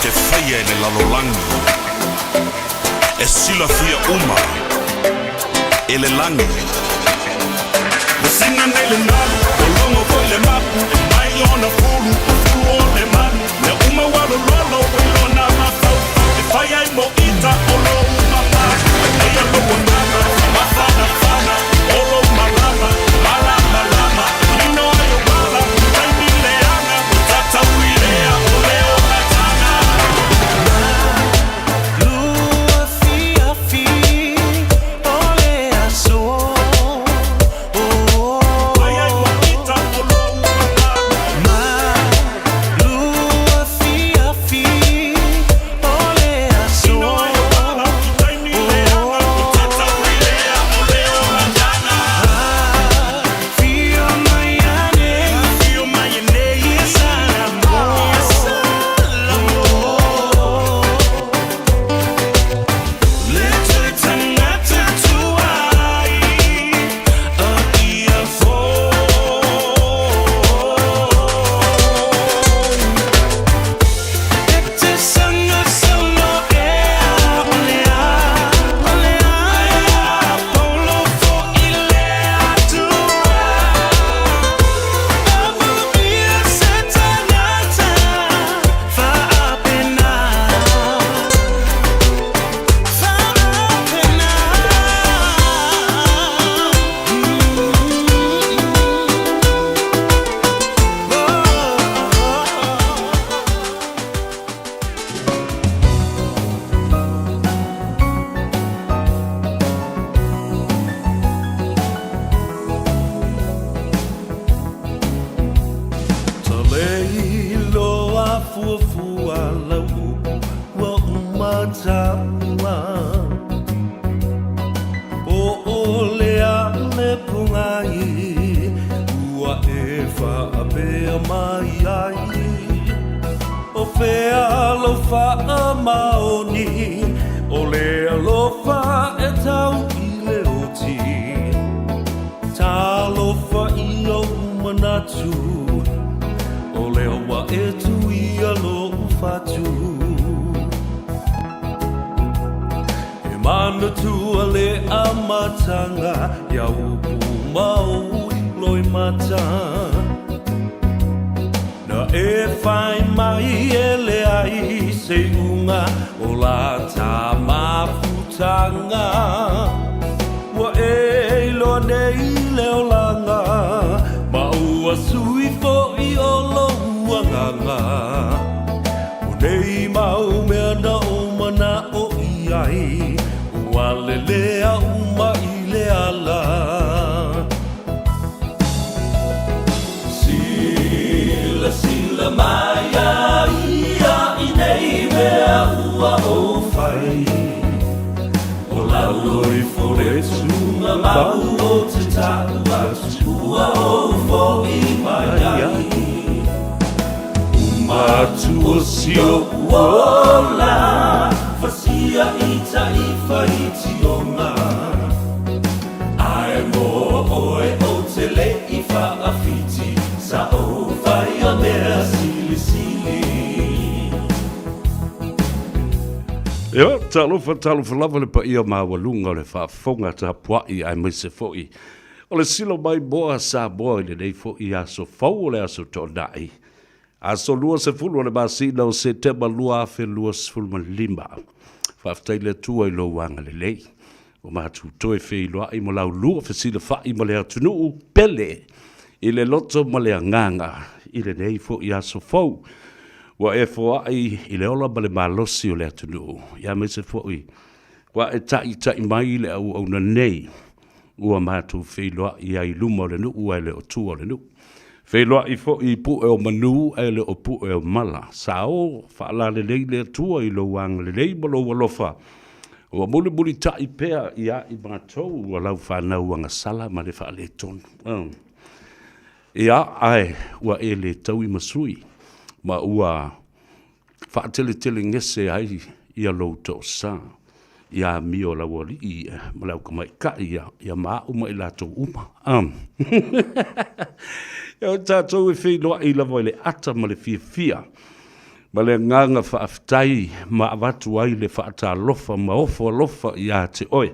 te faia e le lalolagi, e silafia uma e le lagi. Ua sina nei le nalu, ua logo foi le mapu, e mai ona fulu, o fulu o le manu, mea uma ua lololo i lona mafaufau, e fai ai mo ita o lou mamalu. Eia lou agaga, mafanafana, o lou malama, malamalama, manino ai ou ala, taimi leaga, ua tatau i lea o le olataga. Fai ai mo ita o lou Talei loa fuafua lau upu ua uma taua Po o le a le pogai ua e faapea mai ai O fea lou faamaoni o le alofa e tau i le oti Talofa i ou manatu O lea ua e tuia lou fatu E manatua le amataga Ia upu ma ou loimata Na e whai mai e leai se iuga o la ta mafutanga Ua e iloa nei le olaga Ma ua sui foi o lou agaga O nei mau mea na ou manao i ai Ua lelea uma i le ala Silasila mai a ia i nei mea ua ou fai O lalo ifo le tūnga mau o te taʻu atu ua ou foʻi mai ai Uma atu o si oʻu ola Fasia i taʻi faitioga Ae mo oe ou te le i faawhiti Sa ou whaia mea silisili. Ia, talofa, talofa lava le paia maualuga o le faafofoga tapuai aemaise foi o le silo mai moa Samoa i lenei foi aso fou o le aso Toonai, aso 20 o le masina o Setema 2025. Faafetai i le Atua i lou agalelei. Ua matou toe feiloai ma laulua fesilafai ma le atunuu pele i le loto ma le agaga i lenei foi aso fou. Ua e foai i le ola ma le malosi o le atunuu, ia aemaise foi ua e taitai mai le auauna nei ua matou feiloai ai i luma o le nuu ae le o tua o le nuu. Feiloai foi i pue o manu ae le o pue o mala. Sao faalalelei le Atua i lou agalelei ma lou alofa. Ua mulimulitai pea ia i matou ua lau fanau agasala ma le faaletonu. Ia, ae ua e le taui ma sui, ma ua faateletelegese ai ia lou toasa ia amio lau alii ma lau tamaitai ia, ia ma au ma i latou uma. Ia o tatou e feiloai lava i le ata ma le fiafia. Ma le agaga faafetai ma avatu ai le faatalofa ma ofo alofa ia te oe.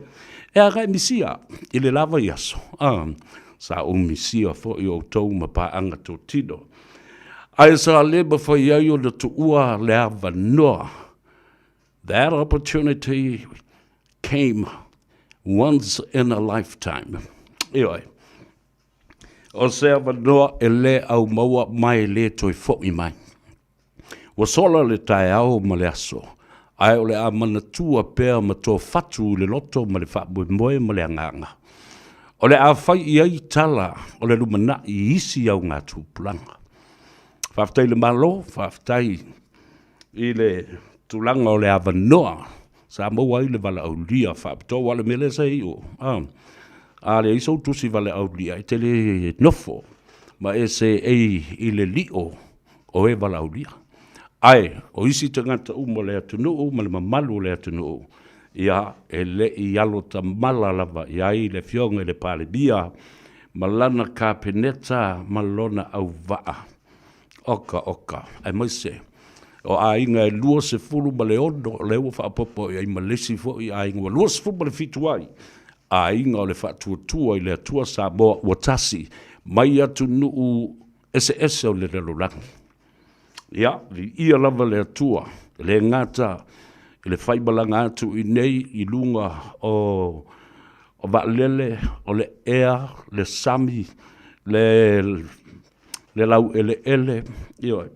E agai misia i le la vaiaso, sa ou misia foi outou ma paaga totino. Ae sa le mafai ai ona tuua le avanoa. That opportunity came once in a lifetime. Ioe. O se avanoa e le aumaua ma e le toe foi mai. Ua sola le taeao ma le aso, ae o le a manatua pea ma toafatu i le loto ma le faamoemoe ma le agaga. O le a fai i ai tala o le lumanai i isi augatupulaga. Faafetai i le Malo, faafetai i le tulaga o le avanoa sa maua ai le valaaulia faapitoa, aua o le mea lea sa i o, a leai sou tusi valaaulia, e te le nofo ma e seei i le lio o e valaaulia. Ae o isi tagata uma o le atunuu ma le mamalu o le atunuu, ia, e le i alo tamala lava i ai le Afioga i le Palemia ma lana Kapeneta ma lona auvaa. Oka oka, aemaise o aiga e 26 o lea ua faaopoopo i ai ma le isi foi aiga ua 27 ai aiga o le Faatuatua i le Atua Samoa ua tasi mai atunuu eseese o le lalolagi. Ia, viia lava le Atua, e le gata i le faimalaga atu i nei i luga o vaalele, o le ea, le sami, le laueleele, ioe,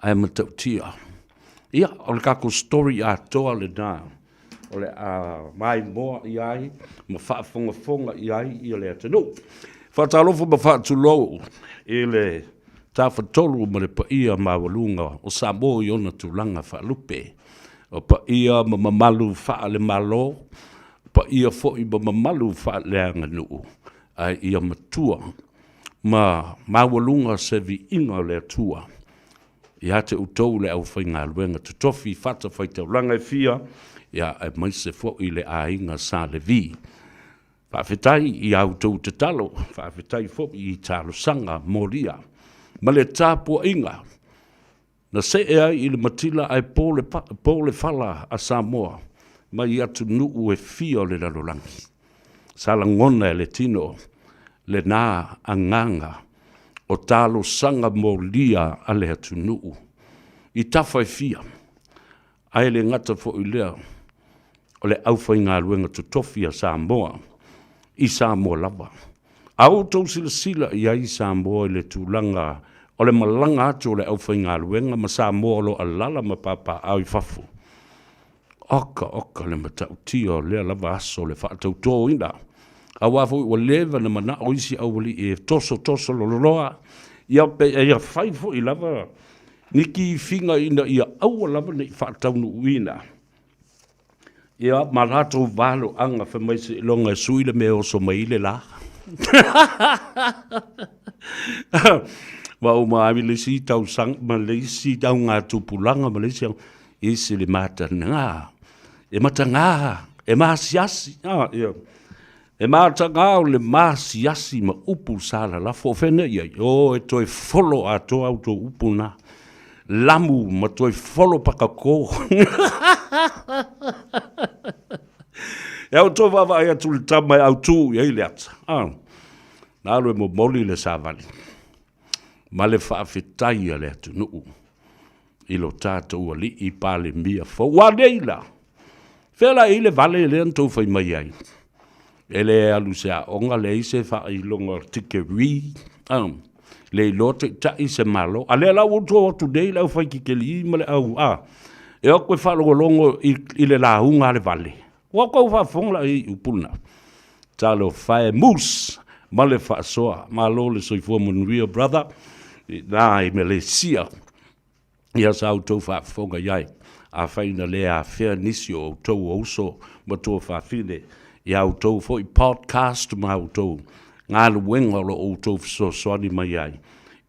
ae matautia. Ia, o le tatou story atoa lena o le a maimoa i ai ma faafogafoga i ai ia le atunuu. Faatalofa ma faatulou i le Tafatolu ma le paia maualuga o Samoa i ona tulaga faalupe, o paia ma mamalu faale-Malo, o paia foi ma mamalu faaleaganuu, ae ia matua ma maualuga se viiga o le Atua ia te outou le aufaigaluega totofi i fatafaitaulaga e fia, aemaise foi le aiga Sa Levi. Faafetai i a outou tatalo, faafetai foi i talosaga molia ma le tapuaiga na see ai i le matila ae po le, po le fala a Samoa mai atunuu e fia o le lalolagi. Sa lagona e le tino lena agaga o talosaga molia a le atunuu i tafa e fia, ae le gata foi i lea o le aufaigaluega totofi a Samoa i Samoa lava. A outou silasila i ai Samoa i le tulaga o le malaga atu o le aufaigaluega ma Samoa o lo o alaala ma papaaao i fafo, oka oka le matautia o lea lava aso o le faatautoina, aua foi ua leva ona manao isi aualii e tosotoso lololoa, ia pe ia fai foi lava ni kifiga ina ia aua lava ne i faataunuuina ia ma latou valoaga fai mai seiloga e sui le mea e oso mai ai le la. Ma uma ai le isi tausaga ma le isi augatupulaga ma le isi isi le mataga e mataga e masiasi ia. E mataga o le masiasi ma upu sa lalafo o fea nei ai o e toe folo atoa au tou upu na lamu ma toe folo pakako. E au toe vaavaai atu le tama e autu i ai le ata. Na alu e momoli le savali ma le faafetai a le atunuu i lo tatou alii Palemia fou. Ua nei la, fea la e i ai le vale lea na tou fai mai ai? E le alu i se aoga, leai se faailoga o tikeri, le iloa taitai se Malo. A lea la ua outou o atu nei le au fai tikeri ma le au, a, e o atu e faalogologo i le lauga a le vale. Ua outou faafofoga la i ai i upu na? Talofa e Moose ma le faasoa. Malo le soifua manuia brother i ina i Malesia. Ia sa outou faafofoga i ai. Afai na le afea nisi o outou o uso ma tuafafine i a outou foi podcast ma outou galuega o lo o outou fesoasoani mai ai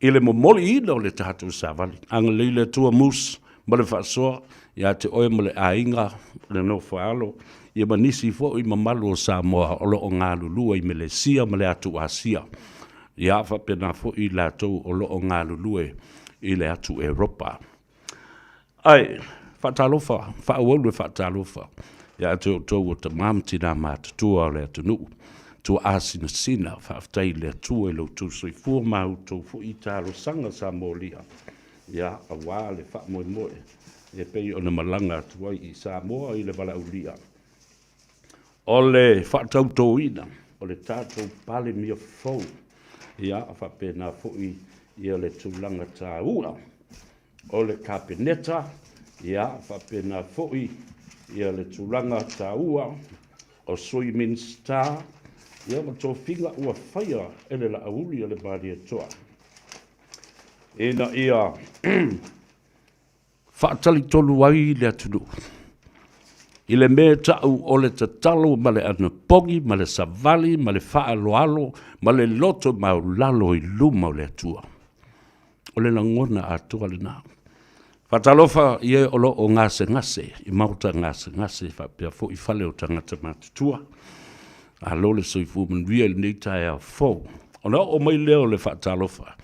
i le momoliina o le tatou savali. Agalelei le Atua Moose ma le faasoa ia te oe ma le aiga, le nofo a alo, ia ma nisi foi mamalu o Samoa o lo o galulue i Melesia ma le atu Asia, ia faapena foi i latou o lo o galulue i le atu Eropa. Ae faatalofa, faaauau le faatalofa ia te outou o tama ma tina matutua o le atunuu, tuaasinasina, faafetai i le Atua i lo outou soifua ma a outou foi talosaga sa molia, ia, aua le faamoemoe e pei ona malaga atu ai i Samoa i le valaaulia o le faatautoina o le tatou Palemia fou, ia, faapena foi ia le tulaga taua o le Kapeneta, ia, faapena foi ia le tulaga taua o Sui Minisita, ia ma tofiga ua faia e le Laauli a le Malietoa ina ia faatalitonu ai le atunuu i le mea e ta'u o le tatalo ma le anapogi ma le savali ma le faaaloalo ma le loto maualalo i luma o le Atua. O le lagona atoa lena. Faatalofa i e o lo o gasegase i maota gasegase faapea foi fale o tagata matutua. Malo le soifua manuia i lenei taeao fou. Ona oo mai lea o le faatalofa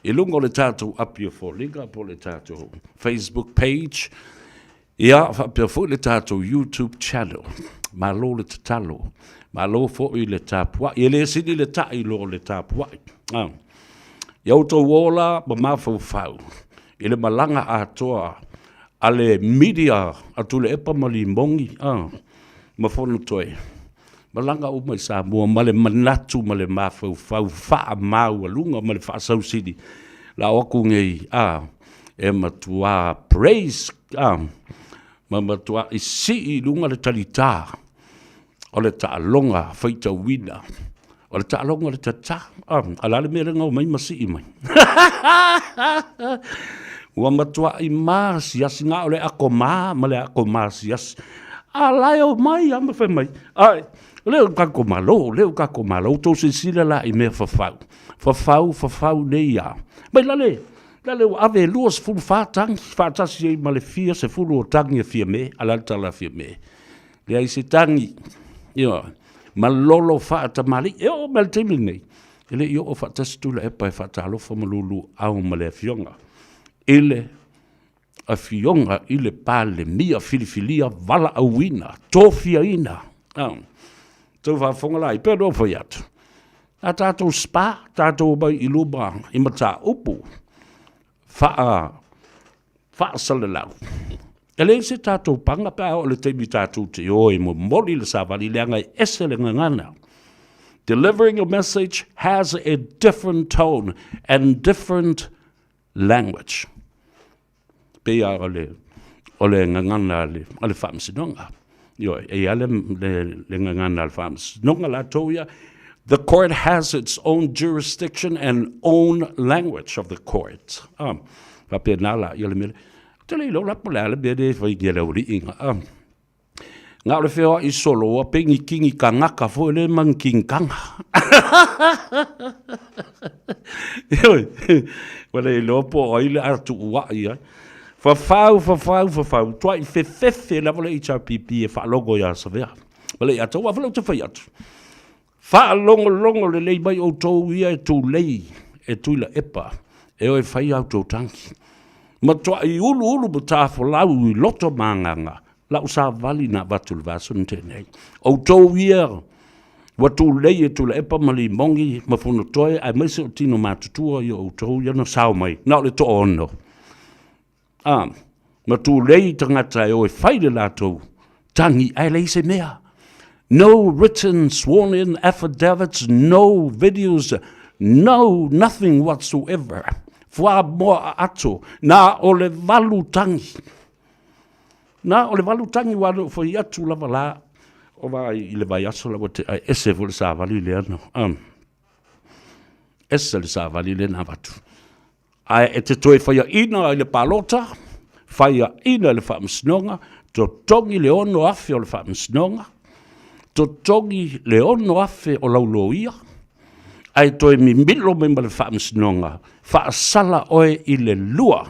i luga o le tatou api o foliga po o le tatou Facebook page, ia faapea foi le tatou YouTube channel. Malo le tatalo, malo foi le tapuai. E le sili le ta'i lo le tapuai. Ah. Ia outou ola ma mafaufau i le malaga atoa a le media a Tuilaepa ma Limogi ah, ma Fonotoe. Malaga uma i Samoa ma le manatu ma le mafaufau faamaualuga ma le faasausili. La o aku nei a e matua praise a ma matua isii i luga le talitā o le taaloga faitauina o le taaloga o le talitā. A o le a le mea lea na omai ma sii mai? Ua matuai maasiasi, na o le ako mā ma le ako maasiasi. A la e omai lava ma fai mai, ai, o lea ua tatou malo, o lea ua tatou malo, outou silasila la i mea fafau, fafau, fafau nei lava. Mai lale, lale ua ave e 24 tagi faatasi ai ma le fia sefulu o tagi a Fiame, a o le a le tala a Fiame? Leai se tagi, ioe, malolo faatamalii. E oo mai i le taimi lenei, e le i oo faatasi Tuilaepa e faatalofa ma luluau ma le afioga i le afioga i le Palemia filifilia valaauina, tofiaina. Tou faafofoga la, e pei ona ou fai atu, a tatou spa, tatou omai i luma i mataupu faa faasalalau. E leai se tatou paga pe a oo i le taimi tatou te o e momoli le savali leaga e ese le gagana. Delivering a message has a different tone and different language. Pei lava o le, o le gagana a le, a le faamasinoga. Ioe, e i ai le, le, le gagana a le faamasinoga latou ia. The court has its own jurisdiction and own language of the court. Ah, faapena la ia le mea lea. Ou te le iloa la po o le a le mea lea e fai e le aualii ga. Ah. Na o le feoai solo ua pei ni kini kangaka foi lea ma ni kini kanga. Ioe, ua le iloa po o ai le a tuuai ai. Fafau, fafau, fafau, tuai fefefe lava le HRPP e faalogo ia Savea. Ma le ia tau, a ou te fai atu. Faalogologo lelei mai outou ia e tulei e Tuilaepa e o e fai a outou tagi. Matuai uluulu ma tafolau i loto ma agaga lau savali na avatu i le vaiaso na tea nei. Outou ia ua tulei e Tuilaepa ma Limogi ma Fonotoe aemaise o tino matutua ia outou ia na sao mai na o le toaono. A, ma tulei tagata e o e fai le latou tagi ae leai se mea. No written sworn in affidavits, no videos, no nothing whatsoever. Fuamoa ato, na o le valu tagi. Na o le valu tagi ua na ou fai atu lava la, o vai i le vaiaso la ua tea, e ese foi le savali lea na, ese le savali lea na avatu. Ae e te toe faiaina i le palota, faiaina i le faamasinoga, totogi le 6,000 o le faamasinoga, totogi le 6,000 o lau loia, ae toe mimilo mai ma le faamasinoga, faasala oe i le lua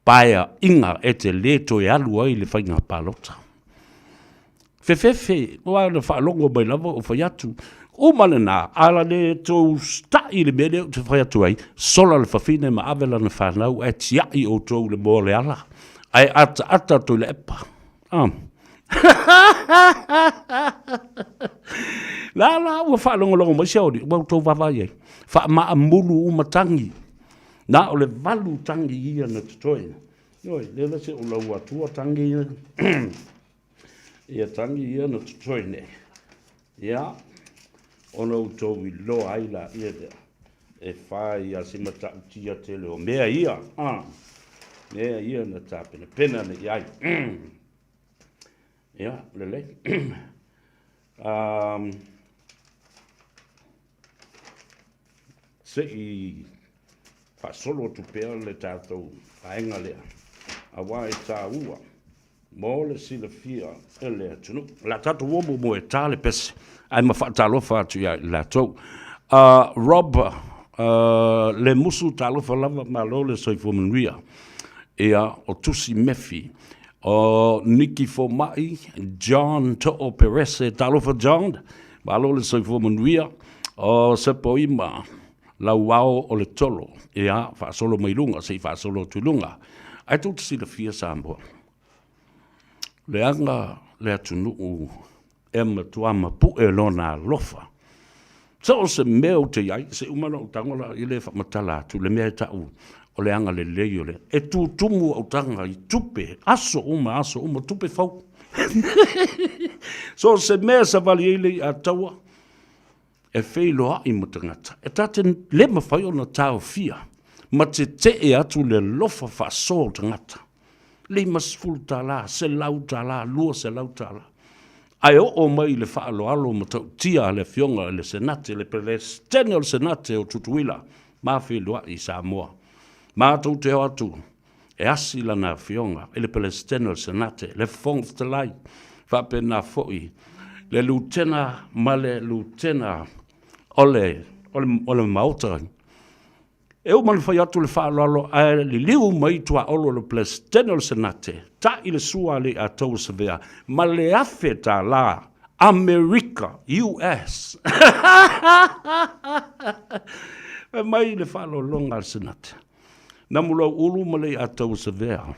paeaiga e te le toe alu ai i le faiga palota. Fefefe, aua na faalogo mai lava o fai atu, uma lena, a la le tou ta'i i le mea lea ou te fai atu ai, sola le fafine ma ave lana fanau ae tiai outou i le moa o le ala. Ae ataata Tuilaepa. Ah. La la ua faalogologo mai si aoli, ua outou vaavaai ai. Faamaamulu uma tagi. Na o le valu tagi ia na totoe. Oi, lea la se o lau atua tagi ia. Ia tagi ia na totoe nei. Ia, ona outou iloa ai laia lea, e fai a si matautia tele o mea ia, a, mea ia na tapenapena nei i ai. Ia, lelei. Um, se i faasolo atu pea le tatou vaega lea, aua e taua Mo le silafia e le atunuu. O le a tatou o muamua e ta le pese, ae ma faatalofa atu ia i latou. Rob, Lemusu, talofa lava, malo le soifua manuia. Ia, o Tusi Mefi, o Niki Fomai, John Too Perese, talofa John, malo le soifua manuia. O Sepoima, Lauao o le Tolo, ia, faasolo mai luga, se i faasolo atu i luga. Ae tou te silafia Samoa, leaga le atunuu e matua mapu'e lona alofa. So o se mea ou te i ai, se i uma ona ou tago la i le faamatala atu le mea e ta'u o le agalelei o le e tutumu au taga i tupe, aso uma aso uma, tupe fou. So o se mea e savali ai le i'a taua, e feiloai ma tagata, e ta te le mafai ona taofia ma tetee atu le alofa faasoa o tagata. $50, $100, $200. Ae oo mai i le faaaloalo matautia a le Afioga i le Senate, le Peresetene o le Senate o Tutuila, ma feiloai i Samoa. Matou te o atu e asi lana afioga i le Peresetene o le Senate, le Fofoga Fetalai, faapena foi le Lutena ma le Lutena o le, o le, o le Maota. E uma ona fai atu le faaaloalo ae liliu mai tuaolo le Peresetene o le Senate, ta'i le sua a Leiataua Savea ma le $1,000 Amerika, US. Fai mai le faaaloaloga a le Senate. Namulauulu ma Leiataua Savea,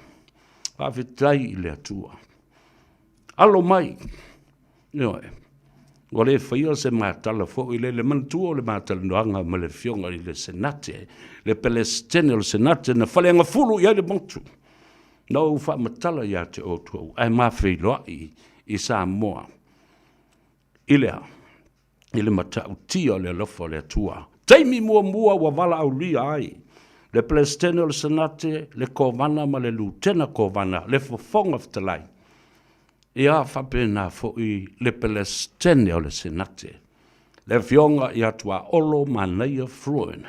faafetai i le Atua. Alo mai, ioe, ua le faia se matala foi le le manatua o le matalanoaga ma le afioga i le Senate, le Pelesitene o le Senate na faleagafulu i ai le motu. Na ou faamatala ia te outou, ae ma feiloai i Samoa. I le a? I le matautia o le alofa o le Atua. Taimi muamua ua valaaulia ai le Peresetene o le Senate, le Kovana ma le Lutena Kovana, le Fofoga Fetalai, ia faapena foi le Peresetene o le Senate, le Afioga ia Tuaolo Manaia Fruin,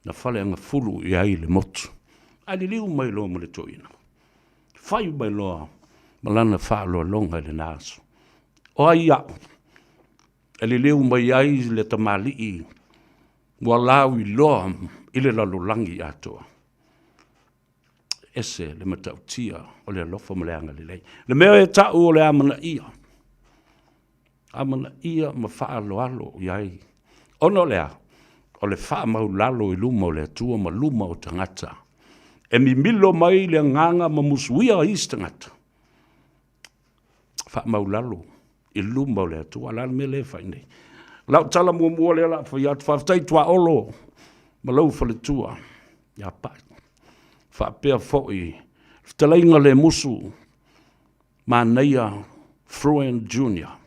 na faleagafulu i ai le motu. Ae liliu mai loa ma le toeaina, fai mai loa ma lana faaaloaloga i lena aso. O ai au e liliu mai ai le tamalii ua lauiloa i le lalolagi atoa? Ese le matautia o le alofa ma le agalelei. Le mea e ta'u o le amanaia, amanaia ma faaaloalo i ai. Ona o le a? O le faamaulalo i luma o le Atua ma luma o tagata. E mimilo mai le agaga ma musuia isi tagata. Faamaulalo i luma o le Atua. O le a le mea lea e fai nei? Lau tala muamua lea la fai atu, faafetai Tuaolo ma lou faletua ia Pai. Faapea foi fetalaiga le musu manaia Fruin Junior,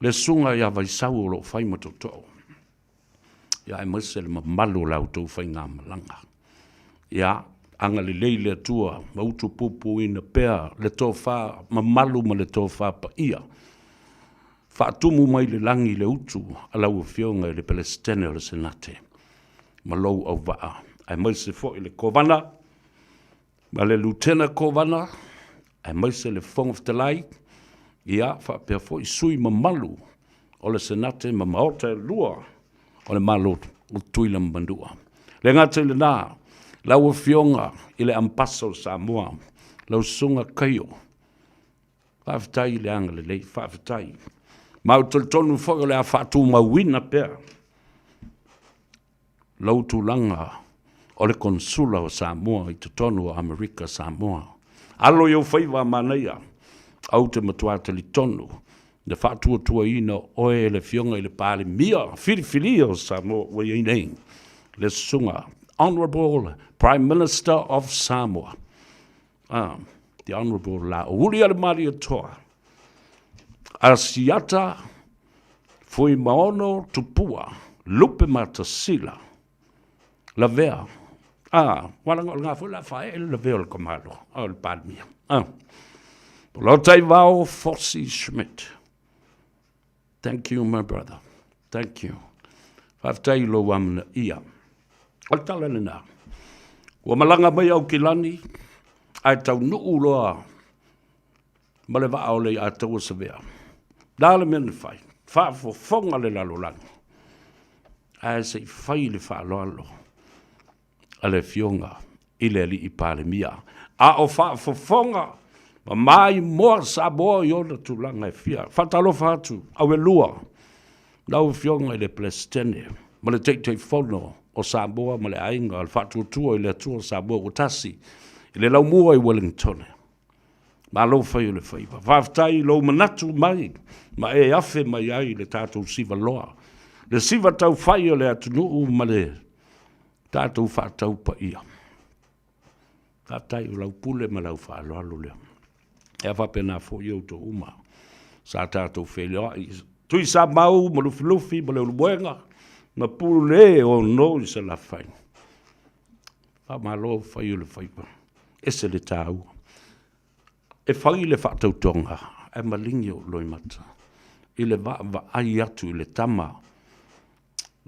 le susuga ia Vaisau o lo o fai ma tootoo. Ia aemaise le mamalu o la outou faigamalaga. Ia, agalelei le Atua ma utupupuina pea le tofa mamalu ma le tofa paia. Faatumu mai le lagi le utu a lau Afioga i le Peresetene o le Senate ma lou auvaa, aemaise foi le Kovana ma le Lutena Kovana, aemaise le Fofoga Fetalai, ia faapea foi sui mamalu o le Senate ma Maota e lua o le Malo o Tutuila ma Manua. Le gata i lena, lau Afioga i le Ambassador o Samoa, lau Susuga Kaio, faafetai i le agalelei, faafetai. Ma ou te talitonu foi o le a faatumauina pea lou tulaga O le Konesula o Samoa i totonu o Amerika Samoa. Alo i ou faiva a manaia, ou te matua talitonu le faatuatuaina o oe e le Afioga i le Palemia filifilia o Samoa ua i ai nei, le Susuga Honourable Prime Minister of Samoa, ah, the Honourable Laaulialemalietoa Asiata Fuimaono Tupua Lupematasila Lavea. Ah, wala o lena foi la fae le lavea o le kamalo, o le Palemia. Ah. Lotaivao Fosi Schmidt. Thank you, my brother. Thank you. Faafetai i lou amanaia. O le tala lena. Ua malaga mai Aukilani, ae taunuu loa ma le vaa o le Aiataua Savea. La le mea na fai, faafofoga le lalolagi, ae se i fai le faaaloalo a le Afioga i le Alii Palemia, a o faafofoga ma maimoa Samoa i ona tulaga e fia. Faatalofa atu, auelua, lau Afioga i le Peresetene ma le Taitaifono o Samoa ma le Aiga o le Faatuatua i le Atua Samoa ua tasi i le laumua i Wellingtone. Malo fai o le faiva. Faafetai i lou manatu mai ma e afe mai ai le tatou siva loa, le siva taufai o le atunuu ma le tatou faatau paia. Faafetai o lau pule ma lau faaaloalo lea. Ia faapena foi outou uma sa tatou feiloai Tuisamau ma Lufilufi ma Leulumoega ma Pule ono i Salafai. Faamalo fai o le faiva, ese le taua. E fai le faatautoga ae maligi ou loimata i le vaavaai atu i le tama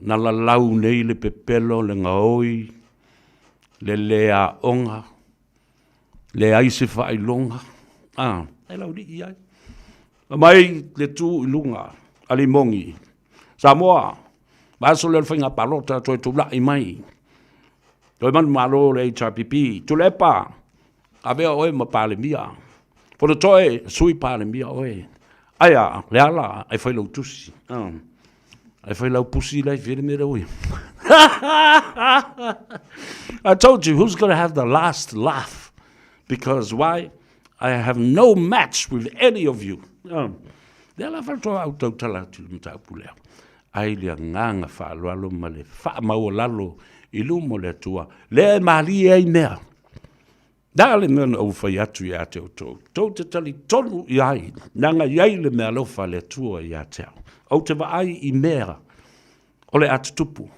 na lalau nei le pepelo, le gaoi, le le aoga, leai se faailoga, a, e laulii ai. Aumai le tu i luga a Limogi, Samoa, vaiaso lea o le faiga palota toe tulai mai, toe manumalo le HRPP, Tuilaepa, avea oe ma Palemia, Fonotoe, Sui Palemia oe. Ae a, Leala, e fai lau tusi. E fai lau pusi la i fia le mea lea ua i ai. I told you, who's going to have the last laugh? Because why? I have no match with any of you. Lea la faatoa au tautala atu i le mataupu lea. Ai le agaga faaaloalo ma le faamaualalo i luma o le Atua, lea e malie ai mea. Na le mea na ou fai atu ia te outou, tou te talitonu i ai, leaga e i ai le meaalofa a le Atua ia te au. Ou te vaai i mea o le a tutupu,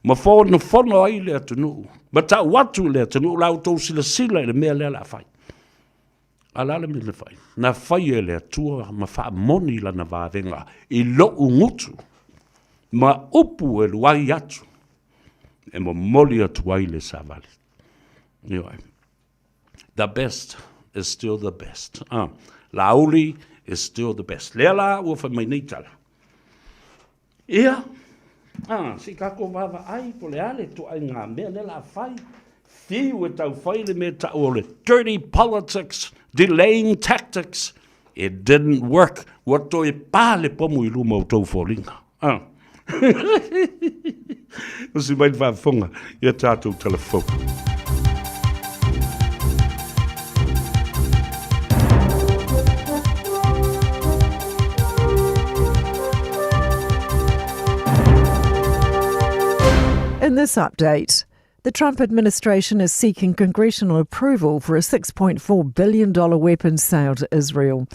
ma fonofono ai le atunuu, ma tau atu i le atunuu la outou silasila i le mea lea o le a fai. A o le a le mea na fai? Na fai e le Atua ma faamoni lana vavega i lou gutu, ma upu e luai atu, e momoli atu ai le savali. Ioe. The best is still the best. Ah, Laauli is still the best. Lea la ua fai mai nei tala. Ia, ah, se i tatou vaavaai po o le a le ituaiga mea lea o le a fai. Fiu e tau fai le mea e tau o le dirty politics, delaying tactics. It didn't work. Ua toe pa le pomu i luma o tou foliga. Ah. Usi mai le faafofoga i a tatou tala fou. In this update, the Trump administration is seeking congressional approval for a $6.4 billion weapons sale to Israel.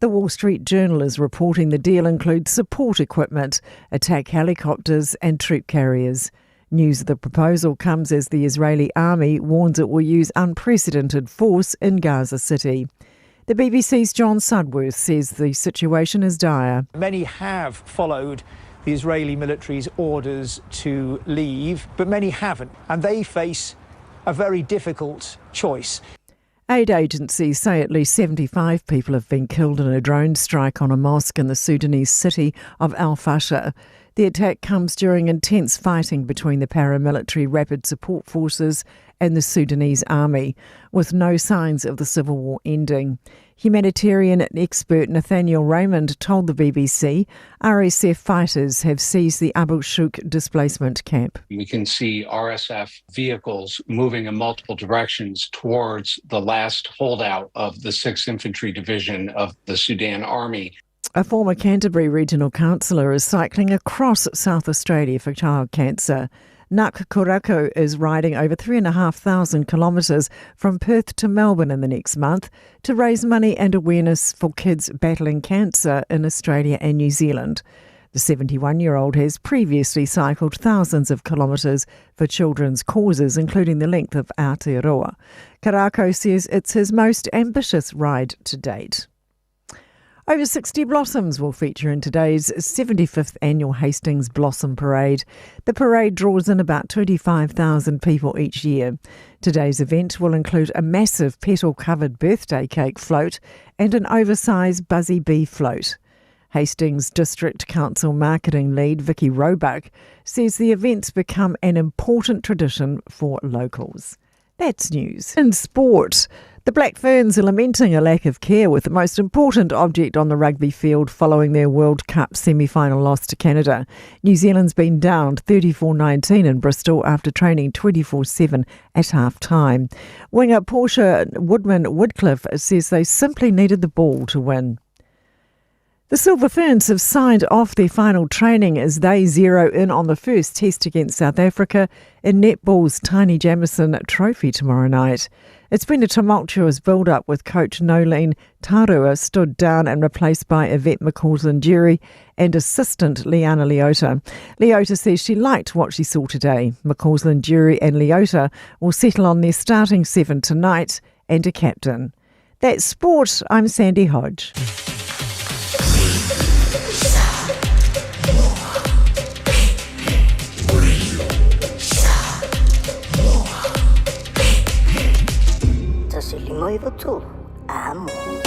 The Wall Street Journal is reporting the deal includes support equipment, attack helicopters, and troop carriers. News of the proposal comes as the Israeli army warns it will use unprecedented force in Gaza City. The BBC's John Sudworth says the situation is dire. Many have followed the Israeli military's orders to leave, but many haven't, and they face a very difficult choice. Aid agencies say at least 75 people have been killed in a drone strike on a mosque in the Sudanese city of Al Fasher. The attack comes during intense fighting between the paramilitary Rapid Support Forces and the Sudanese army, with no signs of the civil war ending. Humanitarian expert Nathaniel Raymond told the BBC RSF fighters have seized the Abu Shouk displacement camp. We can see RSF vehicles moving in multiple directions towards the last holdout of the 6th Infantry Division of the Sudan Army. A former Canterbury Regional Councillor is cycling across South Australia for child cancer. Nak Kurako is riding over 3,500 kilometres from Perth to Melbourne in the next month to raise money and awareness for kids battling cancer in Australia and New Zealand. The 71 year old has previously cycled thousands of kilometres for children's causes, including the length of Aotearoa. Karako says it's his most ambitious ride to date. Over 60 blossoms will feature in today's 75th annual Hastings Blossom Parade. The parade draws in about 25,000 people each year. Today's event will include a massive petal covered birthday cake float and an oversized Buzzy Bee float. Hastings District Council marketing lead Vicky Roebuck says the event's become an important tradition for locals. That's news. In sport, the Black Ferns are lamenting a lack of care with the most important object on the rugby field following their World Cup semi final loss to Canada. New Zealand's been downed 34 19 in Bristol after training 24 7 at half time. Winger Portia Woodman Woodcliffe says they simply needed the ball to win. The Silver Ferns have signed off their final training as they zero in on the first test against South Africa in netball's Taini Jamison Trophy tomorrow night. It's been a tumultuous build up with coach Noeline Taurua stood down and replaced by Yvette McCausland-Durie and assistant Liana Leota. Leota says she liked what she saw today. McCausland-Durie and Leota will settle on their starting seven tonight and a captain. That's sport. I'm Sandy Hodge. Amo.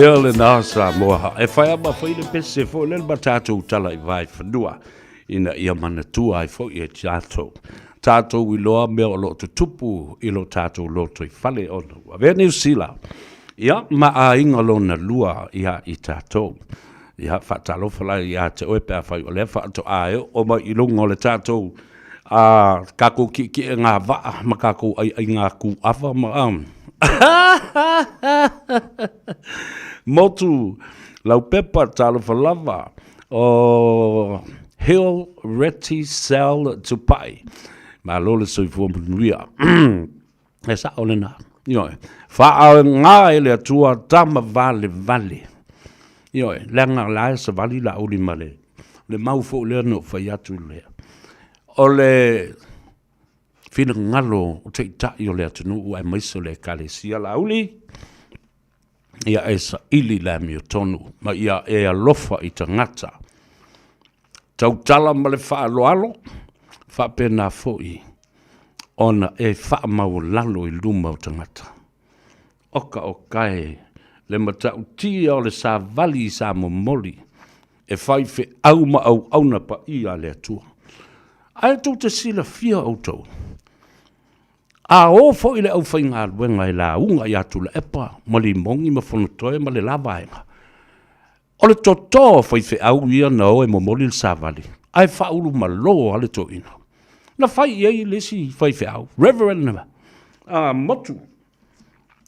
Ia lena Samoa, e fai a ma fai le pese foi lele ma tatou tala i vaefanua, ina ia manatua ai foi e tatou. Tatou iloa mea o lo o tutupu i lo tatou lotoifale ona ua avea Niu Sila, ia, ma aiga lona lua ia i tatou. Ia, faatalofa la ia te oe pe afai o lea faatoa e oo mai i luga o le tatou a tatou tietieagavaa ma tatou aiaiga kūʻawa ma motu laupepa, talofa lava o Hill Reti Sel Tupai. Malo le soifua manuia. E sao lena. Ioe. Faaaoga e le Atua tama valevale. Ioe. Leaga la e savali Laauli ma le, le mau foi lea na ou fai atu lea. O le finagalo o taitai o le atunuu aemaise o le Ekalesia Laauli, ia e saili le amiotonu ma ia e alofa i tagata. Tautala ma le faaaloalo, faapena foi ona e faamaualalo i luma o tagata. Oka oka e le matautia o le savali sa momoli e faifeau ma auauna paia a le Atua. Ae tou te silafia outou, a o foi le aufaigaluega e lauga ia Tuilaepa ma Limogi ma Fonotoe ma le la vaega, o le toto o faifeau ia na o e momoli le savali, ae faaulumalo lava le toeaina. Na fai i ai le isi faifeau, Reverend Motu,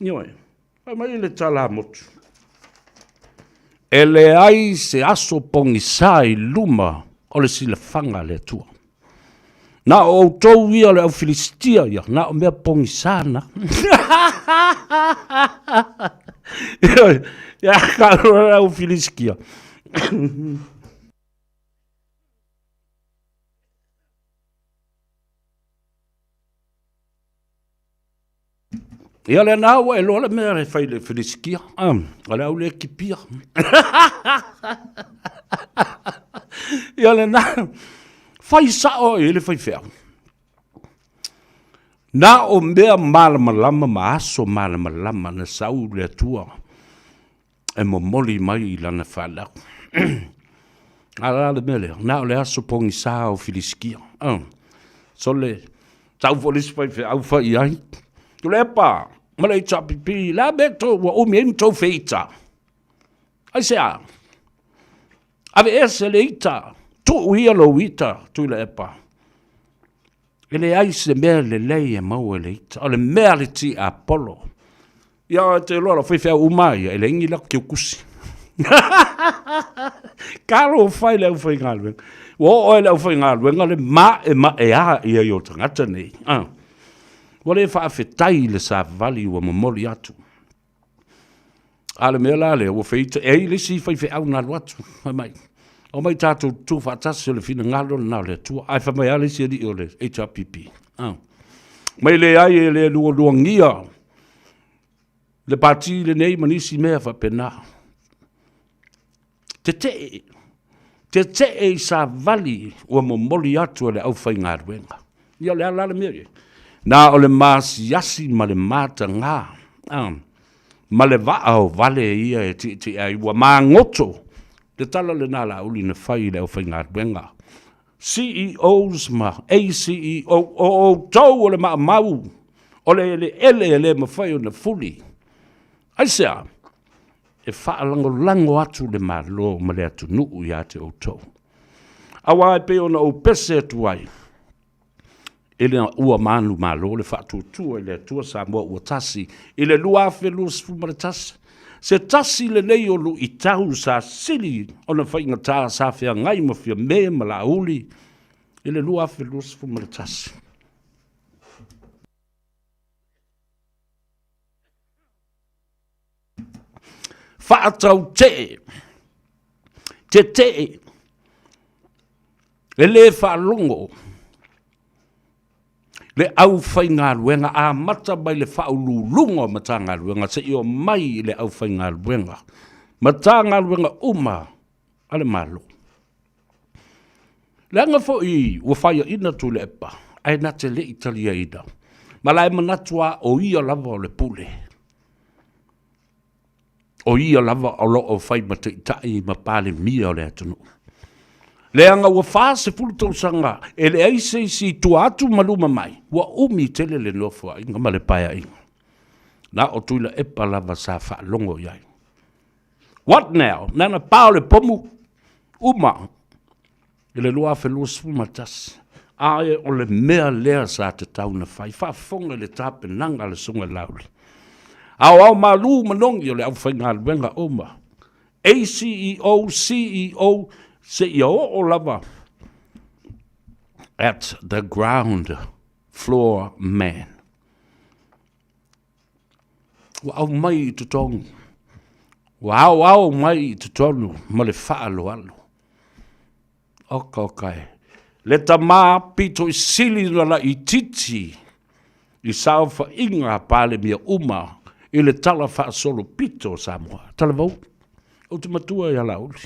ioe, fai mai le tala a Motu, e leai se aso pogisa i luma o le silafaga a le Atua. Na o outou ia o le au Filistia ia, na o mea pogisa na. Ia, ka o le au Filistia. Ia lena ua e iloa le mea e fai i le Filisitia, o le au le kipia. Ia lena, fai sao i le faifeau. Na o mea malamalama ma aso malamalama na sau le Atua e momoli mai i lana fanau. A o le a le mea lea? Na o le aso pogisa o Filisitia. Sole, sau foi le isi faifeau fai i ai, Tuilaepa ma le HRPP, le a mea tou ua umi ai ma tou feita? Aisea? Aveese le ita, tuu ia lou ita, Tuilaepa. E leai se mea lelei e maua i le ita, o le mea a le tiapolo. Ia, e te iloa lau faifeau uma lava ia, e leai ni latou teutusi. Talofa e i le aufaigaluega. Ua oo lava i le aufaigaluega le maemaea i ai o tagata nei. Ua le faafetai i le savali ua momoli atu. A o le mea la lea, ua feita, e i ai le isi faifeau na alu atu, fai mai, omai tatou tutu faatasi o le finagalo lena o le Atua. Ae fai mai lava le isi alii o le HRPP, mai leai e le lualuagia le pati lenei ma nisi mea faapena. Tetee, tetee i savali ua momoli atu e le aufaigaluega. Ia o le a la le mea ia? Na o le masiasi ma le mataga ma le vaa o vale ia e tietie ai ua magoto le tala lena a Laauli na fai i le aufaigaluega. CEOs ma ACEO, o outou o le maamau, o le eleele e le mafai ona fuli. Aisea? E faalagolago atu le Malo ma le atunuu ia te outou. Aua e pei ona ou pese atu ai, ina ua manumalo le faatuatua i le Atua Samoa ua tasi i le 2021, se tasi lenei o luitau sa sili ona faigata sa feagai ma Fiame ma Laauli i le 2021. Faatautee, tetee, e le faalogo le aufaigaluega amata mai le Faauluuluga o Matagaluega seia oo mai i le aufaigaluega, Matagaluega uma a le Malo. Leaga foi ua faiaina Tuilaepa ae na te le i taliaina, ma la e manatu lava o ia lava o le pule. O ia lava o lo o fai ma taitai ma Palemia o le atunuu. Leaga ua 40 tausaga e leai se isi i tua atu ma luma mai, ua umi tele le nofoaiga ma le paeaiga. Na o Tuilaepa lava sa faalogo i ai. What now? Na ona pa o le pomu, uma i le 2021. Ae o le mea lea sa tatau ona fai, faafofoga i le tapenaga a le Susuga i le Laauli. Aoao malu manogi o le aufaigaluega uma, ACEO, CEO, seia oo lava at the ground floor man. Ua aumai i totonu, ua aoao mai i totonu ma le faaaloalo. Oka oka e. Le tama pito i sili ona laitiiti i saofaiga a Palemia uma i le Tala Faasolopito o Samoa. Talavou, ou te matua ia Laauli,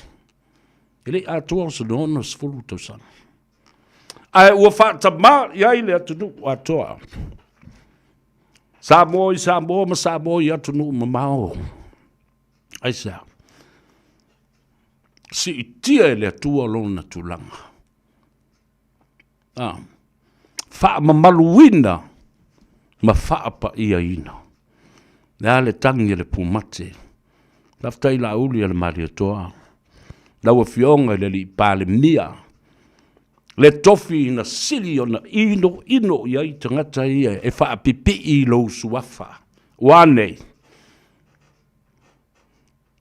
e le i atoa o sona 60 tausaga. Ae ua faatamā i ai le atunuu atoa. Samoa i Samoa ma Samoa i atunuu mamao. Aisea? Siitia e le Atua lona tulaga. Ah. Faamamaluina ma faapaiaina. Le a le tagi a le pumate. Faafetai Laauli a le Malietoa. Lau Afioga i le Alii Palemia, le tofi na sili ona ino ino i ai tagata ia e faapipii i lou suafa. Ua a nei?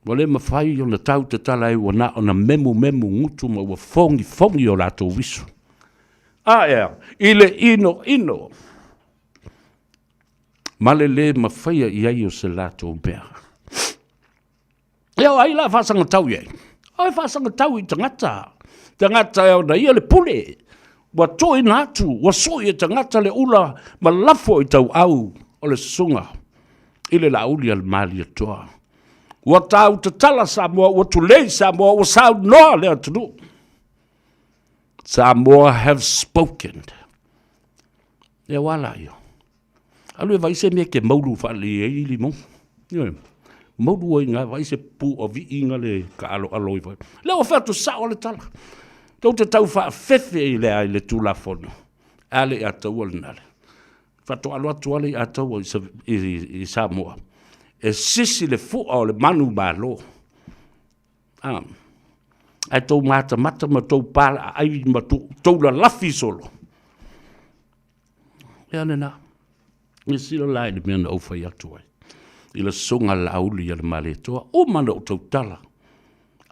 Ua le mafai ona tau tatala ai ua na ona memumemu gutu ma ua fogifogi o latou viso. A ea, i le inoino ma le lē mafaia i ai o se latou mea. Ia o ai la faasagatau i ai? O e faasagatau i tagata, tagata e ona ia le pule, ua tuuina atu, ua sui e tagata le ula ma lafo i tauau o le susuga i le Laauli a le Malietoa. Ua tau tatala Samoa, ua tulei Samoa, ua saunoa le atunuu. Samoa have spoken. Ia ua la ia. Alu e vai se mea ke maulu whaalei ai i limau. Ioe. Maulu ai ngā vai se pū o vii ngā le ka alo alo i vai. Lea ua whatu sao le tala. Tou te tau whaafefe i le ai le tulafono. A le i ataua le nale. Faatoa atu ale i ataua i Samoa. E sisi le fua o le manu malo. Ah. Ae tou matamata ma tou palaai ma tou lalafi solo. Ia lena. Silasila la i le mea na ou fai atu ai. I le susuga Laauli a le Malietoa, uma na ou tautala.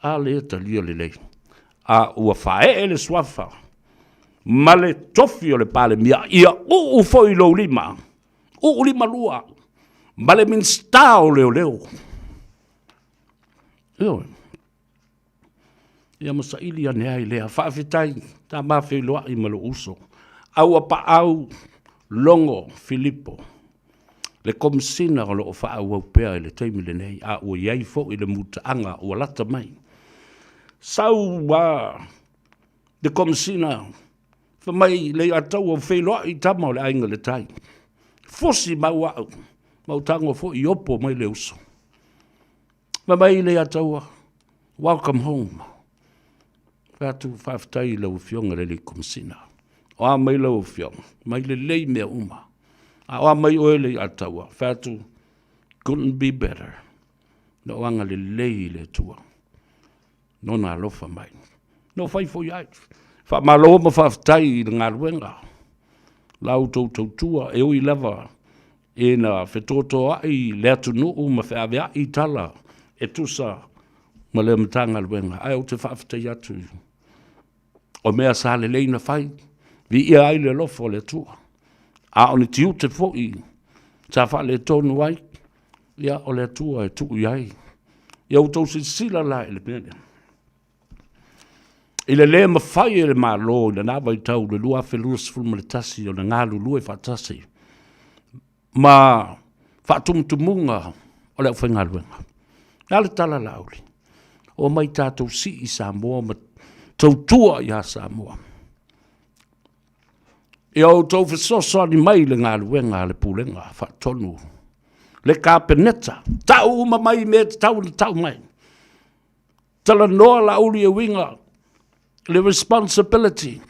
A lea talia lelei. A ua faaee le suafa ma le tofi o le Palemia, ia uu foi lou lima, uu lima lua, ma le Minisita o Leoleo. Ioe. Ia ma saili ane ai lea. Faafetai, tama feiloai ma lou uso. Auapaau Logo Filipo, le Komesina o lo o faaauau pea i le taimi lenei, a ua i ai foi le mutaaga ua lata mai. Sau a le Komesina, fai mai le Ataua ua feiloai i tama o le Aiga i le Tai. Fusi mau au, ma ou tago foi i opo mai le uso. Fai mai le Ataua, welcome home. Fai atu, faafetai i lau Afioga i le Alii Komesina. O a mai lau Afioga, mai lelei mea uma. A o a mai oe le Ataua, fai atu, couldn't be better. Na o agalelei i le Atua. Nona alofa mai. Na o fai foi ai. Faamalo ma faafetai i le galuega. La outou tautua e ui lava ina fetotoai le atunuu ma feaveai tala e tusa ma le Matagaluega, ae ou te faafetai atu o mea sa lelei na fai, viia ai le alofa o le Atua. A o ni tiute foi sa faaletonu ai, ia o le Atua e tuu i ai. Ia outou silasila la i le mea lea. I le le mafai e le Malo i lena vaitau i le 2021 ona galulue faatasi ma faatumutumuga o le aufaigaluega. Le a le tala Laauli? Omai tatou sii Samoa ma tautua ia Samoa. Ia outou fesoasoani mai i le galuega a le Pulega Faatonu. Le Kapeneta, tau uma mai mea e tatau ona tau mai. Talanoa Laauli e uiga le responsibility,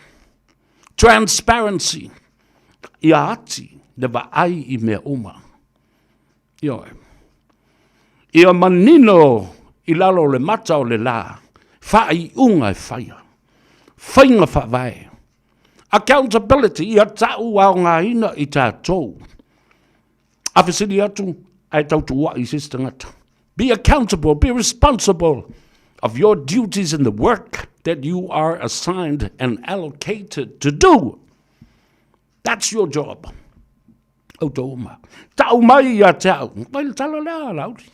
transparency, ia ati le vaai i mea uma. Ioe. Ia manino i lalo o le mata o le la, faaiuga e faia, faiga faavae, accountability, ia tau aogaina i tatou. A fesili atu, ae tau tuuai i se isi tagata. Be accountable, be responsible of your duties in the work that you are assigned and allocated to do. That's your job. Outou uma. Tau mai ia te au. Mai le tala lea, Laauli.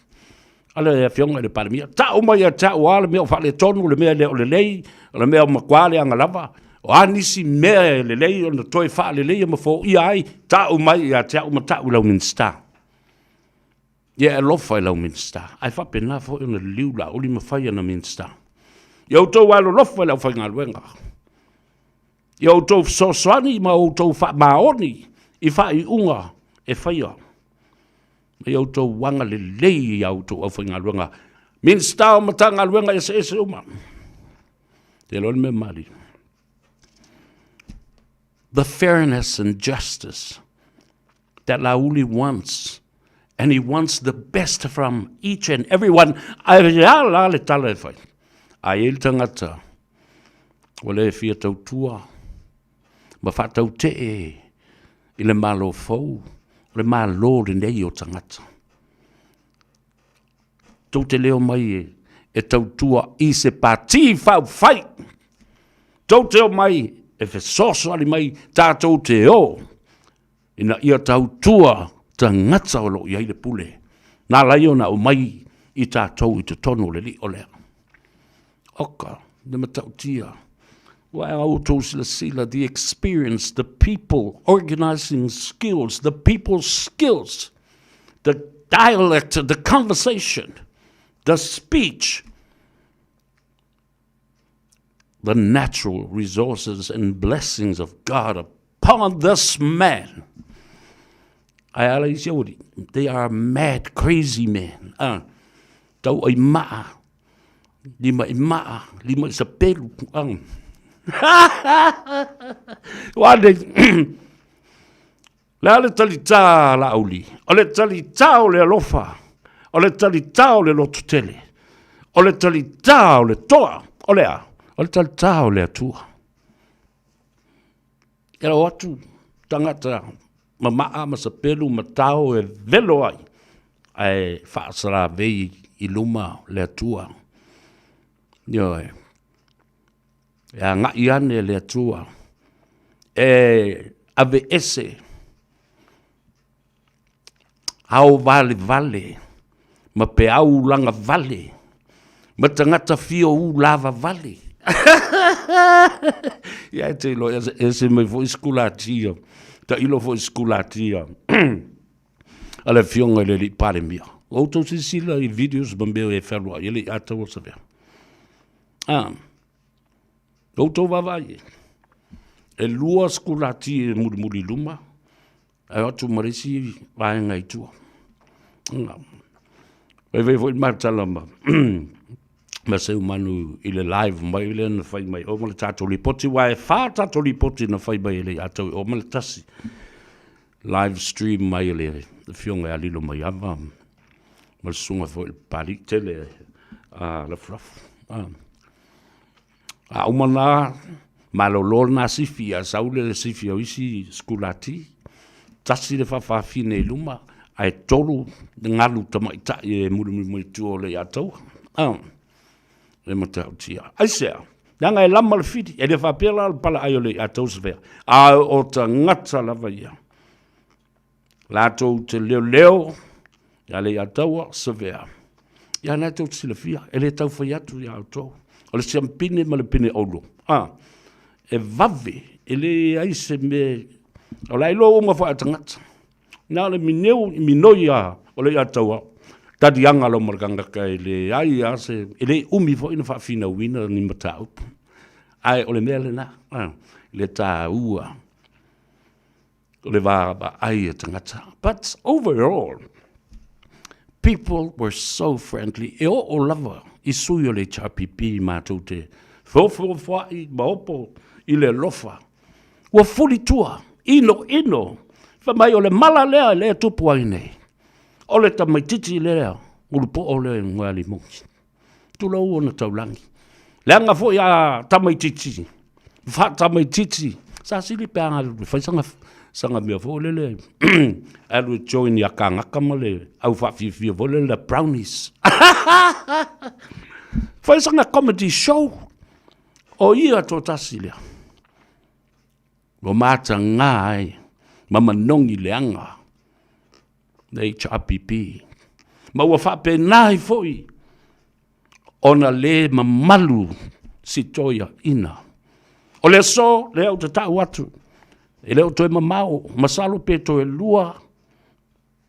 A le afioga i le Palemia. Tau mai ia te au a le mea o faaletonu, le mea le o lelei, o le mea o matua leaga lava. O a nisi mea e lelei ona toe faaleleia ma foia ai, tau mai ia te au ma tau i lau Minisita. Ia e alofa i lau Minisita. Ae faapena foi ona liliu Laauli ma fai ana Minisita. Ia outou alolofa i le aufaigaluega. Ia outou fesoasoani ma outou faamaoni i faaiuga e faia. Ma ia outou agalelei i a outou aufaigaluega, Minisita o Matagaluega eseese uma. Te iloa le mea malie. The fairness and justice that Laauli wants and he wants the best from each and every one. Ae a la le tala e fai. A i ai le tagata ua le fia tautua ma faatautee i le Malo fou, o le Malo lenei o tagata. Tou te le omai e, e tautua i se pati faaupufai. Tou te omai e fesoasoani mai tatou te o ina ia tautua tagata o lo o i ai le pule. Na ala ai ona aumai i tatou i totonu o le lio lea. Oka, le matautia. Ua a outou silasila, the experience, the people organizing skills, the people's skills, the dialect, the conversation, the speech, the natural resources and blessings of God upon this man. Ae ala isi auri, they are mad, crazy men. Ah, tau ai maa, lima i maa, lima i sapelu. Ah. Wa nei, Le a le talitā a Laauli? O le talitā o le alofa, o le talitā o le lototele, o le talitā o le toa, o le a? O le talitā o le Atua. E lau atu tagata mamaa ma sapelu ma tao e velo ai, ae faasalavei i luma le Atua. Ioe. E agai ane le Atua e aveese ao valevale ma peau lagavale ma tagata fia ūlava vale. Ia e te iloa e ese mai foi sikulati, tailo foi sikulati a le afioga i le alii Palemia. Ua outou silasila i videos ma mea e fealuai e le i atoa se mea. Ah. Outou vaavaai e. E lua sikulati e mulimuli i luma, ae o atu ma le isi vaega i tua. Vaivai foi le matala ma, ma Seumanu i le live mai lea na fai mai o ma le tatou lipoti, aua e fa tatou lipoti na fai mai e le Atau i o ma le tasi. Live stream mai e le afioga ia Lilo Maiava ma le susuga foi i le Papalii tele a Lafulafu. Ah. A uma na, malolo lena sifi, a sau le sifi o isi sikulati, tasi le faafafine i luma, ae tolu galu tamaitai e mulimuli mai tua o Leiataua. Ah, e matautia. Aisea? Leaga e lama le fili, e le faapea la o le palaai o Leiataua se fea, a o tagata lava ia. Latou te leoleo ia Leiataua Savea. Ia na tou te silafia, e le tau fai atu ia outou. O le siampine ma le pine olo. A, e vave, e leai se mea, o la iloa uma foi a tagata. Na o le mineu, minoi a o Leiataua, taliaga lo ma le tagata e leai a se, e le umi foi na faafinauina ni mataupu. Ae o le mea lena, a, le taua. O le vaavaai a tagata. But overall, People were so friendly. E oo lava i sui o le HRPP matou te feofeofoai ma opo i le alofa. Ua fulitua, ino ino, fai mai o le mala lea lea e tupu ai nei. O le tamaititi lea, ulupoo lea i Moealimogi. Tulou ona taulagi. Leaga foi a tamaititi, faatamaititi, sa sili pe a alu e fai sana, sana mea foi lele, alu e join ia Kanaka ma le au faafiafia foi lele, brownies. Fai sana comedy show. O ia toatasi lea. Ua mataga ai ma manogi leaga le HRPP. Ma ua faapena ai foi ona le mamalu si toeaina. O le aso lea ou te tau atu, e le o toe mamao, masalo pe toe 2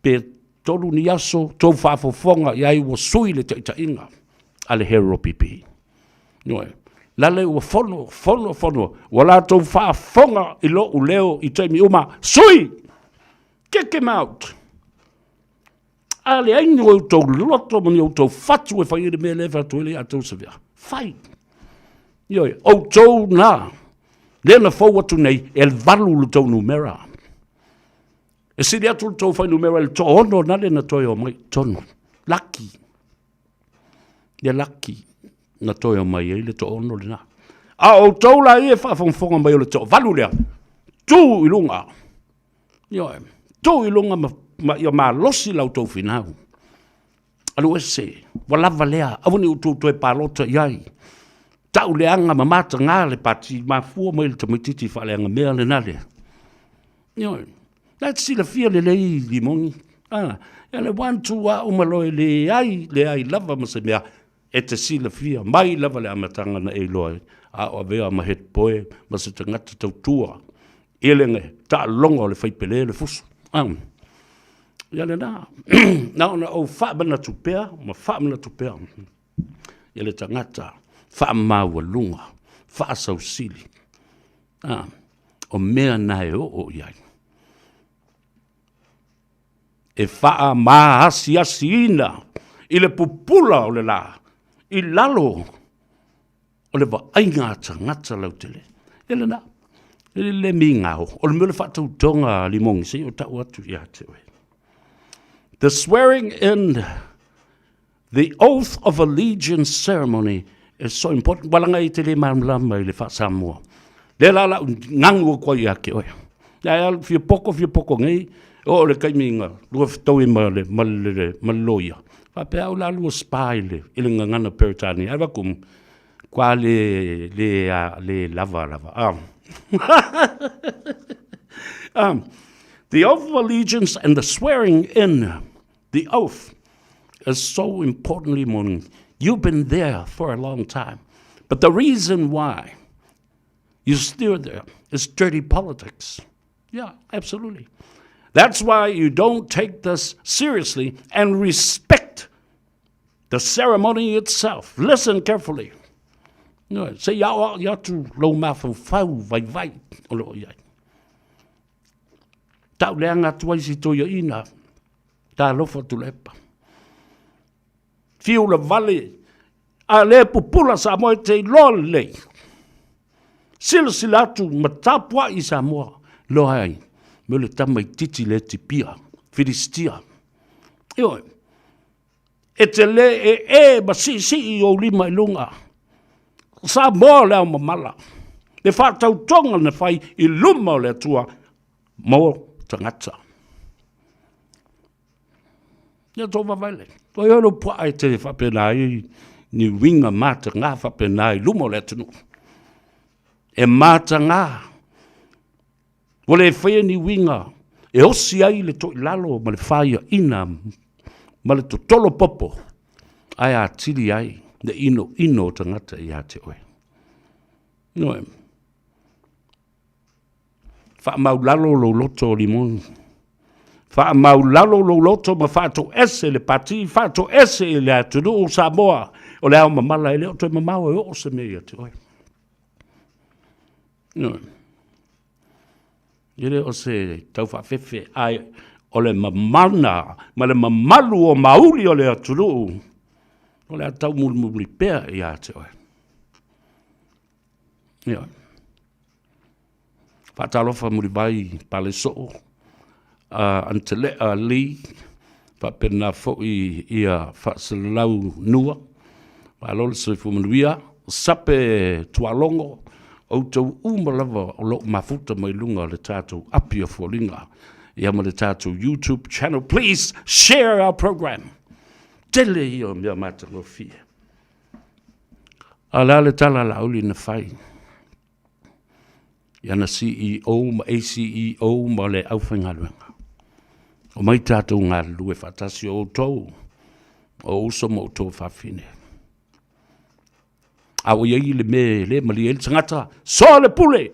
pe 3 ni aso tou faafofoga i ai ua sui le taitaiga a le HRPP. Ioe. Lale ua fono, fono, fono, ua latou faafofoga i lou leo i taimi uma, sui! Kick him out! A leai ni outou loto ma ni outou fatu e fai ai le mea lea e fai atu ai le ia tou savea. Fai! Ioe, outou na, lea na fou atu nei, e 8 le tou numera. E sili atu le tou fuainumera i le toaono na le na toe omai i totonu. Laki. Ia laki na toe omai ai le toaono lena. A o outou la ia e faafogafoga mai o le toavalu lea, tu i luga. Ioe, tu i luga ma, ma ia malosi la outou finau. Alu ese, ua lava lea, aua ne i outou toe palota i ai. Tau leaga ma mataga le pati, mafua mai le tamaitiiti faaleaga mea lena lea. Ioe, la e te silafia lelei Limoni. Ah, ia le one, two, a uma loa e leai, leai lava ma se mea e te silafia mai lava le amataga na e iloa ai, a o avea ma head boy ma se tagata tautua i le taaloga o le faipele le fusu. Ah. Ia lena, na ona ou faamanatu pea ma faamanatu pea i le tagata faamaualuga, faasausili. Ah, o mea na e oo i ai. E faamaasiasiina i le pupula o le la i lalo o le vaaiga a tagata lautele. Ia lena, e le migao, o le mea o le faatautoga a Limoni, se i ou tau atu ia te oe. The swearing in the oath of allegiance ceremony is so important. Ua laga e te le malamalama i le faa-Samoa. Lea la lau gagu atu ai ia te oe. Ia e fia poko, fia poko nei, o le taimi na lua fetaui ma le, ma le, ma le loia. Faapea au la lua spa i le, i le gagana Peretania. Ai vaku, kua le, le, a, le lava lava. Ah. The oath of allegiance and the swearing in the oath is so importantly morning. You've been there for a long time. But the reason why you're still there is dirty politics. Yeah, absolutely. That's why you don't take this seriously and respect the ceremony itself. Listen carefully. No, se ia o ia tu lou mafaufau vai vai o lo iai. Tau leaga atu ai si toeaina, talofa Tuilaepa. Fiu le vale, a le pupula Samoa e te iloa lelei. Silasila atu ma tapuai i Samoa, loa ai, me le tamaititi le Etipia, Filistia. Ioe, e te le e e ma siisii i ou lima i luga. Samoa o le ao mamala, le faatautoga na fai i luma o le Atua mo tagata. Ia tō vavaele. Ko ia lo puaa e te whapena ai ni winga mātanga whapena i luma o le atunuu. E mātanga. Ua le whaia ni winga e osi ai le toi lalo ma le whaia ina ma le totolo popo ai a tili ai le ino ino o tangata i a te oe. Noe. Faamaulalo lou loto o Limoni. Faamaulalo lou loto ma faatoese le pati, faatoese i le atunuu o Samoa. O le ao mamala e le o toe mamao e oo se mea ia te oe. No. E le o se tau faafefe, ae O le mamana ma le mamalu o mauli o le atunuu, o le a taumulimuli pea ia te oe. Ioe. Faatalofa Mulivai Palesoo, Antelea Lee, faapena foi ia Faasalalau Nua, malo le soifua manuia, Sape Tualogo, outou uma lava o lo o mafuta mai luga o le tatou api o foliga, ia ma le tatou YouTube channel. Please share our program. Tele ia o mea matagofie. A o le a le tala a Laauli na fai? I ana CEO ma ACEO ma le aufaigaluega. Omai tatou galulue faatasi o outou, o uso ma outou fafine. A ua i ai le mea e le malie ai le tagata, soa le pule,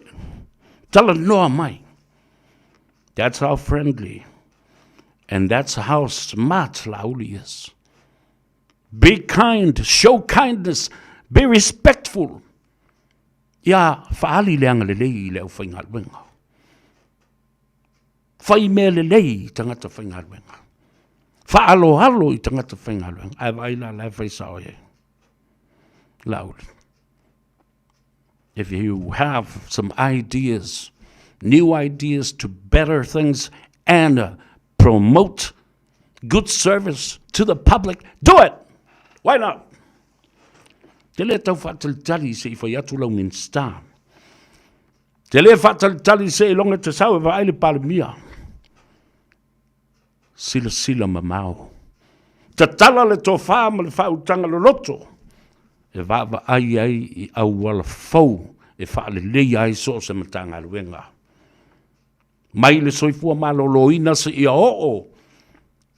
talanoa mai. That's how friendly and that's how smart Laauli is. Be kind, show kindness, be respectful. Ia faaali le agalelei i le aufaigaluega. Fai mea lelei i tagata faigaluega. Faaaloalo i tagata faigaluega. Ae vaai la, la e fai sao i ai. Laauli. If you have some ideas, new ideas to better things and promote good service to the public, do it! Why not? Te le tau faatalitali se i fai atu lau Minista. Te le faatalitali se i loga te sau e vaai le Palemia. Silasila mamao. Tatala le tofa ma le faautaga loloto e vaavaai ai i auala fou e faaleleia ai so o se Matagaluega. Mai le soifua maloloina seia oo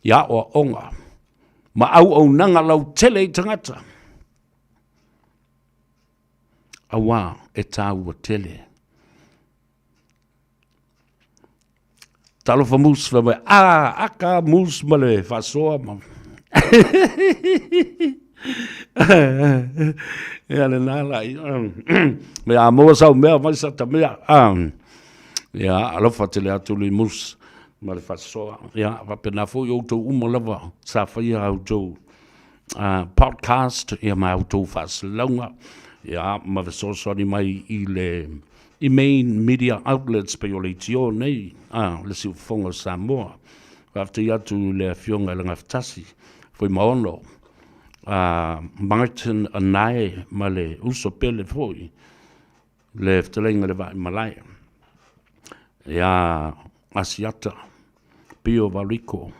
i aoaoga ma auaunaga lautele i tagata, auā e taua tele. Talofa Moose, fai mai, a, aka Moose ma le faasoa ma... Ia lena la, me a maua sau mea, mai sa ta mea. Ia, alofa tele atu le Moose ma le faasoa. Ia, faapena foi outou uma lava sa faia a outou podcast ia ma outou faasalalauga, ia, ma fesoasoani mai i le i main media outlets pei o leitio nei, a, le Siufofoga o Samoa. Faafetai atu i le Afioga i le Gafatasi, Fuimaono, a, Martin Anae ma le uso pele foi, le fetalaiga i le Vaaimalae, ia Asiata, Pio Valiko,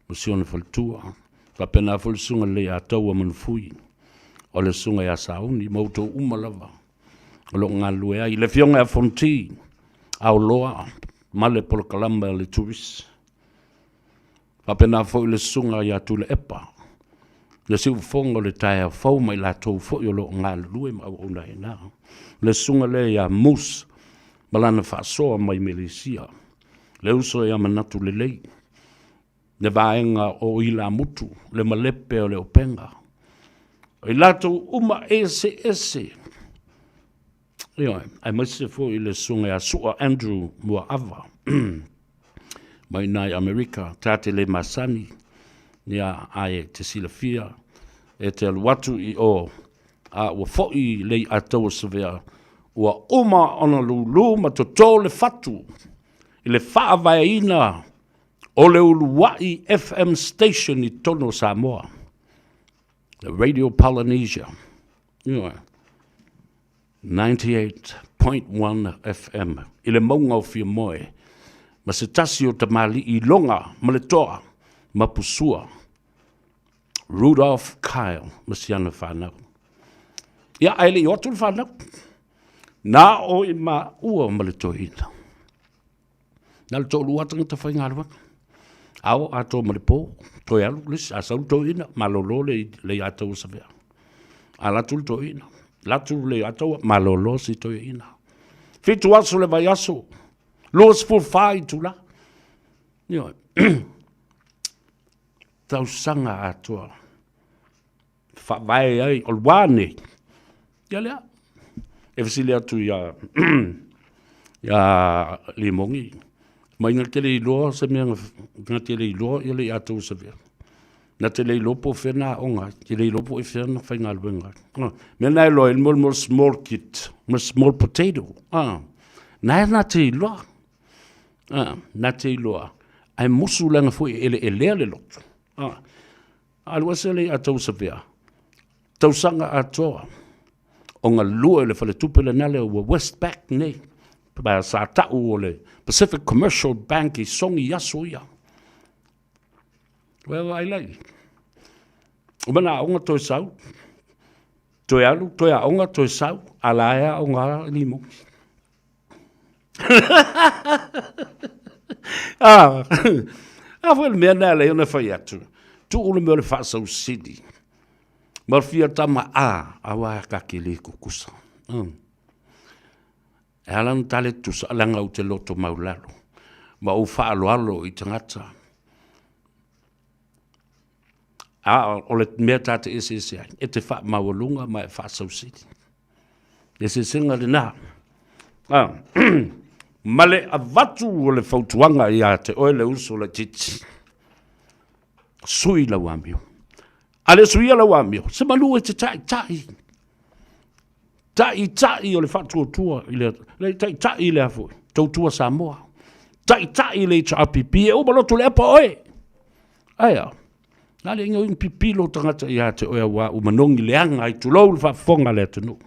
ma si ona faletua, faapena foi le Susuga i le Leiataua Manufui, o le Susuga ia Sauni, ma outou uma lava o lo o galulue ai. Le Afioga ia Fonti Aoloa ma le polokalame a le Turisi. Faapena foi le Susuga ia Tuilaepa, le siufofoga o le taeao fou ma i latou foi o lo o galulue ma auauna ai i ina. Le Susuga lea ia Moose ma lana faasoa mai Melesia, le uso ia Manatu Lelei, le vaega o Ilamutu, le malepe o le upega. O i latou uma eseese, ioe, aemaise foi le susuga ia Sua Andrew Muaava mai i Amerika, ta te le masani, ia, ae te silafia, e te alu atu i o, a ua foi le iataua Savea, ua uma ona lulu ma toto le fatu i le faavaeina o le uluai FM station i totonu o Samoa, le Radio Polynesia, ioe, 98.1 FM i le mauga o Fiamoe, ma se tasi o tamalii iloga ma le toa ma pusua, Rudolph Kyle ma si ana fanau. Ia, ae le i o atu le fanau, na o i maua ma le toeaina. Na o le toalua lava tagata faigaluega. Ao atoa ma le po, toe alu le isi, a sau le toeaina, malolo le leiataua Savea. Alu atu le toeaina, alu atu le leiataua, malolo si toeaina. 7 aso le vaiaso, 24 itula. Ioe. Tausaga atoa. Faavae ai, o le wā nei, ia lea. E fesili atu ia, ia Limogi, Mai na te le iloa se mea na te le iloa ia le ia tou savea. Na te le iloa po o fea na aoga ai, te le iloa po o fea na faigaluega ai. Ah, mea na e iloa ai mo small kit, mo small potato. Ah, na e na te iloa. Ah, na te iloa. Ae musu leaga foi e eleelea le loto. Ah, alu ese le ia tou savea. Tausaga atoa o galue i le faletupe lena lea ua Westpac nei, sa tau o le Pacific Commercial Bank i Sogi i aso ia. Ua vaai lai. Uma na aoga toe sau, toe alu, toe aoga, toe sau, a la e aoga lava limogi. Ah, a foi le mea lena e ala ai ona fai atu, tuu le mea o le faasausili. Ma fia tama a, aua ka ke le kukusa. E ala ona tale tusa, leaga ou te loto maulalo, ma ou faaaloalo i tagata. A o le mea ta te eseese ai, e te faamaualuga ma e faasausili. Le eseesega lena. Ah, ma le avatu o le fautuaga ia te oe le uso laitiiti, sui lau amio. A le suia lau amio, se manu e te taitai. Taitai o le faatuatua i le, le taitai i le a foi, tautua Samoa. Taitai i le HRPP, e uma lotu le apa oe. Aia, na le inga uinga pipilo tagata ia te oe aua ua manogi leaga ai tulou le faafofoga a le atunuu.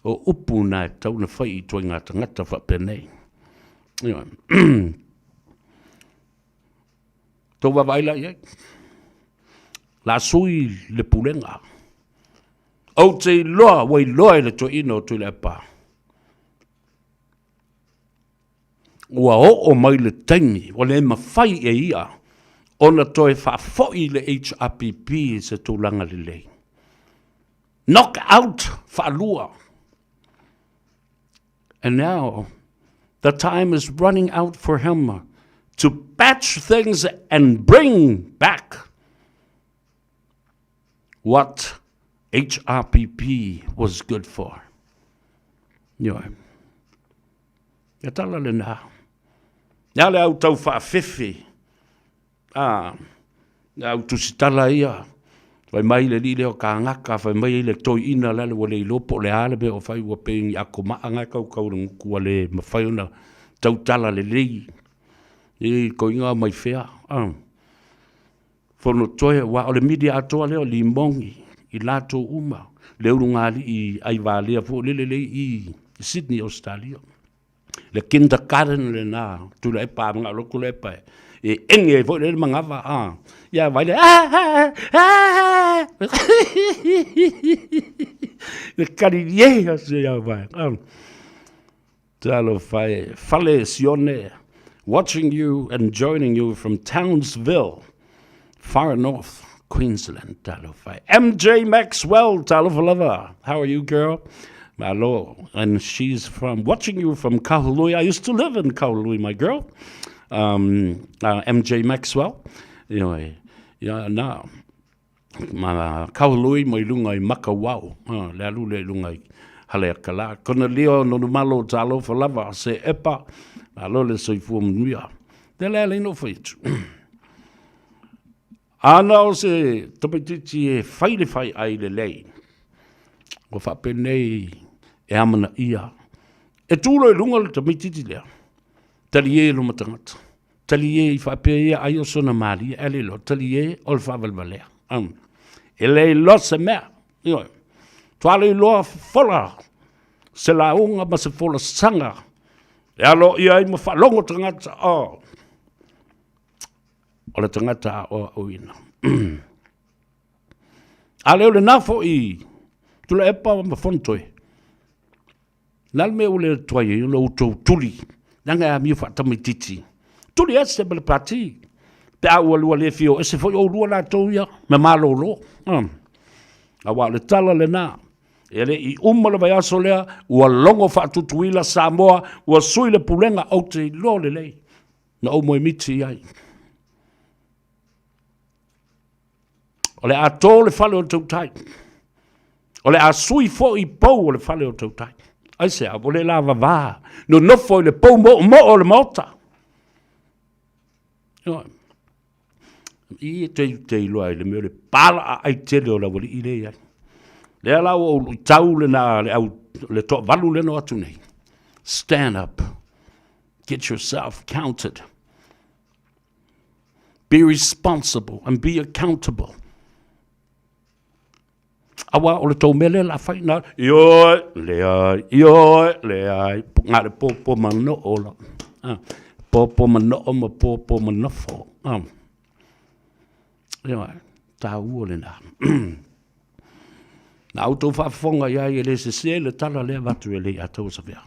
O upu na e tatau ona fai i ituaiga tagata faapenei. Ioe. Tou vaavaai la i ai. La sui le pulega. Ou te iloa, ua iloa e le toeaina o Tuilaepa. Ua oo mai le taimi ua le mafai e ia ona toe faafoi le HRPP i se tulaga lelei. Knock out faalua. And now the time is running out for him to patch things and bring back what HRPP was good for. Ioe. Ia tala lena. Ia le au tau faafefe. A, le au tusitala ia. Fai mai le alii lea o Kagaka, fai mai le toeaina lale ua le iloa po o le a le mea o fai, ua pei ni akomaa na e kaukau i le gutu ua le mafai ona tautala lelei. E toeaina mai fea. A. Fonotoe, aua o le media atoa lea o Limogi, i latou uma, le ulugalii Aivalea foi lele lea i Sydney, Ausetalia. Le kindergarten lena, Tuilaepa, manao loa Tuilaepa e enge ai foi lele manava, a. Ia vai le, le kalilie se ia vai. Talofa e, Fale Sione, watching you and joining you from Townsville, far north Queensland. Talofa e. MJ Maxwell, talofa lava. How are you, girl? Malo. And she's from, watching you from Kahului. I used to live in Kahului, my girl. MJ Maxwell. Anyway, yeah, na. Ma Kahului mai lunga i Makawao. Le alu le lunga i Haleakalā. Kona leo nonu malo talofa lava se epa. Malo le soifua manuia. Te le ale no fai atu. Ana o se tamaitiiti e fai le fai ai lelei. Ua faapenei e amanaia. E tu loa i luga le tamaitiiti lea. Talie loma tagata. Talie i faapea ia ai o sona malie, ae le iloa, talie o le faavalevalea. E le iloa se mea. Ioe. Toa le iloa fofola se lauga ma se folasaga e aloaia ai ma faalogo tagata. Oh. O le tagata aoaoina. A le o lena foi Tuilaepa ma Fonotoe, le a le mea ua le tuai ai ona outou tuli, leaga e amio faatamaitiiti. Tuli ese ma le pati, pe a ua lua le fia o ese foi oulua latou ia ma malolo. Aua o le tala lena, e le i uma le vaiaso lea, ua logo faatutuila Samoa, ua sui le pulega, ou te iloa lelei, na ou moemiti i ai. O le a tō le fale o le tautai. O le a sui foi pou o le fale o le tautai. Aisea, ua le lavavā, nonofo i le pou moomoo o le maota. Ioe. I e te te iloa i le mea o le pala ai tele o le aualii lea i ai. Lea la ua ou luitau lena le au le toavalu lea na o atu nei. Stand up. Get yourself counted. Be responsible and be accountable. Aua o le tou mea lea la fai na, ioe, leai, ioe, leai, na le pōpō manoo la. Ah, pōpō manoo ma pōpō manofo. Ah. Ioe, tāua lena. Na outou faafofoga i ai e le sesē le tala lea avatu e Leiataua Savea.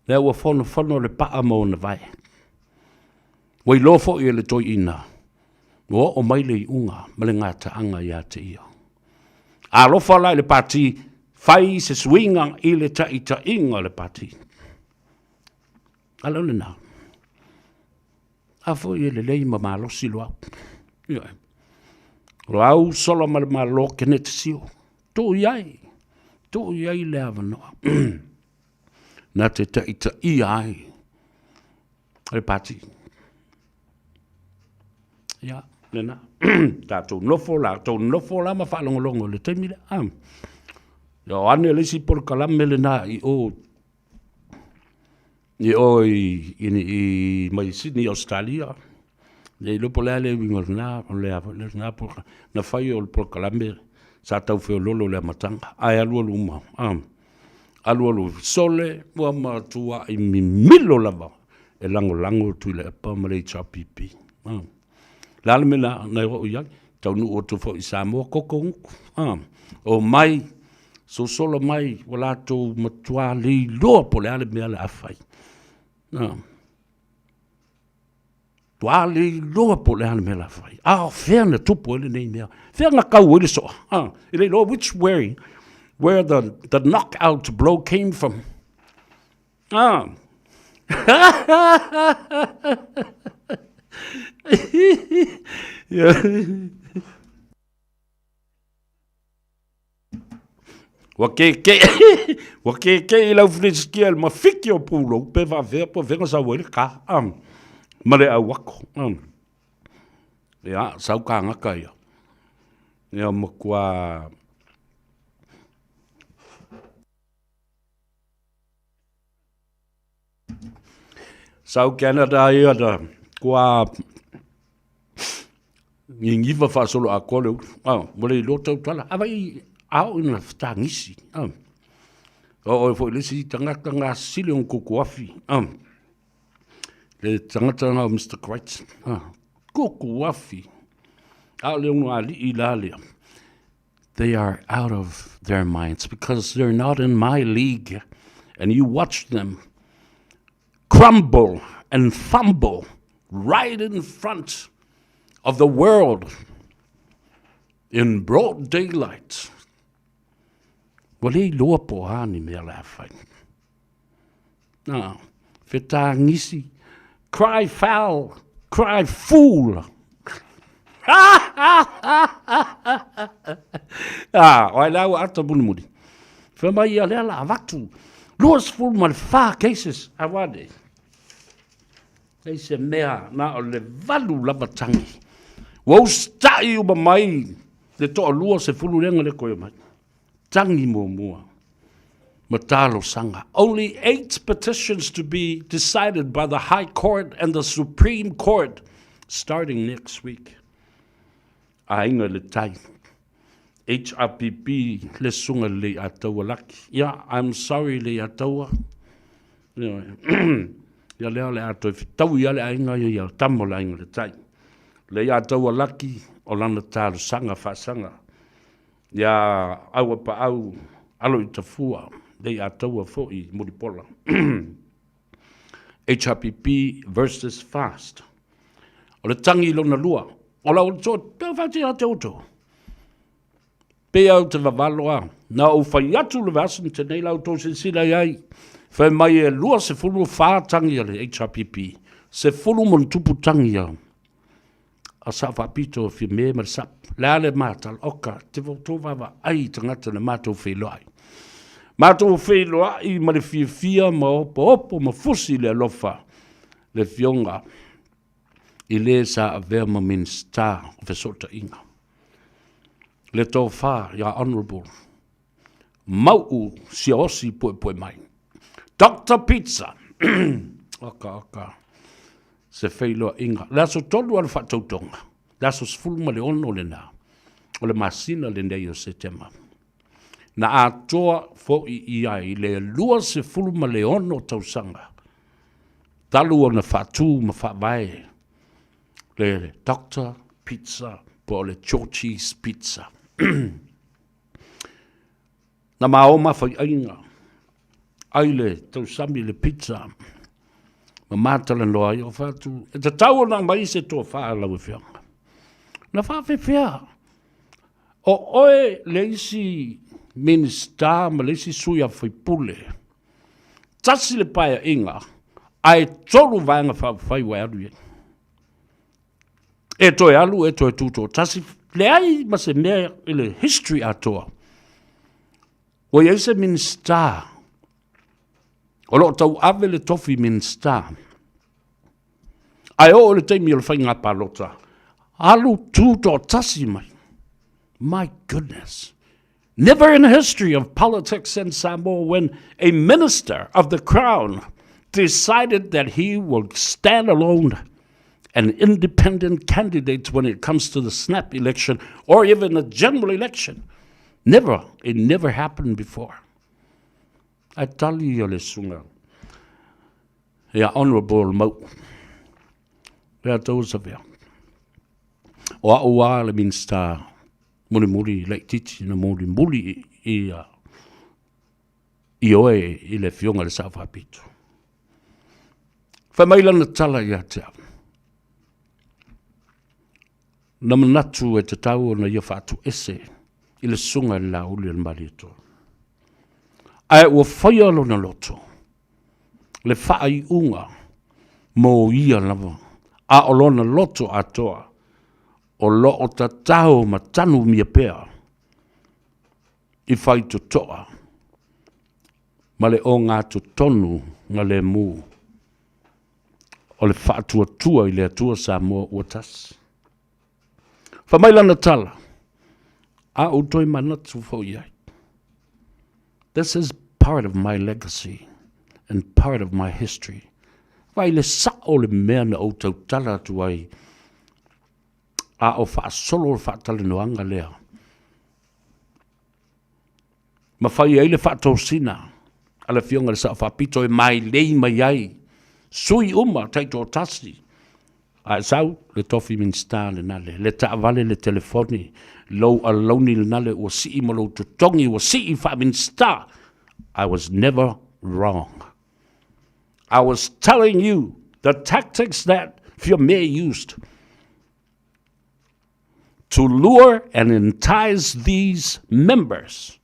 Lea ua fonofono le paa ma ona vae. Ua iloa foi e le toeaina, ua oo mai le iuga ma le gataaga ia te ia. Alofa la i le pati, fai se suiga i le taitaiga o le pati. A leo lena. A foi e lelei ma malosi Loau. Ioe. Loau sola ma le Malo Keneti Sio. Tuu i ai, tuu i ai le avanoa. Na te taitaia ai le pati. Ia, lena. Tatou nofo la, tou nofo la ma faalogologo i le taimi lea. Ah. Ia o ane le isi polokalame lena i o i o i, i, i mai Sydney, Australia. Le iloa po o le a le uiga o lena, o le a foi lena polokalame. Na fai o le polokalame sa tau feoloolo i le amataga, ae alualu uma. Ah. Alualu sole ua matuai mimilo lava e lagolago Tuilaepa ma le HRPP. Ah. Le a le mea na, na oo i ai? Taunuu atu foi i Samoa, koko gutu. Ah. O mai, sosolo mai, ua latou matua le iloa po o le a le mea o le a fai. Ah. Ua le iloa po o le a le mea la fai. A o fea na tupu ai lenei mea? Fea na kau ai le soa? Ah, e le iloa which way, where the knockout blow came from. Ah. yeah. Ua kēkē, ua kēkē i lau filiskia le mafiki o pulou, pe faafefea po o fea na sau ai le kā, ah, ma le auako. Ah. Ia, sau kānaka ia. Ia matua Sau Canada ia na kua niniva faasolo atoa le ulu. Ah, ua le iloa tautala. A vai a oo ina fetagisi. Ah. O oe foi le isi tagata gasili ona kukuafi. Ah. Le tagata lena o Mr. Crichton. Ah. Kukuafi. A o le ono alii la lea. They are out of their minds because they're not in my league. And you watch them crumble and fumble right in front of the world in broad daylight. Ua le iloa po o a ni mea la fai. Nā, fetagisi, cry foul, cry fool. Ah, o ai la ua ata mulimuli. Fai mai ia lea la avatu. 24 cases, a wane. Leai se mea, na o le valu lava tangi. Ua usitai uma mai le toalua sefulu lea na le toe omai. Tangi muamua ma talosaga. Only eight petitions to be decided by the High Court and the Supreme Court starting next week. Aiga i le Tai. HRPP le susuga i le Leiataua Lucky. Ia, I'm sorry Leiataua. Ia lea o le a toe fetaui lava le aiga ia ia tama o le Aiga i le Tai. Leiataua Lucky o lana talosaga faasaga. Ia Auapaau alo i Tafua, Leiataua foi i Mulipola. HRPP versus Fast. O le tangi lona lua, o lau to, pe whati a te outou. Pe au te vavalo a, na ou whai atu le vasen te nei lau tau silasila i ai, whai mai e 24 tangi a le HRPP, se fulu mo tupu tangi a, a sa whapito o whime ma le sap, le ale mātal, oka, te tō vava ai tangata na mātou wheiloai. Mātou wheiloai ma le fiafia ma opo opo ma fusi le alofa, le fionga. i le sa avea ma Minisita o Fesootaiga, le Tofa ia Honourable Mau'u Siaosi Puepuemai. Doctor Pizza, oka oka, se feiloaiga. Le aso tolu o le faatautoga, le aso 16 lena o le masina lenei o Setema, na atoa foi i ai le 26 tausaga talu ona faatu ma faavae le Doctor Pizza po o le Georgie's Pizza. Na ma o mafaiaiga ai le tausami le pizza ma matalanoa ai o fatu e tatau ona aumai se tofa a lau afioga. Na faafefea o oe le isi Minisita ma le isi sui a faipule, tasi le paeaiga ae 3 vaega faaupufai ua e alu i ai. E toe alu, e toe tutoatasi, leai ma se mea i le history atoa ua i ai se Minisita o lo o tauave le tofi Minisita, ae oo i le taimi o le faiga palota, alu tutoatasi mai. My goodness. Never in the history of politics in Samoa when a minister of the crown decided that he will stand alone an independent candidate when it comes to the snap election or even a general election. Never, it never happened before. Ae tali o le susuga ia Honourable Mau. Lea tou savea. O au a le Minista mulimuli laitiiti na mulimuli i i oe i le afioga i le Sao Faapito. Fai mai lana tala ia te au. Na manatu e tatau ona ia faatuese i le susuga i le Laauli o le Malietoa. Ae ua faia lona loto le faaiuga mo ia lava, a o lona loto atoa o lo o tatao ma tanumia pea i faitotoa ma le ogatotonu na lemu o le faatuatua i le Atua Samoa ua tasi. Fai mai lana tala, a ou toe manatu foi i ai. This is part of my legacy and part of my history. Vai le sao le mea na ou tautala atu ai a o faasolo le faatalanoaga lea ma fai ai le faatosina a le Afioga i le Sao Faapito e mailei mai ai sui uma taitoatasi a e sau le tofi Minisita lena le, le taavale le telefoni lou alauni lena le ua sii ma lou totogi ua sii faa-Minisita. I was never wrong. I was telling you the tactics that Fiame used to lure and entice these members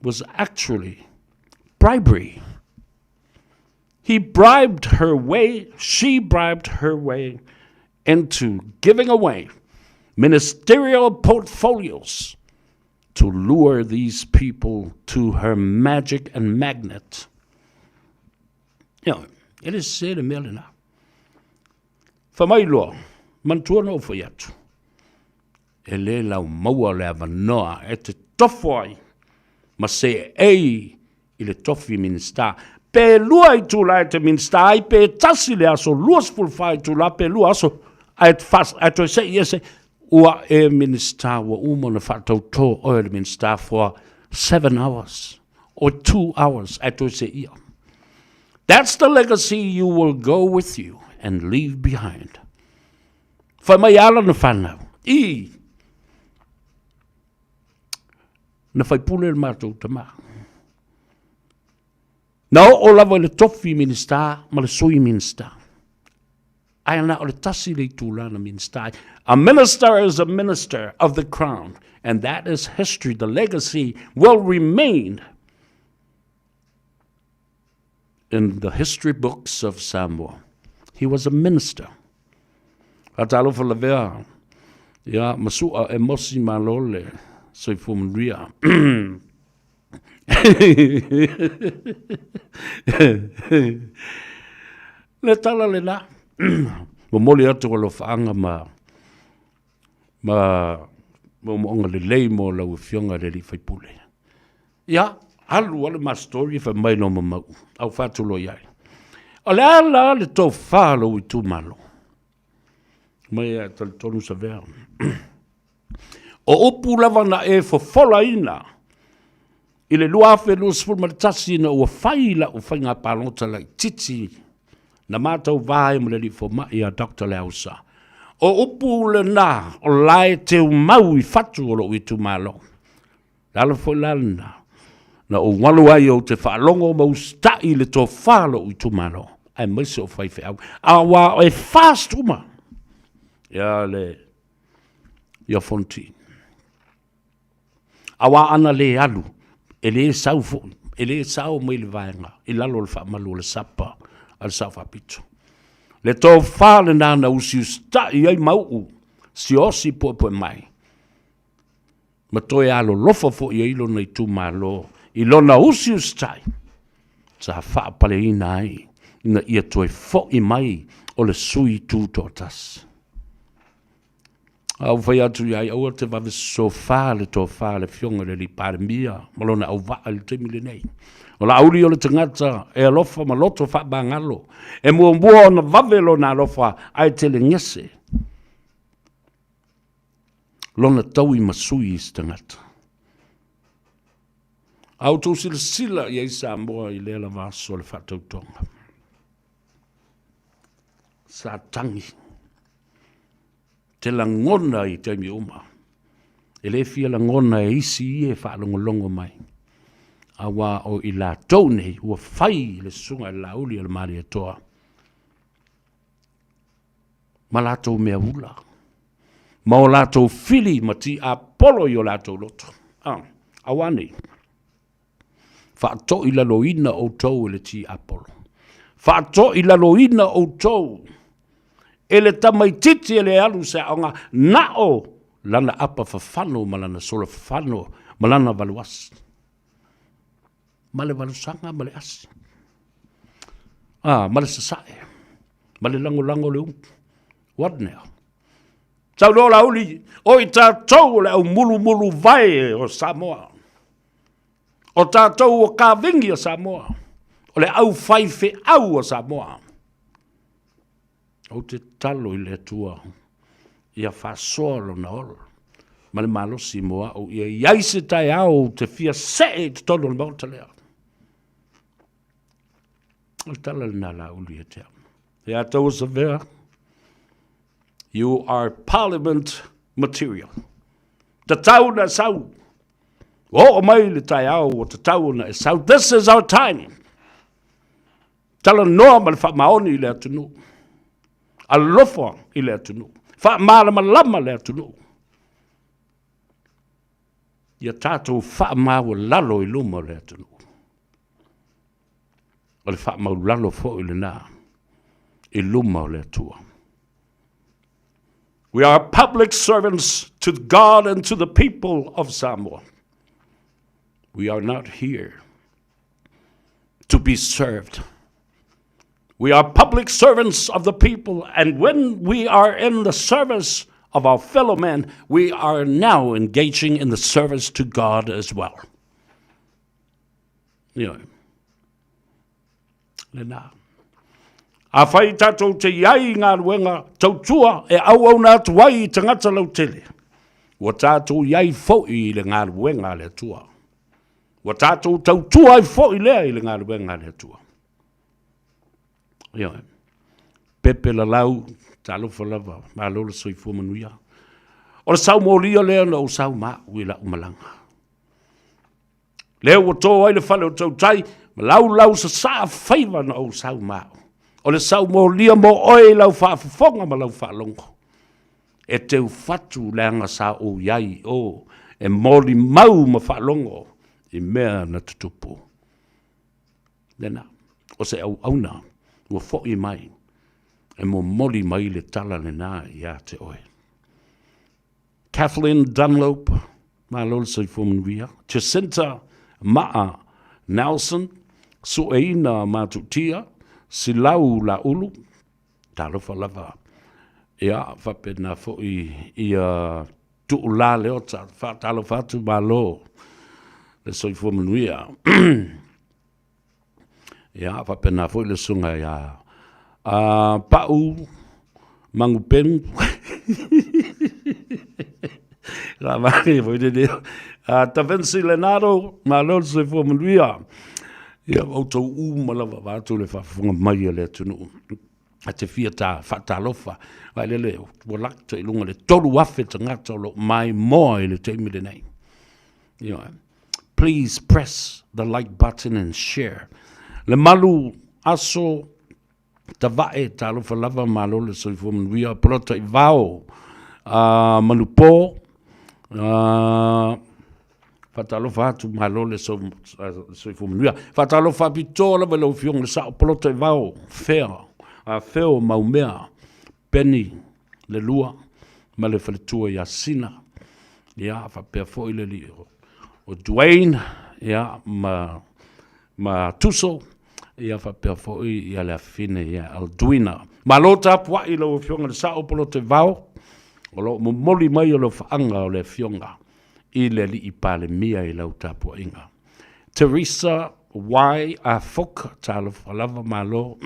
was actually bribery. He bribed her way, she bribed her way into giving away ministerial portfolios to lure these people to her magic and magnet. Ioe, e le sese le mea lena. Fai mai loa, manatua na ou fai atu, e le lau maua le avanoa e te tofo ai ma seei i le tofi Minisita. Pe lua itula e te Minisita ai, pe tasi le aso, 24 itula, pe lua aso, ae, ae toe sei ese, ua e Minisita, ua uma ona faatautō oe le Minisita for 7 hours or 2 hours, ae toe seia. That's the legacy you will go with you and leave behind. Fai mai a lana whanau. I, na faipule le matou tama. Na oo lava i le tofi Minista ma le sui Minista. Ae na o le tasi le itula na Minista ai. A minister is a minister of the crown, and that is history. The legacy will remain in the history books of Samoa. He was a minister. Faatalofa lavea ia Masu'a e Mosi Malo le soifua manuia. Le tala lena. Momoli atu alofaaga ma ma moomooga lelei mo lau Afioga i le alii faipule. Ia, alu lava le ma story fai mai loa ma Mauu, au faatuloi ai. O le a la le tofa a lou itumalo? Mai e talitonu Savea. O upu lava na e fofolaina i le 2021 ina ua fai lau faiga palota laitiiti na matauva ai ma le alii fomai ia Dr. Leausa. O upu lena o la e teumau i fatu o lou itumalo. Le ala foi la lena na ou alu ai ou te faalogo ma usitai i le tofa o lou itumalo, aemaise o faifeau. Aua e fast uma ia le ia Fonoti. Aua ana le alu, e le sau foi, e le sao mai le vaega i lalo o le faamalu o le sapa a le Sao Faapito. Le tofa lena na usiusitai ai Mauu, siosi puepue mai, ma toe alolofa foi ai lona itumalo i lona usiusitai sa faapaleina ai ina ia toe foi mai o le sui tutoatasi. A ua fai atu ia ai, aua te vave sofa le tofa a le Afioga i le Palemia ma lona auvaa i le taimi lenei. O Laauli o le tagata e alofa ma loto faamagalo, e muamua ona vave lona alofa ae telegese lona taui ma sui i se tagata. A outou silasila i ai Samoa i lea lava aso o le faatautoga, sa tagi te lagona i taimi uma. E le fia lagona e isi ia e faalogologo mai, aua o i latou nei ua fai le susuga i le Laauli a le Malietoa ma latou mea ula, ma o latou fili ma tiapolo i o latou loto. Ah, aua nei, faatoilaloina outou e le tiapolo, faatoilaloina outou e le tamaitiiti e le alu i se aoga, na o lana apa fafano ma lana sola fafano ma lana valuasi, ma le valusaga ma le asi, ah, ma le sasae, ma le lagolago o le upu. What now? Sau loa Laauli, o i tatou o le aumulumuluvae o Samoa. O tatou o kavini o Samoa. O le aufaifeau o Samoa. Ou te tatalo i le Atua ia faasoa lona ola ma le malosi mo au ia i ai se taeao ou te fia see i totonu o le Maota lea. O le tala lena Laauli ia te au. Ia taua Savea, you are parliament material. Tatau na sau. Ua oo mai le taeao ua tatau ona e sau. This is our time. Talanoa ma le faamaoni i le atunuu. Alofa i le atunuu. Faamalamalama le atunuu. Ia tatou faamaualalo i luma o le atunuu. O le faamaulalo foi lena i luma o le Atua. We are public servants to God and to the people of Samoa. We are not here to be served. We are public servants of the people, and when we are in the service of our fellow men, we are now engaging in the service to God as well. Ioe. Lena. A whai tātou te iai i ngā ruenga tautua e auauna atu ai i tangata lautele. Ua tātou iai foi i le ngā ruenga a le Atua. Ua tātou tautua ai foi lea i le galuega a le Atua. Ioe. Pepe Lalau, talofa lava, malo le soifua manuia. O le saumolia lea na ou sau ma au i lau malaga. Lea ua tō ai le fale o tautai, ma laulau sasaa faiva na ou sau ma au. O le saumolia mo oe i lau faafofoga ma lau faalogo. E teufatu leaga sa ou i ai i o, e molimau ma faalogo i mea na tutupu. Lena, o se auauna ua foi mai e momoli mai le tala lena ia te oe. Kathleen Dunlop, malo le soifua manuia. Jacinta Maa Nelson, Sueina Matutia, Silau Laulu, Talofa lava. Ia, faapena foi ia Tuula Leota, faatalofa atu malo le soifua manuia. Ia, faapena foi le susuga ia a Pau Magupenu. Ramani foi le leo. A Tavensi Lenaro, malo le soifua manuia. Ia, outou uma lava vaeatu le faafofoga mai a le atunuu. A te fia ta faatalofa, vaelele ua lata i luga le 3,000 tagata o lo o maimoa i le taimi lenei. Ioe. Please press the like button and share. Le malu aso tavae talofa lava malo le soifua manuia Polota i vao manupo faatalofa atu malo le soifua manuia. Faatalofa faapitoa lava i lau Afioga i le Sao Polota i Vao Fea, Feo Maumea Penny le lua ma le faletua ia Sina, ia faapea foi le alii o Dwayne, ia ma ma Tuso, ia faapea foi ia le afafine ia Aldwina. Malo tapuai i lau Afioga i le Sao Polotevao, o lo o momoli mai alofaaga o le Afioga i le Alii Palemia i lau tapuaiga. Teresa Y. Afoka, talofa lava malo.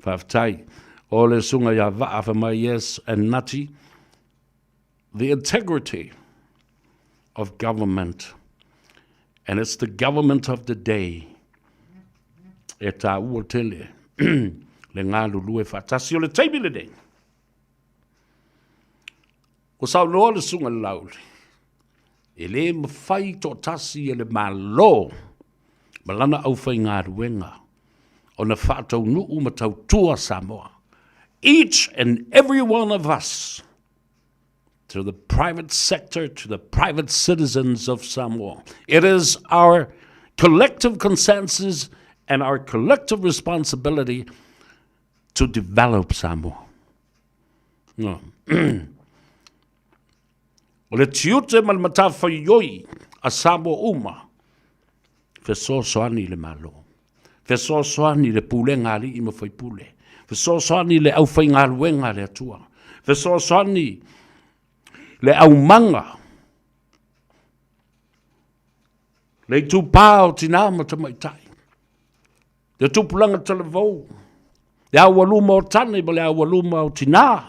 Faafetai. O le susuga ia Vaa fai mai, yes, and Nati, the integrity of government, and it's the government of the day, e tāua tele le galulue faatasi o le taimi lenei. Ua saunoa le Susuga i le Laauli, e le mafai toatasi e le Malo ma lana aufaigaluega ona faataunuu ma tautua Samoa. Each and every one of us, to the private sector, to the private citizens of Samoa. It is our collective consensus and our collective responsibility to develop Samoa. No. O le tiute ma le matafaioi a Samoa uma, fesoasoani i le Malo, fesoasoani i le pulega a alii ma faipule, fesoasoani i le aufaigaluega a le Atua, fesoasoani le aumaga, le itupa o tinā ma tamaitai, Le tupulaga talavou, le aualuma o tane ma le aualuma o tinā,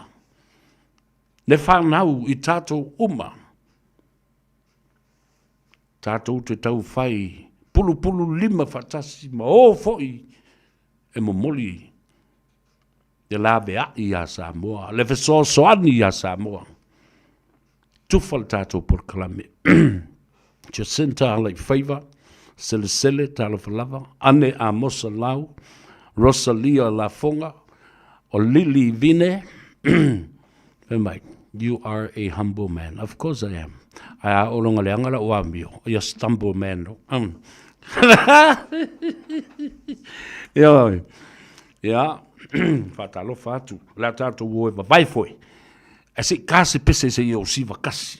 le whanau i tātou uma. Tātou te tau whai pulupulu lima whaatasi ma o foi e momoli le laveai iā Samoa, le fesoasoani iā Samoa. Tufa le tatou polokalame. Jacinta Alaifaiva, Selesele Talofa lava, Ane Amosa Lau, Rosalia Lafoga, o Lily Vine, fai mai, you are a humble man. Of course I am. Ae a oo loga leaga lau amio, ia stumble man lo. Ioe. Ia, faatalofa atu, o le a tatou o e vavae foe. Ae se i ka se pese se i o siva kasi.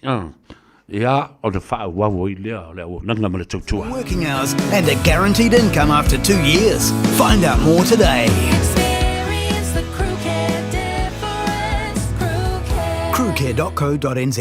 Ia, ona faaauau ai lea o le auaunaga ma le tautua. Working hours and a guaranteed income after 2 years. Find out more today. Experience the Crew Care difference. Crew Care. Crewcare.co.nz.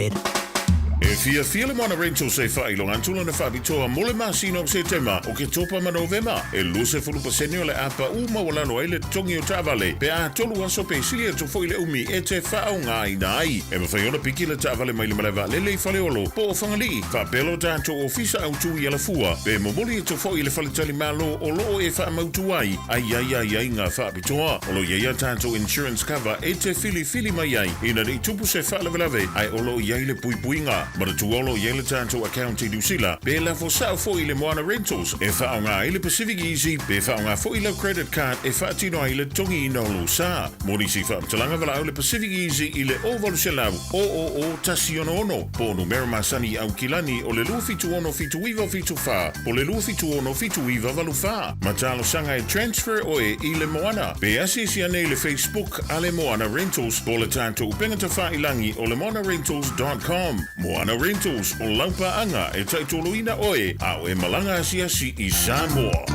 E fiafia le Moana Rentals e faailoga atu lana faapitoa mo le masina o Setema, Oketopa ma Novema. E 20% o le a paʻu maualalo ai le totogi o taavale pe a tolu aso pe sili atu foi le umi e te faaaogaina ai. E mafai ona piki le taavale mai le malae vaalele i Faleolo po o Fagalii, faapea lo tatou ofisa autu i Alafua, pe momoli atu foi i le faletalimalo o lo o e faamautu ai a i ai aiaiga faapitoa. O lo o i ai a tatou insurance cover e te filifili mai ai ina ne i tupu se faalavelave ae o lo o i ai le puipuiga. Manatua o lo o i ai le tatou account i Niu Sila pe lafo sao foi i le Moana Rentals e faaaoga ai le Pacific Easy pe faaaoga foi lau credit card e faatino ai le totogiina o lou sa. Mo nisi faamatalaga valaau le Pacific Easy i le 0800 000 166 po o numera masani i Aukilani o le 276 7974 po o le 276 7984. Ma talosaga e transfer oe i le Moana. Pe asiasi ane i le Facebook a le Moana Rentals po o le tatou upega tafailangi o le moanarentals dot com. Moana Rentals, o lau paaga e taitoloina oe a o e malaga asiasi i Samoa.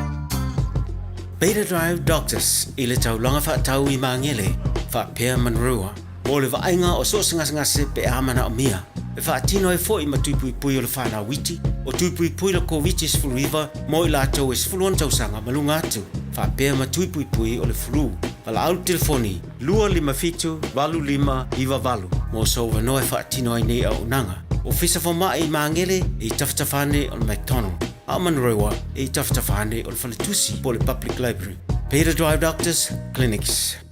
Beta Drive Doctors i le taulaga faatau i Magele faapea Manurewa mo le vaaiga o so o se gasegase pe a manaomia. E faatino ai foi ma tui puipui o le fanau iti, o tui puipui le Koviti-19 mo i latou e 16 tausaga ma luga atu, faapea ma tui puipui o le flu. Valaau le telefoni 257 8598 mo sou avanoa e faatino ai nei auaunaga. Ofisa Fomai i Magele e i tafatafa ane o le McDonald. A o Manurewa e i tafatafa ane o le faletusi po o le Public Library. Peter Drive Doctors Clinics.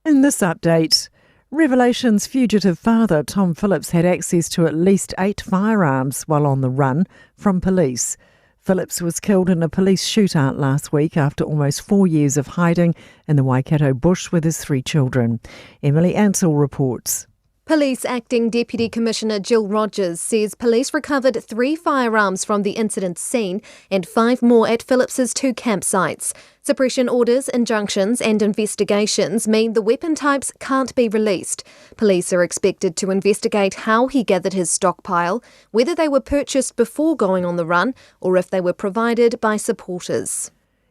In this update, Revelation's fugitive father, Tom Phillips, had access to at least eight firearms while on the run from police. Phillips was killed in a police shootout last week after almost four years of hiding in the Waikato bush with his three children. Emily Ansell reports. Police Acting Deputy Commissioner Jill Rogers says police recovered three firearms from the incident scene and five more at Phillips's two campsites. Suppression orders, injunctions and investigations mean the weapon types can't be released. Police are expected to investigate how he gathered his stockpile, whether they were purchased before going on the run or if they were provided by supporters.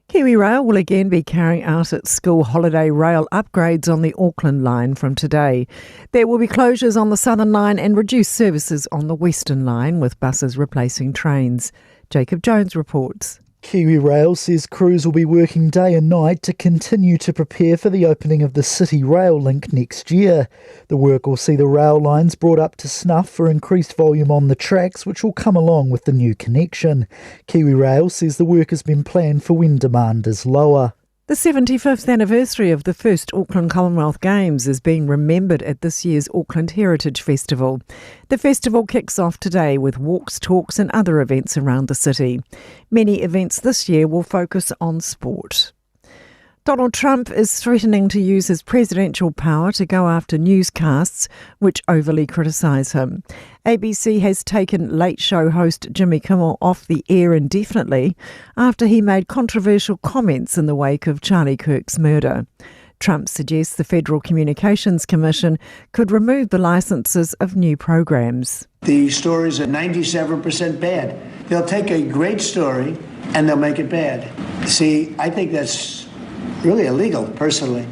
Kiwi Rail will again be carrying out its school holiday rail upgrades on the Auckland line from today. There will be closures on the Southern line and reduced services on the Western line, with buses replacing trains. Jacob Jones reports. Kiwi Rail says crews will be working day and night to continue to prepare for the opening of the City Rail Link next year. The work will see the rail lines brought up to snuff for increased volume on the tracks, which will come along with the new connection. Kiwi Rail says the work has been planned for when demand is lower. The 75th anniversary of the first Auckland Commonwealth Games is being remembered at this year's Auckland Heritage Festival. The festival kicks off today with walks, talks, and other events around the city. Many events this year will focus on sport. Donald Trump is threatening to use his presidential power to go after newscasts which overly criticise him. ABC has taken Late Show host Jimmy Kimmel off the air indefinitely after he made controversial comments in the wake of Charlie Kirk's murder. Trump suggests the Federal Communications Commission could remove the licenses of new programs. The stories are 97% bad. They'll take a great story and they'll make it bad. See, I think that's really illegal, personally.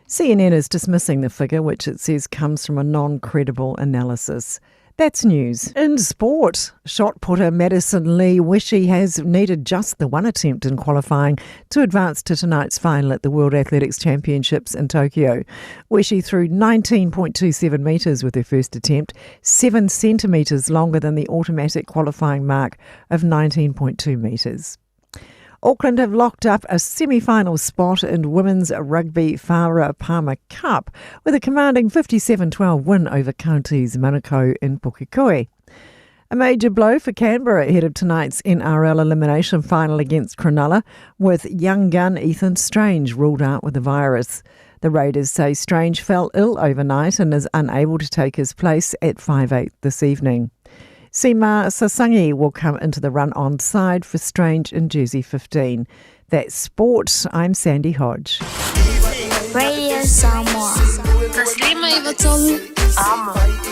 CNN is dismissing the figure, which it says comes from a non credible analysis. That's news. In sport, shot putter Madison Lee Wishy has needed just the one attempt in qualifying to advance to tonight's final at the World Athletics Championships in Tokyo. Wishy threw 19.27 metres with her first attempt, 7 centimetres longer than the automatic qualifying mark of 19.2 metres. Auckland have locked up a semi final spot in Women's Rugby Farah Palmer Cup with a commanding 57 12 win over Counties Manukau in Pukekohe. A major blow for Canberra ahead of tonight's NRL elimination final against Cronulla, with young gun Ethan Strange ruled out with the virus. The Raiders say Strange fell ill overnight and is unable to take his place at 5'8 this evening. Sima Sasangi will come into the run on side for Strange in jersey 15. That's sport. I'm Sandy Hodge. Radio Samoa. Amo.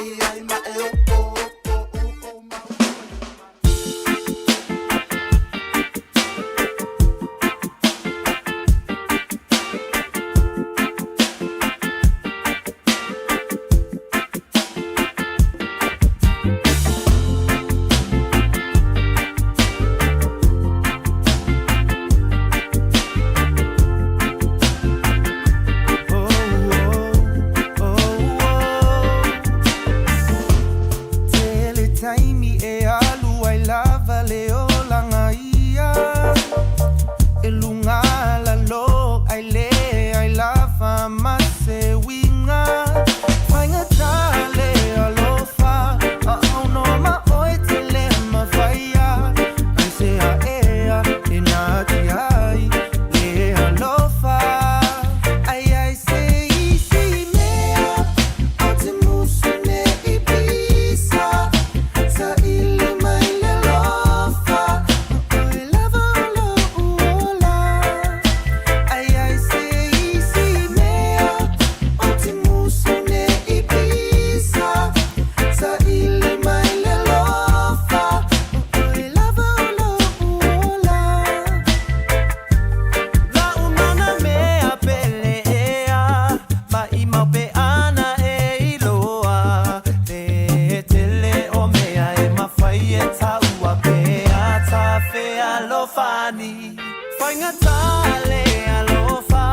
Faapea ta fealofani Faigata le alofa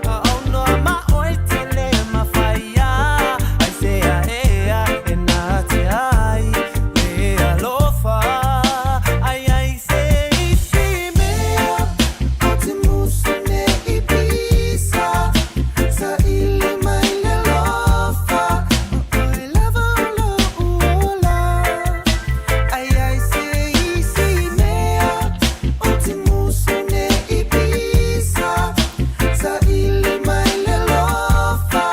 Aono ma oe tele mafai Aisea ea e natia ai le alofa Ai ai se isi mea O te musu nei pisa Saili mai le alofa O oe lava o lo'u ola Ai ai se isi mea O te musu nei pisa Saili mai le alofa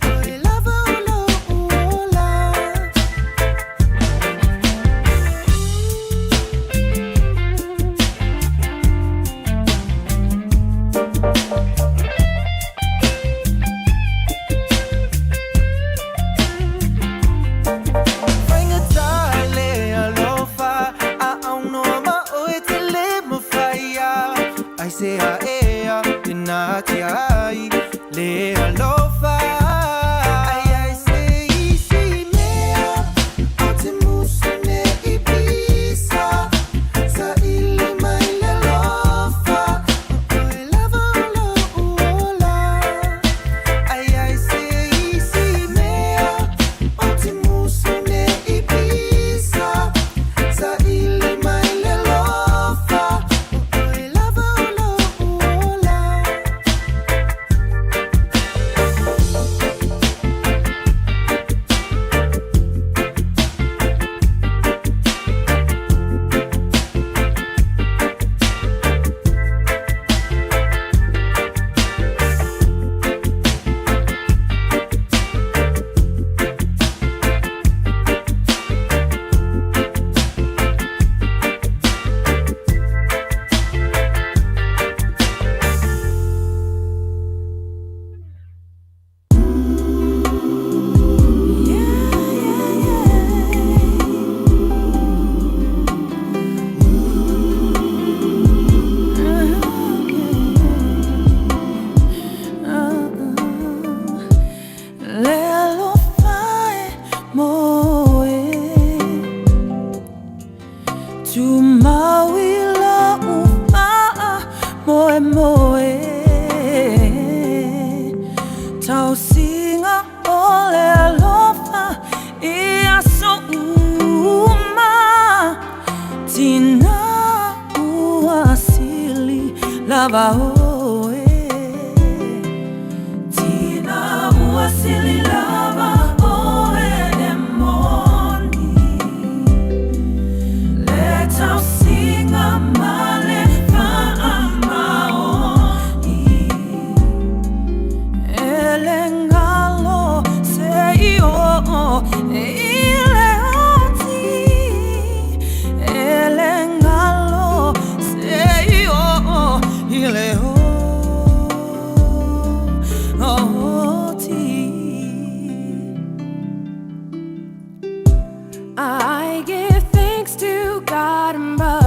O oe lava o lo'u ola. Faigata le alofa A aunoa ma oe te le mafai Aisea ea e natia ai le alofa Ai ai se isi mea O te musu nei pisa Saili mai le alofa O oe lava o lo'u ola Ai ai se isi mea O te musu nei pisa Saili mai le alofa O oe lava o lo'u ola. Le alofa e moe Tumau i lou faamoemoe Tausiga o le alofa i aso uma Tina ua sili lava oe Tina ua sili lava oe e moni Le tausiga ma le faamaoni E le galo se i oo i le oti E le galo se i oo i le oti. I give thanks to God above. I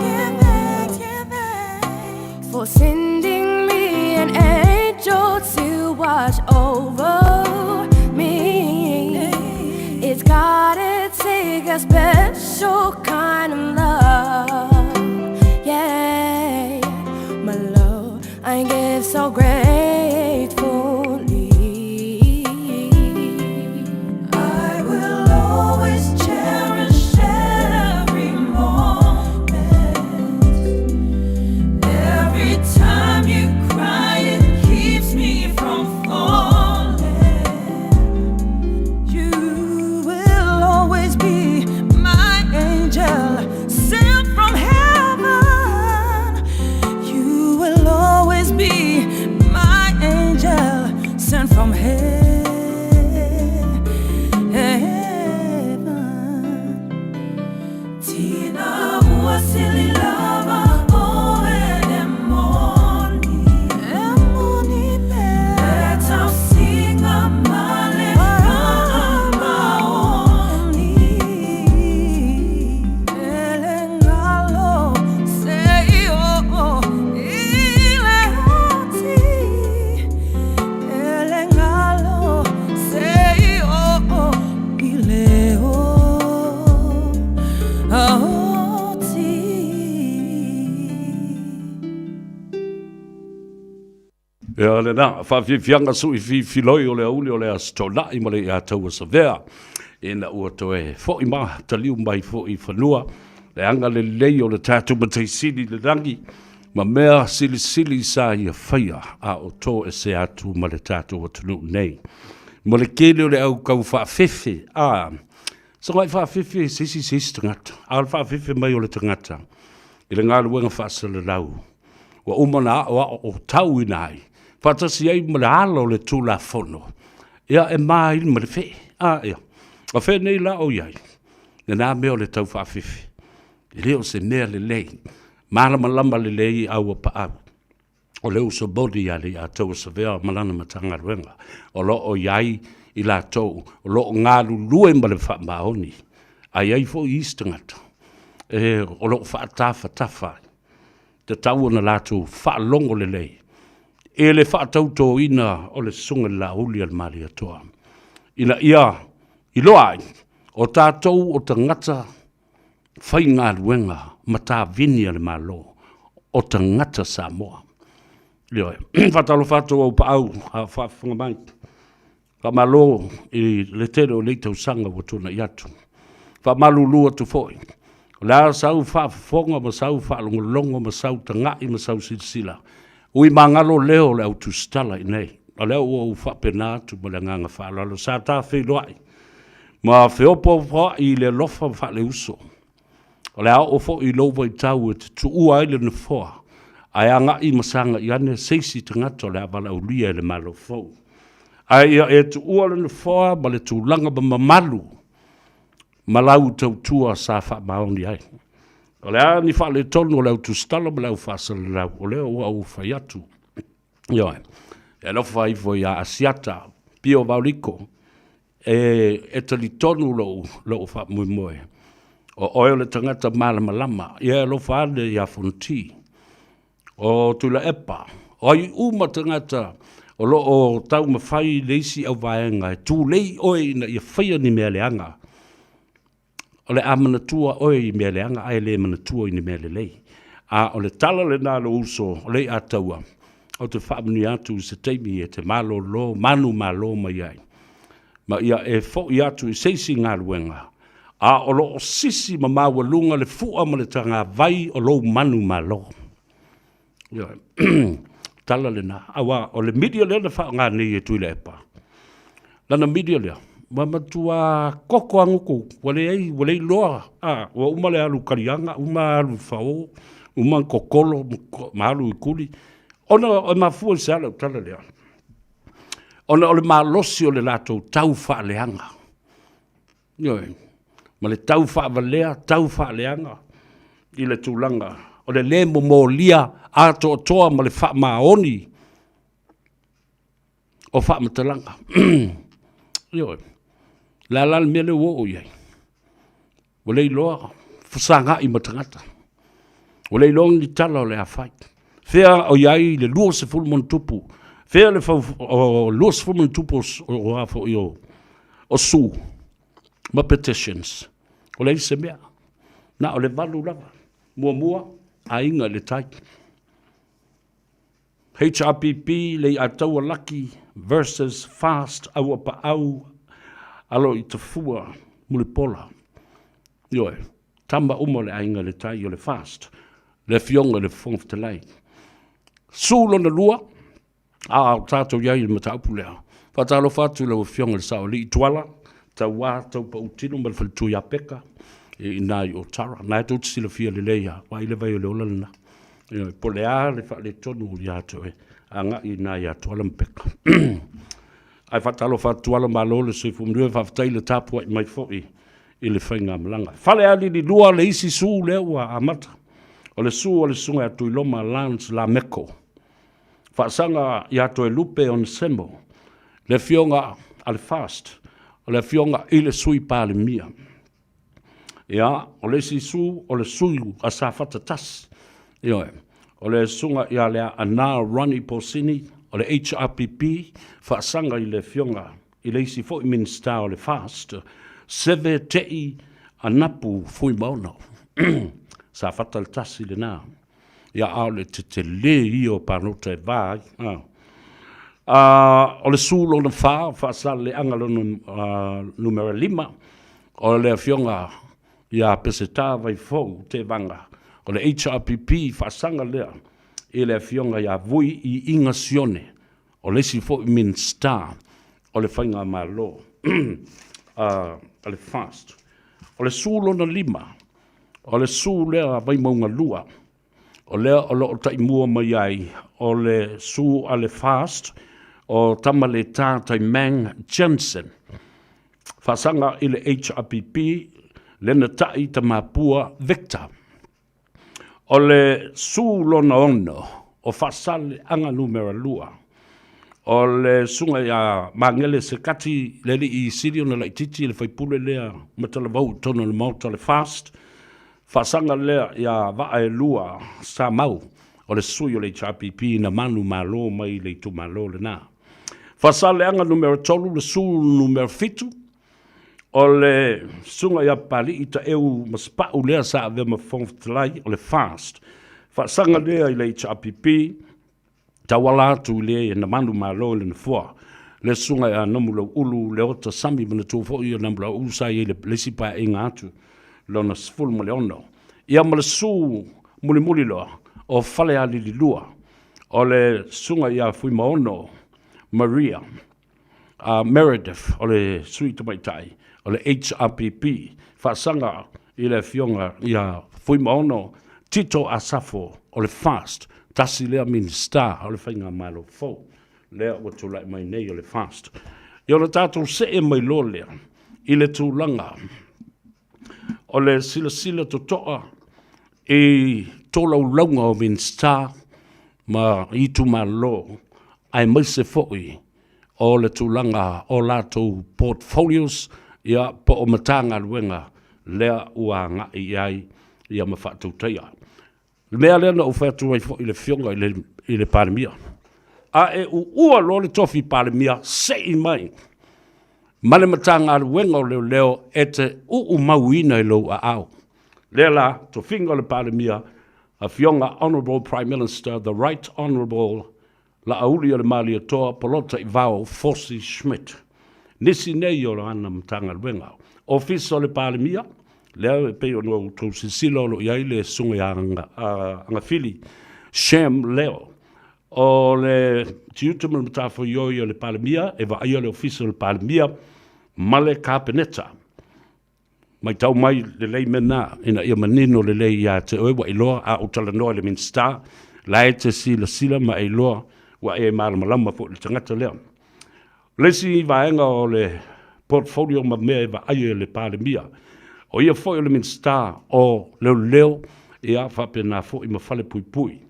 give thanks, give thanks for sending me an angel to watch over me. It's gotta take a special kind of love. Yeah, my love, I give so gratefully. I will always cherish every moment. Every time you cry, it keeps me from falling. You will always be my angel sent from heaven. You will always be my angel sent from heaven. Tina ua sili lava oe e moni E moni pe Le tausiga ma le faamaoni E le galo se i oo i le oti E le galo se i oo i le oti. Ia lena, faafiafiaga sui filifiloi o le aoauli o le Aso Toonai ma le Iataua Savea, ina ua toe foi ma taliu mai foi i fanua le agalelei o le tatou Matai Sili i le lagi ma mea silisili sa ia faia a o toesea atu ma le tatou atunuu nei. Ma le tele o le au tau faafefe, a, sogai faafefe se isi se isi tagata, a o le faafefe mai o le tagata i le galuega faasalalau, ua uma ona aoaotauina ai, faatasi ai ma le ala o le Tulafono, ia e ma ai ma le fee. A, ia, o fea nei la o i ai? Lena mea o le tau faafefe, e le o se mea lelei, malamalama lelei a ua paau. O le uso moni ia Leiataua Savea ma lana Matagaluega, o lo o i ai i latou o lo o galulue ma le faamaoni, a i ai foi isi tagata e, o lo o faatafatafa ai. Tatau ona latou faalogo lelei i le faatautoina o le Susuga i le Laauli a le Malietoa, ina ia iloa ai o tatou o tagata faigaluega matavini a le Malo, o tagata Samoa. Ioe. Faatalofa atu au paau a o faafofoga mai. Faamalo i le tele o nei tausaga ua tuanai atu. Faamalulu atu foi, o le a sau faafofoga ma sau faalogologo ma sau taga'i ma sau silasila, ui magalo leo o le au tusitala i inei. O lea ua ou faapena atu ma le agaga faaaloalo. Sa ta feiloai ma feopaopaoai i le alofa ma faaleuso. O le a oo foi i lou vaitau e te tuua ai le nofoa, ae agai ma sagai ane se isi tagata o le a valaaulia e le Malo fou. Ae ia e tuua le nofoa ma le tulaga ma mamalu ma lau tautua sa faamaoni ai. O le a ni faaletonu o le au tusitala ma le au faasalalau, o lea ua ou fai atu. Ioe, e alofa ifo ia Asiata, Pio Vaoliko, E, e talitonu lou, lou faamoemoe, o oe o le tagata malamalama, ia e alofa ane ia Fonoti, o Tuilaepa, o ai uma tagata o lo o taumafai le isi auvaega e tulei oe ina ia faia ni mea leaga. O le a manatua oe i mea leaga ae le manatua i ni mea lelei. A o le tala lena a lou uso o Leiataua, ou te faamanuia atu i se taimi e te malolo manumalo mai ai, ma ia e foi atu i se isi galuega, a o lo o sisi ma maualuga le fua ma le tagavai o lou manumalo. Ioe. Tala lena. Aua o le media lea na faaaoga nei e Tuilaepa, lana media lea, ua matua koko aguku, ua leai, ua le iloa, a, ua uma le alu kaliaga, uma alu i fao, uma kokolo ma alu i kuli. Ona e mafua i se a lau tala lea? Ona o le malosi o le latou tau faaleaga. Ioe, ma le tau faavalea, tau faaleaga i le tulaga o le lē momolia atoatoa ma le faamaoni o faamatalaga. Ioe, le a la le mea lea ua oo i ai? Ua le iloa fesagai ma tagata. Ua le iloa ni tala o le a fai. Fea o i ai le 20 ma ona tupu, fea le fau, o 20 ma ona tupu o a foi o, o su ma petitions. Ua leai se mea. Na o le valu lava. Muamua, aiga i le tai. HRPP, Leiataua Lucky versus Fast Auapaau Aloitafua Mulipola. Ioe, tama uma o le aiga i le tai o le Fast, le Afioga i le Fofoga Fetalai. Su lona lua, a o tatou i ai i le mataupu lea. Faatalofa atu i lau Afioga i le Saoalii Tuala, Tauā Taupautino ma le Faletua ia Peka, i ina i Otara. Na e tou te silafia lelei lava, vaai le vai o le ola lena. Ioe, po o le a le faaletonu ia te oe, agai i ina ia Tuala ma Peka. Ae faatalofa atu Tuala, malo le soifua manuia, faafetai le tapuai mai foi i le faigamalaga. Falealili 2 le isi su lea ua amata. O le su a le Susuga ia Tuiloma Lance Lameko. Faasaga ia Toelupe Onesemo, le afioga a le Fast, o le afioga i le Sui Palemia. Ia, o le isi su, o le sui a Safata 1. Ioe, o le susuga ia Leaana Ronnie Posini, o le HRPP, faasaga i le afioga i le isi foi Minisita o le FAST, Seve Te'i Anapu Fuimaono. Safata le 1 lena. Ia, a o le tetele ia o palota e va ai. O le su lona fa, Faasaleleaga lona numera 5, o le Afioga ia Peseta Vaifou Tevaga, o le HRPP faasaga lea i le Afioga ia Vui Iiga Sione, o le isi foi Minisita o le Faigamalo a le FAST. O le su lona 5, o le su lea a Vaimauga 2, O lea o lo o taimua mai ai o le su a le FAST o Tamaletā Taimang Jensen. Faasaga i le HRPP, Lenatai Tamapua Victor. O le su lona ono o Faasaleleaga Numera 2, o le susuga ia Magele Sekati le alii sili ona laitiiti le faipule lea Matalavou i totonu o le Maota o le FAST, Faasaga lea ia Vaaelua Samau, o le sui o le HRPP na manumalo mai le itumalo lena. Faasaleleaga numera 3, le su numera 7, o le susuga ia Papalii Taeu Masepau lea sa avea ma Fofoga Fetalai o le FAST. Faasaga lea i le HRPP, Tauala atu i le na manumalo i le nofoa, le Susuga ia Namulauulu Leota Sami, manatua foi o Namulauulu sa i ai le isi paeaiga atu lona 16. Ia ma le susu mulimuli loa o Falealili 2, o le Susuga ia Fuimaono Maria Meredith, o le Sui Tamaitai o le HRPP, faasaga i le Afioga ia Fuimaono Tito Asafo o le FAST, tasi lea Minisita o le Faigamalo fou lea ua tulai mai nei o le FAST. Ia ona tatou see mai loa lea i le tulaga o le silasila totoa i tolaulauga o Minisita ma itumalo aemaise foi o le tulaga o latou portfolios ia po o Matagaluega lea ua agai i ai ia ma faatautaia. O le mea lea na ou fai atu ai foi i le Afioga i le Palemia, a e uua loa le tofi Palemia, sei mai ma le Matagaluega o Leoleo e te uumauina i lou aao. Lea la, tofiga o le Palemia, Afioga Honourable Prime Minister, the Right Honourable Laauli o le Malietoa Polataivao Fosi Schmidt. Nisi nei o lana Matagaluega. Ofisa o le Palemia, lea e pei ona outou silasila o lo o i ai le Susuga ia Agafili Shem Leo. O le tiute ma le matafaioi o le Palemia e vaaia le Ofisa o le Palemia ma le Kapeneta. Matau mai lelei mea na, ina ia manino lelei ia te oe ua iloa, a ou talanoa i le Minisita, la e te silasila ma e iloa ua e malamalama foi i le tagata lea. O le isi vaega o le portfolio ma mea e vaai e le Palemia, o ia foi o le Minisita o Leoleo, ia faapena foi ma Falepuipui.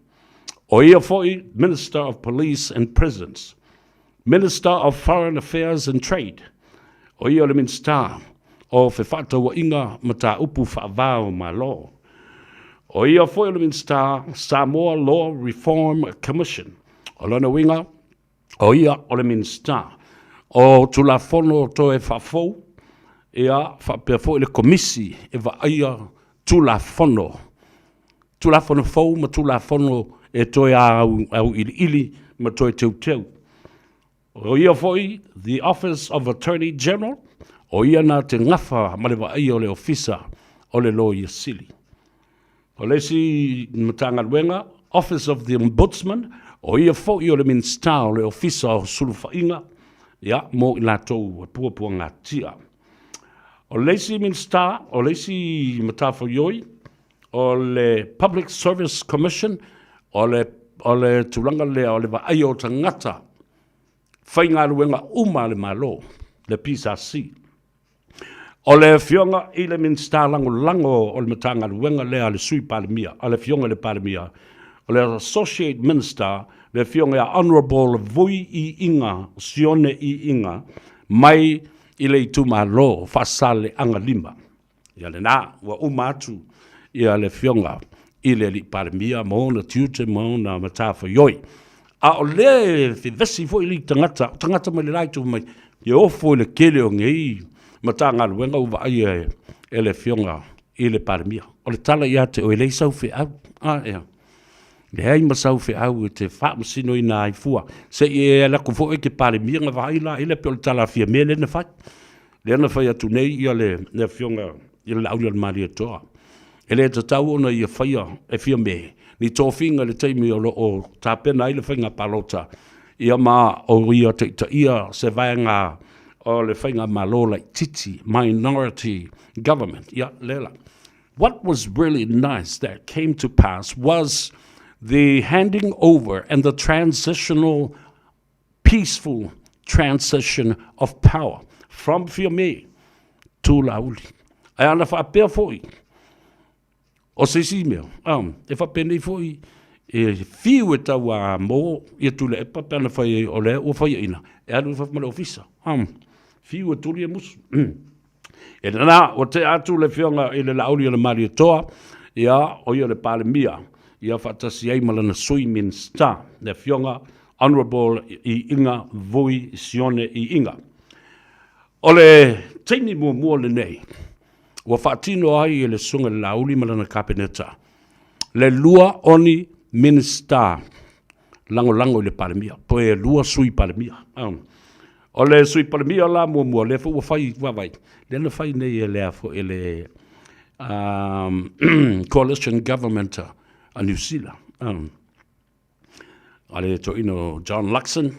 O ia foi Minister of Police and Prisons. Minister of Foreign Affairs and Trade, o ia o le Minisita o Fefaatauaiga Mataupu Faava o Malo. O ia foi o le Minisita Samoa Law Reform Commission. O lona uiga, o ia o le Minisita o Tulafono Toe Faafou, ia faapea foi le Komisi e vaaia Tulafono Tulafono fou ma Tulafono e toe auiliili ma toe teuteu. O ia foi the Office of Attorney General, o ia na te gafa ma le vaaia o le Ofisa o le Loia Sili. O le isi Matagaluega, Office of the Ombudsman, o ia foi o le Minisita o le Ofisa o Sulufaiga, ia, mo i latou e puapuagatia. O le isi Minisita, o le isi matafaioi, o le Public Service Commission, o le, o le tulaga lea o le vaaia o tagata faigaluega uma a le Malo, le PSC. O le afioga i le Minisita Lagolago o le Matagaluega lea a le Sui Palemia, a le afioga i le Palemia, o le Associate Minister, le afioga ia Honourable Vui Iiga, Sione Iiga, mai i le itumalo Faasaleleaga 5. Ia lena, ua uma atu ia le afioga i le alii Palemia ma ona tiute ma ona matafaioi. A o lea e vevesi foi le tagata, o tagata mai le la itu mai, e ofo i le tele o nei Matagaluega ua vaaia e le afioga i le Palemia. O le tala ia te oe, e leai sau feau. A ea. Leai ma sau feau e te faamasinoina ai fua. Se i e alu atu foi e te Palemia ona vaai laia pe o le tala a Fiame lea na fai. Lea na fai atu nei ia le Afioga i le Laaulialemalietoa. E le tatau ona ia faia e Fiame ni tofiga i le taimi o lo o tapena ai le faiga palota, ia ma o ia taitaia se vaega o le faigamalo laitiiti, minority government. Ia, lea la. What was really nice that came to pass was the handing over and the transitional peaceful transition of power from Fiame to Laauli. Ae ana faapea foi, o se isi mea, e faapenei foi, e fiu e tau a mō ia Tuilaepa pe ana fai ai o lea ua faiaina, e alu i fafo ma le ofisa. Fiu e tuli e musu. E nana, ua tea atu le Afioga i le Laauli o le Malietoa, ia, o ia le Palemia, ia faatasi ai ma lana Sui Minisita, le Afioga Honourable Iiga Vui Sione Iiga. O le taimi muamua lenei, ua faatino ai e le Susuga i le Laauli ma lana Kapeneta le lua o ni Minisita lagolago i le Palemia, po e lua Sui Palemia. O le Sui Palemia la muamua, lea foi ua fai, vaavaai, lea na fai nei e le, e le Coalition Government a Niu Sila. A le toeaina o John Luxon,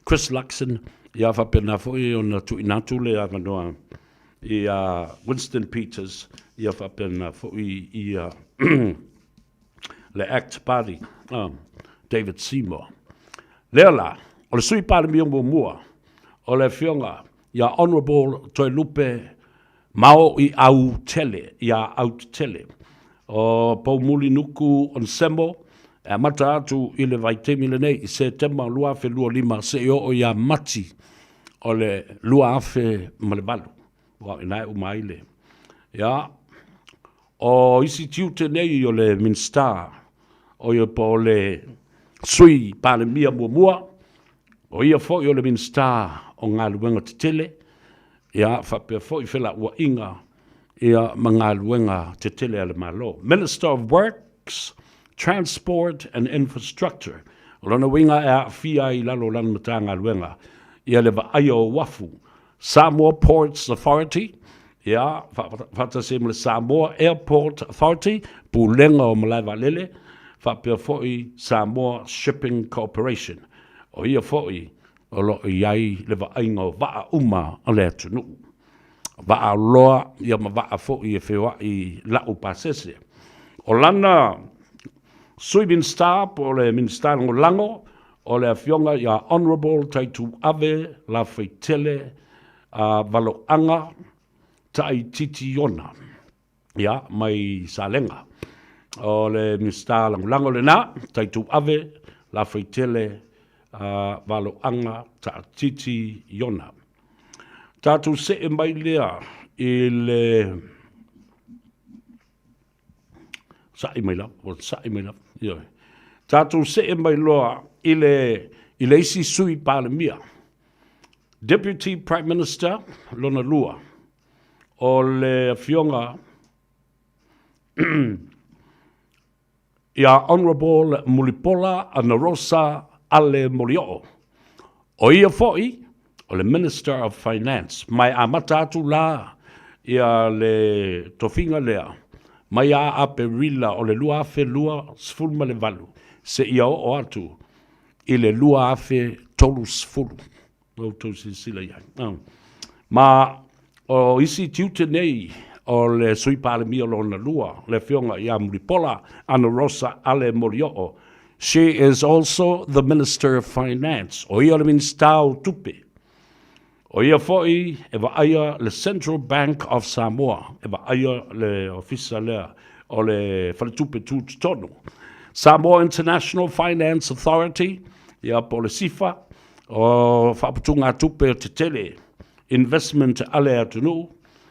Chris Luxon, ia faapena foi ona tuuina atu le avanoa ia Winston Peters, ia faapena foi ia le Act Party, David Seymour. Lea la, o le Sui Palemia muamua, o le Afioga ia Honourable Toelupe Maoiautele, ia Autetele, o Poumuli Nuku Onesemo, e amata atu i le vaitaimi lenei i Setema 2025 seia oo ia Mati o le 2008. Aua o i ina e uma ai le... Ia, o isi tiute nei o le Minisita, o ia po o le Sui Palemia muamua, o ia foi o le Minisita o Galuega Tetele, ia faapea foi felauaiga ia ma galuega tetele a le Malo. Minister of Works, Transport and Infrastructure. O lona uiga e aafia ai i lalo o lana Matagaluega ia le vaaia o uafu, Samoa Ports Authority, ia, faatasi ai ma le Samoa Airport Authority, Pulega o Malae Vaalele, faapea foi Samoa Shipping Corporation. O ia foi o lo o i ai le vaaiga o vaa uma o le atunuu. Vaa loa ia ma vaa foi e feoai lau pasese. O lana Sui Minisita po o le Minisita Lagolago o le Afioga ia Honourable Taituave Lafaitele Valoaga Taititiona. Ia, mai Salega. O le Minisita Lagolago lena, Taituave, Lafaitele, Valoaga, Taatiti, Iona. Tatou see mai lea i le sa'i mai lava, ua sa'i mai lava. Ioe. Tatou see mai loa i le, i le isi sui Palemia, Deputy Prime Minister lona lua, o le Afioga ia Honourable Mulipola Anarosa Ale Molioo. O ia foi o le Minister of Finance, ma e amata atu la ia le tofiga lea mai ia Aperila o le 2028 seia oo atu i le 2030. Ua outou silasila i ai. Ma o isi tiute nei o le Sui Palemia lona lua, le Afioga ia Mulipola Anarosa Ale Molioo. She is also the Minister of Finance. O ia le Minisita o Tupe. O ia foi e vaaia le Central Bank of Samoa, e vaaia le ofisa lea o le Faletupe Tutotonu. Samoa International Finance Authority, ia po o le SIFA, O faaputugatupe tetele, investment a le atunuu,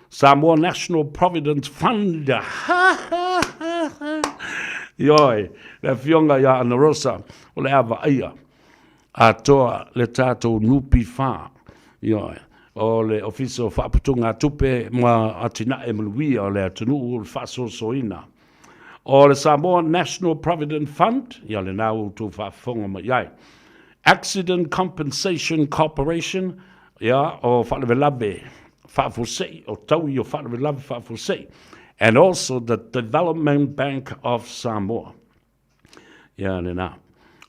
Samoa National Provident Fund, Ioe, le Afioga ia Anarosa, o le a vaaia atoa le tatou NPF, ioe, o le Ofisa o Faaputugatupe ma Atinae Manuia o le atunuu, o le faasoasoaina. O le Samoa National Provident Fund, ia lena ua outou faafofoga mai i ai. Accident Compensation Corporation, ia, o faalavelave faafuasei, o taui o faalavelave faafuasei, and also the Development Bank of Samoa. Ia, lena.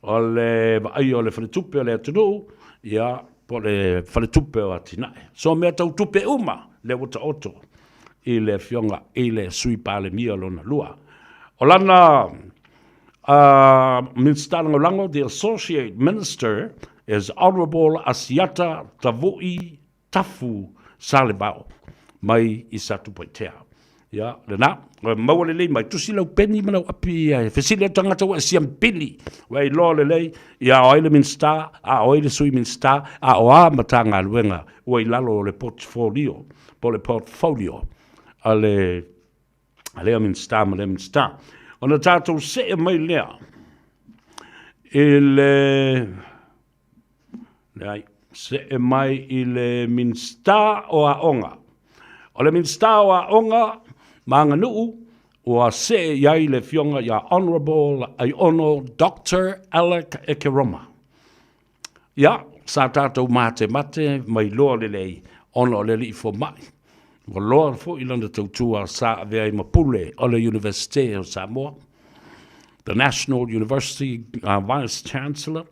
O le vaaia o le faletupe o le atunuu, ia, po o le faletupe o atinae. So mea tau tupe uma, lea ua taoto i le afioga i le Sui Palemia lona lua. O lana Minisita Lagolago, the Associate Minister is Honourable Asiata Tavui Tafu Salevao mai i Satupaitea. Ia, lena, maua lelei mai, tusi lau peni ma lau api ia, e fesili atu tagata ua e siampili, ua e iloa lelei, ia o ai le Minisita, a o ai le Sui Minisita, a o a Matagaluega ua i lalo o le portfolio, po o le portfolio a le a lea Minisita ma lea Minisita. Ona tatou see mai lea i le leai, see mai i le Minisita o Aoga. O le Minisita o Aoga ma Aganuu ua see i ai le Afioga ia Honourable Aiono Doctor Alec Ekeroma. Ia, sa tatou matemate ma iloa lelei ona o le alii fomai. Ua loa foi lana tautua sa avea ai ma pule o le Iunivesite o Samoa, the National University Vice Chancellor,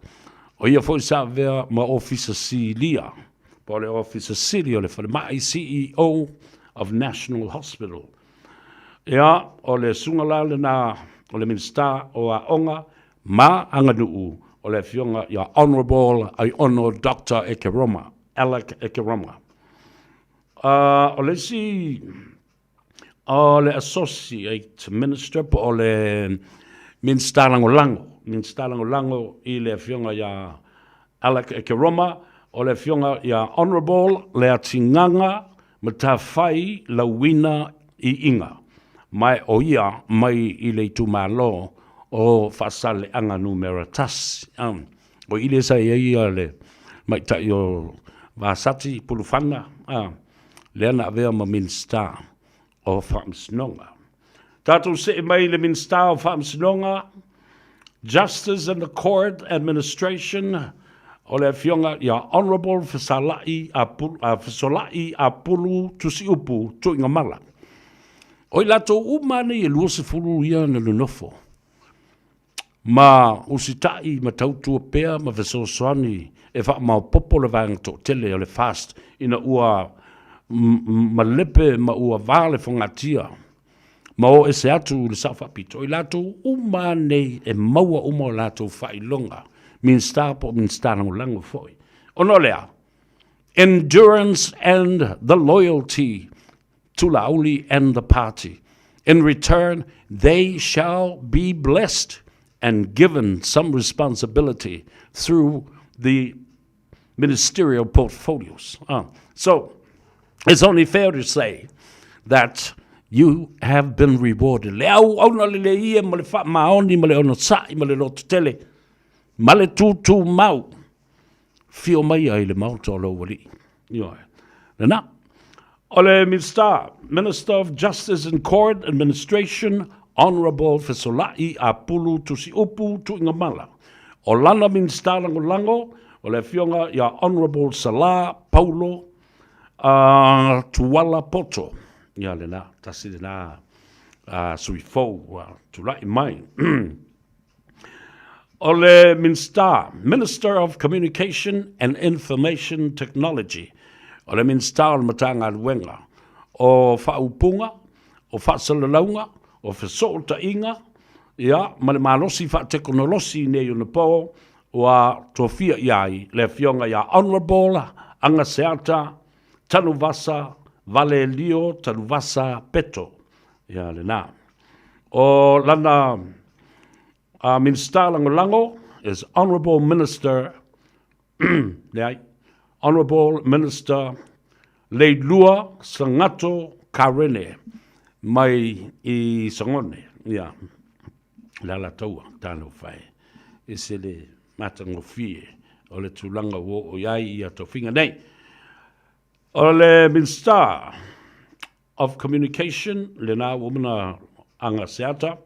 o ia foi sa avea ma Ofisa Silia, po o le Ofisa Sili o le Falemai, CEO of National Hospital. Ia, o le susuga la lena o le Minisita o Aoga ma Aganuu o le Afioga ia Honourable Aiono Doctor Ekeroma, Alec Ekeroma. O le isi o le Associate Minister po o le Minisita Lagolago, Minisita Lagolago i le Afioga ia Alec Ekeroma, o le Afioga ia Honourable Leatigaga Matafai Lauina Iiga, ma o ia mai i le itumalo o Faasaleleaga Numera 1. O i lea sa i ai ia le maita'i o Vasati Pulufana, lea na avea ma Minisita o Faamasinoga. Tatou see mai i le Minisita o Faamasinoga, Justice and the Court Administration, o le Afioga ia Honourable Fesala'i Fesola'i Apulu Tusiupu Tuigamala. O i latou uma nei e 20 ia na nonofo ma usita'i ma tautua pea ma fesoasoani e faamaopoopo le vaega toatele o le FAST ina ua malepe ma ua va le fogatia ma o ese atu i le Sao Faapito, o i latou uma nei e maua uma o latou faailoga, Minisita po o Minisita Lagolago foi. Ona o le a? Endurance and the loyalty to Laauli and the party. In return, they shall be blessed and given some responsibility through the ministerial portfolios. So, it's only fair to say that you have been rewarded. Le auauna lelei ia ma le faamaoni ma le onosai ma le lototele ma le tūtūmau. Fio mai ai le maota o lou alii. Ioe. Lena. O le Minisita, Minister of Justice and Court Administration, Honourable Fesola'i Apulu Tusiupu Tuigamala. O lana Minisita Lagolago, o le Afioga ia Honourable Salah Paulo Tuala Poto. Ia lena, tasi lena sui fou ua tulai mai. O le Minisita, Minister of Communication and Information Technology, o le Minisita o le Matagaluega o Faaupuga, o Faasalalauga, o Fesootaiga, ia, ma le Malosi Faatekonolosi nei ona po, ua tofia i ai le Afioga ia Honourable Agaseata Tanuvasa Valelio Tanuvasa Peto. Ia lena. O lana Minisita Lagolago is Honourable Minister, leai, Honourable Minister Leilua Sagato Karene mai i Sagone. Ia, le Alataua, talofa e. Ese le matagofie o le tulaga ua oo i ai ia tofiga nei. O le Minisita of Communication, lena ua uma ona aga seata.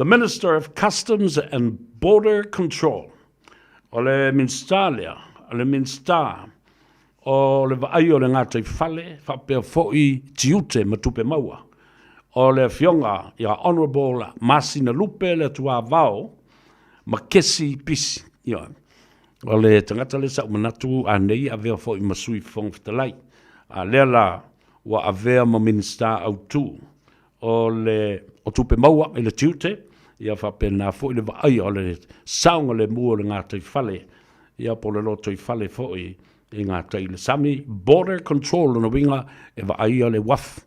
The Minister of Customs and Border Control, o le Minisita lea, o le Minisita o le vaai o le gataifale faapea foi tiute ma tupe maua, o le Afioga ia Honourable Masinalupe Leatuavao Makesi Pisi. Ioe. O le tagata lea sa ou manatu anei e avea foi ma Sui Fofoga Fetalai, a lea la ua avea ma Minisita autu o le o tupe maua i le tiute, ia faapena foi le vaaia o le saogalemu o le gataifale, ia po o le lotoifale foi i gatai i le sami. Border control, lona uiga e vaaia le uafu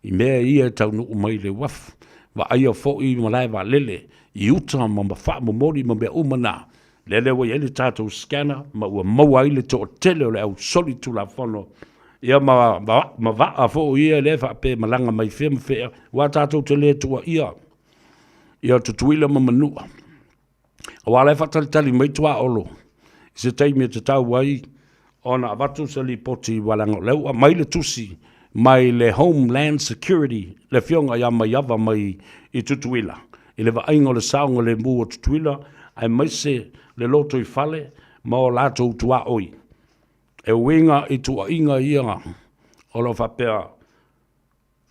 i mea ia e taunuu mai i le uafu, vaaia foi malae vaalele i uta ma faamomoli ma mea uma na. Lele ua i ai le tatou scanner ma ua maua ai le toatele o le au solitulafono, ia ma, ma, ma vaa foi ia lea faapea e malaga mai fea ma fea, aua tatou te le tuuaia ia Tutuila ma Manua. Aua la e faatalitali mai tuaolo i se taimi e tatau ai ona avatu se lipoti aua leaga o lea ua aumai le tusi mai le Homeland Security, le Afioga ia Maiava mai i Tutuila, i le vaaiga o le saogalemu o Tutuila aemaise le lotoifale ma o latou tuaoi. E uiga i tuuaiga ia o lo o faapea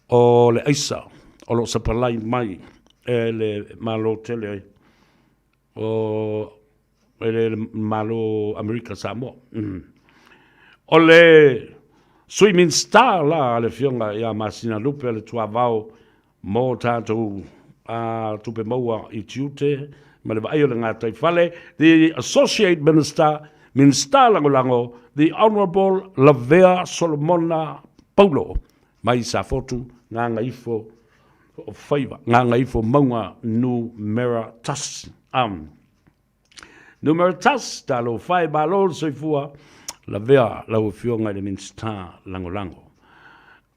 o le aisa o lo o sapalai mai e le Malo tele o e le Malo Amerika Samoa. O le Sui Minisita la a le Afioga ia Masinalupe o le Tuavao mo tatou tupe maua i tiute ma le vaai o le gataifale, the Associate Minister, Minisita Lagolago, the Honourable Lavea Solomona Paulo mai Safotu, Gagaifo Faiva, Gagaifomauga Numera 1. Numera 1, talofa e malo le soifua, lavea lau Afioga i le Minisita Lagolago.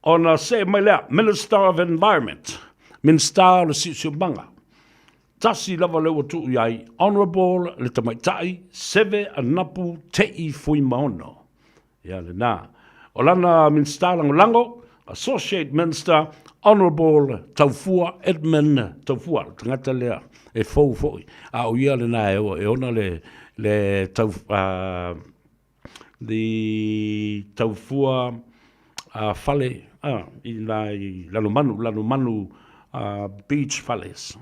Ona see mai lea, Minister of Environment, Minisita o le Siosiomaga, tasi lava lea ua tuu i ai, Honourable le Tamaitai Seve Anapu Te'i Fuimaono. Ia lena. O lana Minisita Lagolago, Associate Minister, Honourable Taufua Edmund Taufua, le tagata lea e fou foi, a o ia lena e ona le, le tau, the Taufua fale i na i Lalomanu, Lalomanu Beach Fales.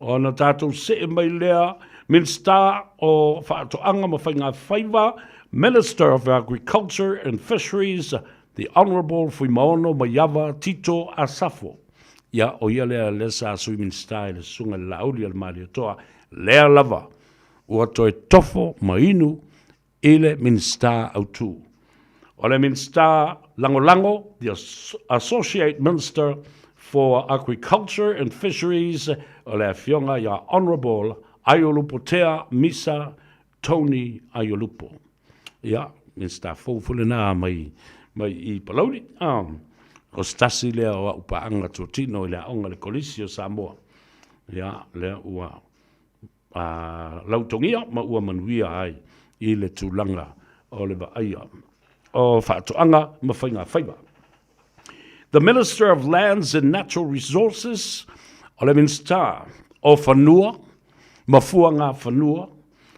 Ona tatou see mai lea, Minisita o Faatoaga ma Faigafaiva, Minister of Agriculture and Fisheries, the Honourable Fuimaono Maiava Tito Asafo. Ia, o ia lea lea sa Sui Minisita i le Susuga i le Laauli a le Malietoa, lea lava ua toe tofo ma inu i le Minisita autu. O le Minisita Lagolago, the Associate Minister for Agriculture and Fisheries, o le Afioga ia Honourable Aiolupotea Misa Tony Aiolupo. Ia, Minisita fou foi lena mai, mai i Palauli. O se tasi lea o au paaga tuatino i le aoga i le Kolisi o Samoa. Ia, lea ua a lautogia ma ua manuia ai i le tulaga o le vaaia o faatoaga ma faigafaiva. The Minister of Lands and Natural Resources, o le Minisita o Fanua ma Fuaga Fanua,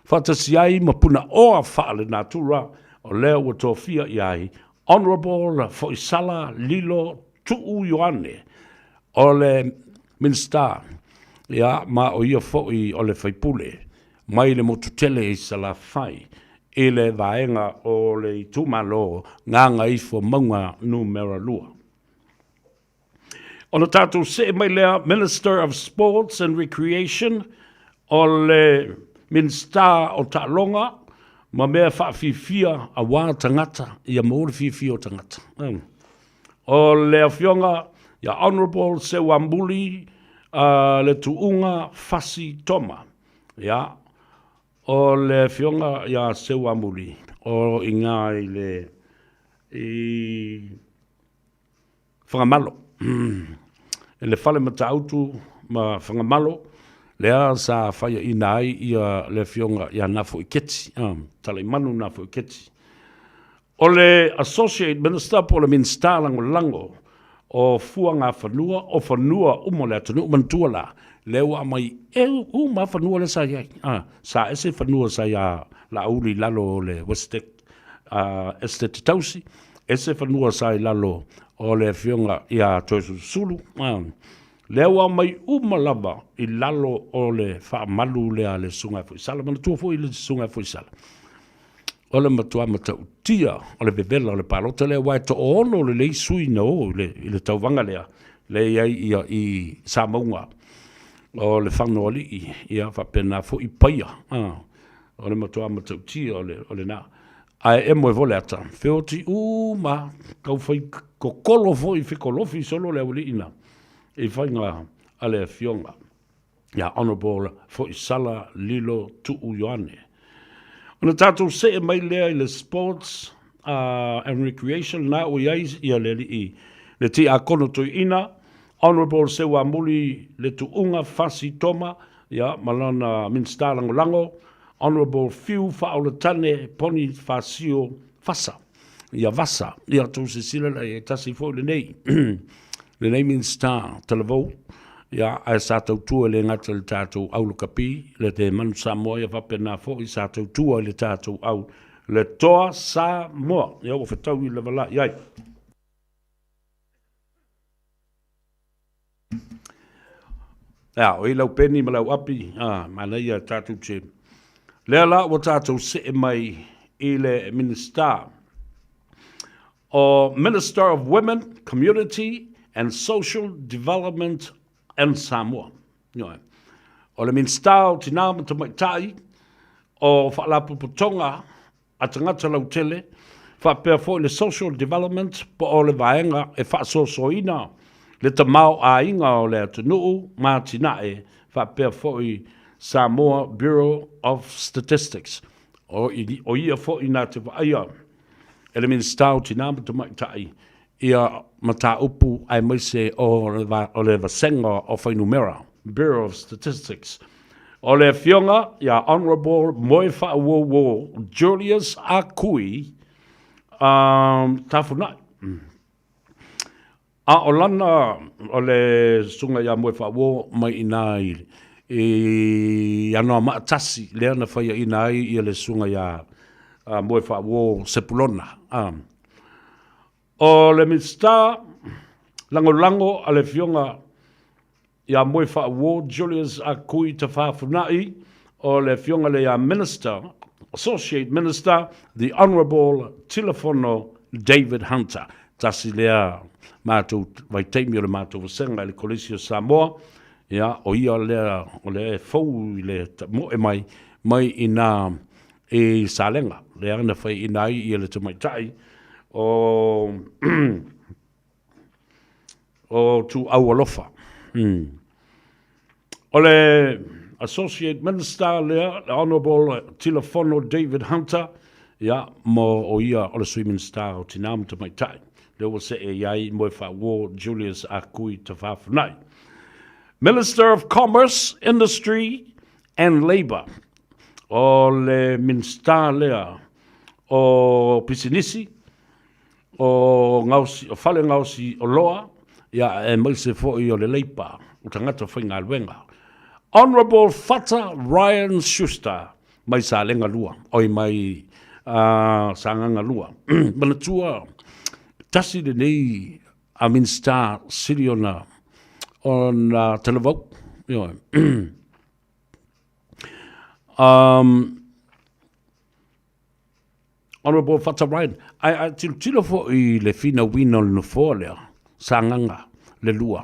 faatasi ai ma Punaoa Faalenatura, o lea ua tofia i ai Honourable Foisala Lilo Tuu Ioane, O le Minisita, ia, ma o ia foi o le faipule mai le motu tele i Salafai i le vaega o le itumalo Gagaifomauga Numera 2. Ona tatou see mai lea, Minister of Sports and Recreation, o le Minisita o Taaloga ma mea faafiafia aua tagata, ia maua le fiafia o tagata. O le Afioga ia Honourable Seuamuli le Tuuga Fasi Toma. Ia, o le Afioga ia Seuamuli, o i ina i le i Fagamalo, i le fale Matautu ma Fagamalo, lea sa faiaina ai ia le Afioga ia Nafoiketi, Talaimanu Nafoiketi. O le Associate Minister po o le Minisita Lagolago o fuagafanua, o fanua uma o le atunuu, manatua la, lea ua aumai uma lava fanua lea sa i ai. Sa ese fanua sa ia Laauli i lalo o le Westec Estate Tausi, ese fanua sa i lalo o le afioga ia Toeolesulusulu, lea ua aumai uma lava i lalo o le faamalu lea a le Susuga ia Foisala. Manatua foi le Susuga ia Foisala, o le matua matautia o le vevela o le palota lea, aua e toaono lelei sui na o i le tauvaga lea, lea e i ai ia i Samauga o le Lefagaoalii, ia faapena foi Paia. O le matua matautia o lena. Ae emo ai foi le ata, feoti uma, tau fai kokolo foi fekolofi solo le aualii na i faiga a le afioga ia Honourable Foisala Lilo Tuu Ioane. Ona tatou see mai lea i le Sports and Recreation, na ua i ai ia le alii le Tiakono Toeaina, Honourable Seuamuli Letuuga Fasi Toma, ia, ma lana Minisita Lagolago, Honourable Fiu Faaolatane Ponifasio Fasa, ia Vasa, ia tou silasila la i ai, tasi foi lenei, lenei Minisita talavou, ia, ae sa tautua e le gata i le tatou au lakapi, le te Manu Samoa, ia faapena foi sa tautua i le tatou au le Toa Samoa, ia ua fetaui lava la i ai. Ea, o i lau peni ma lau api, a, manaia tatou te. Lea la ua tatou see mai i le Minista o Minister of Women, Community and Social Development in Samoa. Ioe. O le Minista o Tinā ma Tamaitai o Faalapotopotoga a tagata lautele, faapea foi le Social Development po o le vaega e faasoasoaina le tamaoaiga o le atunuu ma atinae, faapea foi Samoa Bureau of Statistics. O ia foi na te vaaia e le Minisita o Tina ma Tamaitai ia mataupu aemaise o le Vasega o Fuainumera, Bureau of Statistics. O le Afioga ia Honourable Moefaauouo Julius Akui Tafunai. A o lana, o le Susuga ia Moefaauouo mai i ina i Anoamaa 1 lea na faiaina ai ia le Susuga ia Moefaauouo Sepulona. O le Minisita Lagolago a le Afioga ia Moefaauo Julius Akui Tafafunai, o le Afioga lea ia Minister, Associate Minister, The Honourable Tilafono David Hunter. Tasi lea matou vaitaimi o le matou vasega i le Kolisi o Samoa, ia, o ia lea o lea e fou i le moe mai, mai i nā i Salega, lea na faiaina ai ia le tamaitai o o Tuuau Alofa. O le Associate Minister lea, le Honourable Tilafono David Hunter, ia, mo o ia o le Sui Minisita o Tinā ma Tamaitai, lea ua see i ai Moefaauo Julius Akui Tafafunai. Minister of Commerce, Industry and Labour, o le Minisita lea o Pisinisi, o gaosi, o fale gaosi oloa, ia, aemaise foi o le Leipa, o tagata faigaluega. Honourable Fata Ryan Schuster, mai Salega 2, oi mai Sagaga 2. Manatua, tasi lenei a Minisita sili ona ona talavou. Ioe. Honourable Fata Ryan, ae a tilotilo foi i le finauina o le nofoa lea, Sagaga le 2,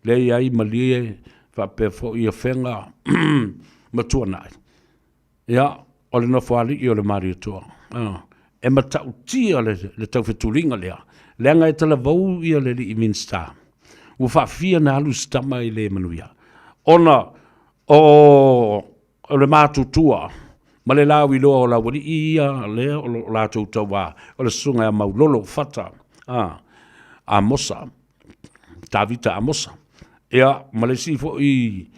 lea e i ai Malie faapea foi Afega ma Tuanai. Ia, o le nofoalii o le Malietoa. E matautia le taufetuliga lea, leaga e talavou ia le alii Minisita. Ua faafia na alu si tama i le manuia, ona o le matutua ma le lauiloa o laualii ia lea o lo o latou tauva, o le susuga ia Maulolo Fata Amosa, Tavita Amosa, ia, ma le isi foi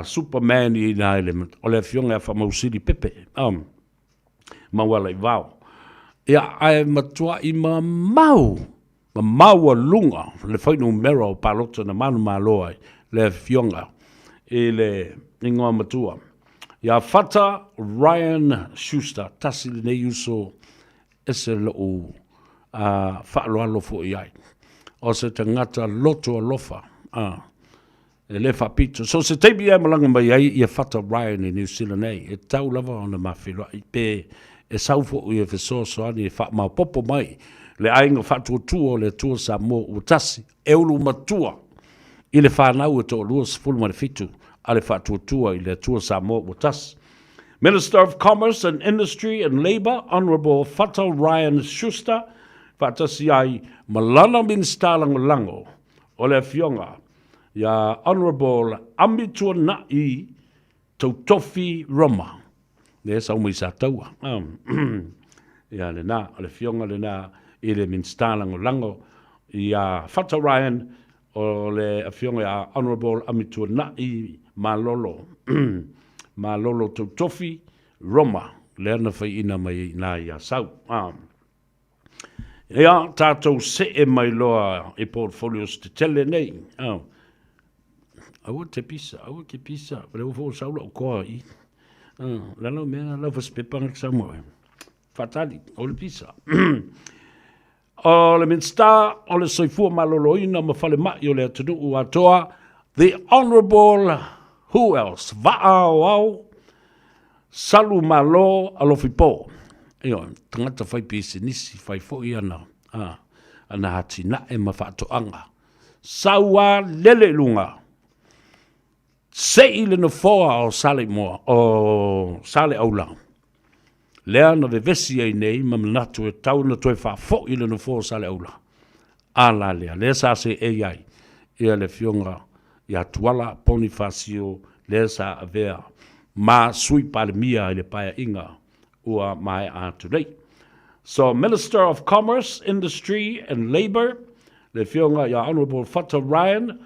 Superman i ina i le, o le afioga ia Faamausili Pepe, Maualaivao. Ia, ae matuai mamao. Ma maualuga le fuainumera o palota na manumalo ai le Afioga i le Igoa Matua ia Fata Ryan Schuster. Tasi lenei uso ese lo'u faaaloalo foi i ai. O se tagata loto alofa, e le faapito. So se taimi e malaga mai ai ia Fata Ryan i New Zealand nei, e tatau lava ona ma feiloai pe e sau foi e fesoasoani e faamaopoopo mai le aiga faatuatua o le Atua Samoa ua tasi, e ulu matua i le fanau e toalua 17 a le faatuatua i le Atua Samoa ua tasi. Minister of Commerce and Industry and Labour, Honourable Fata Ryan Schuster, faatasi ai ma lana Minisita Lagolago o le Afioga ia Honourable Amituana'i Tautofi Roma, lea e sau mai Sataua. Ia lena, o le afioga lena i le Minisita Lagolago ia Fata Ryan, o le afioga ia Honourable Amituana'i Malolo, Malolo Tautofi Roma, lea na faiina mai ai i ina i Asau. Ia, tatou see mai loa i portfolios tetele nei. Oh. Aua te pisa, aua ke pisa. Le ua fo sau lau koa i. Oh, la lau mea, lau fasipepa ngak sau mo. Fatali, o le pisa. O le Minista o le Soifua Maloloina ma Falemai o le Atunuu Atoa, The Honourable, who else? Vaaoao Salu Malo Alofi Po. Ioe, tagata fai pisinisi, fai foi ana, a, ana atinae ma faatoaga. Sau a lele i luga, sei le nofoa o Saleimoa, o Saleaula, lea na vevesi ai nei ma manatu e tau na toe faafoi le nofoa o Saleaula. A la lea, lea sa seei ai ia le afioga ia Tuala Ponifasio lea sa avea ma Sui Palemia i le Paeaiga ua maea atu nei. So, Minister of Commerce, Industry and Labour, le afioga ia Honourable Fata Ryan,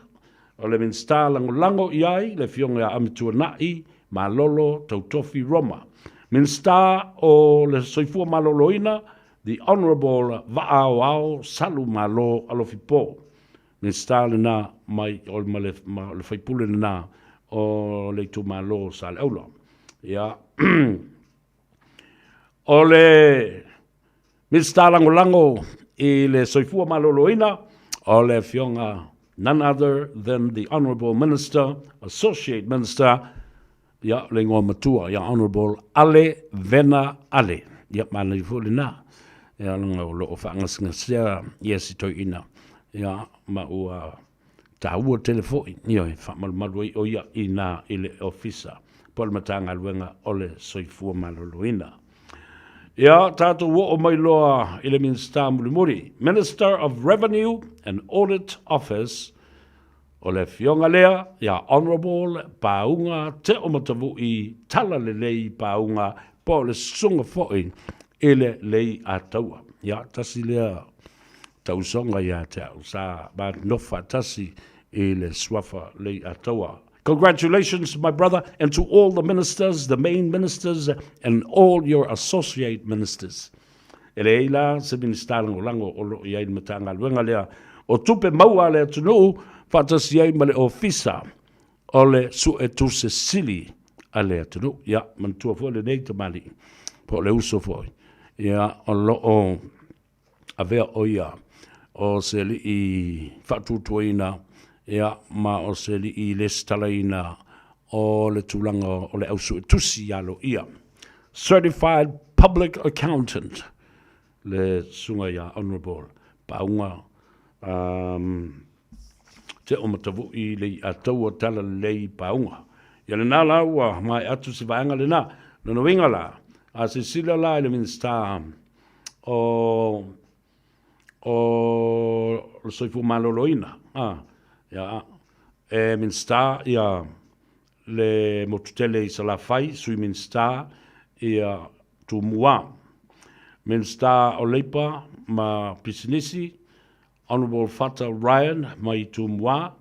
o le Minisita Lagolago i ai, le afioga ia Amituana'i Malolo Tautofi Roma. Minisita o le Soifua Maloloina, The Honourable Vaaoao Salu Malo Alofi Po. Minisita lena mai o ma le, ma le faipule lena o le itumalo o Saleaula. Ia. o le Minisita Lagolago i le Soifua Maloloina, o le Afioga none other than the Honourable Minister, Associate Minister, ia, le igoa matua, ia Honourable Ale Vena Ale. Ia, manaia foi lena. Ia, leaga o lo o faagasegasea ia si toeaina. Ia, ma ua taua tele foi, ioe, faamalumalu ai o ia i na i le ofisa po o le Matagaluega o le Soifua Maloloina. Ia, tatou oo mai loa i le Minisita mulimuli, Minister of Revenue and Audit Office, o le afioga lea ia Honourable Pauga Teomatavui Talalelei Pauga po o le susuga foi i le Lei Ataua. Ia, tasi lea tausoga ia te au, sa ma nofo faatasi i le suafa Lei Ataua. Congratulations, my brother, and to all the ministers, the main ministers, and all your associate ministers. E leai la se Minisita Lagolago o lo o i ai le Matagaluega lea o Tupe Maua a le atunuu faatasi ai ma le Ofisa o le Suetuse Sili a le atunuu. Ia, manatua foi lenei tamalii, po o le uso foi, ia, o lo o avea ʻo ia o se alii faatuatuaina, ia, ma o se alii lesitalaina o le tulaga o le au suetusi aloaia. Certified Public Accountant, le susuga ia Honourable Pauga um, Teomatavui Leiataua Talalelei Pauga. Ia lena la ua maea atu se vaega lena. Lona uiga la, a silasila la i le Minisita o o le soifua maloloina, a, ia, e Minisita ia le motu tele i Salafai, Sui Minisita ia Tumua. Minisita o Leipa ma Pisinisi, Honourable Fata Ryan mai Tumua,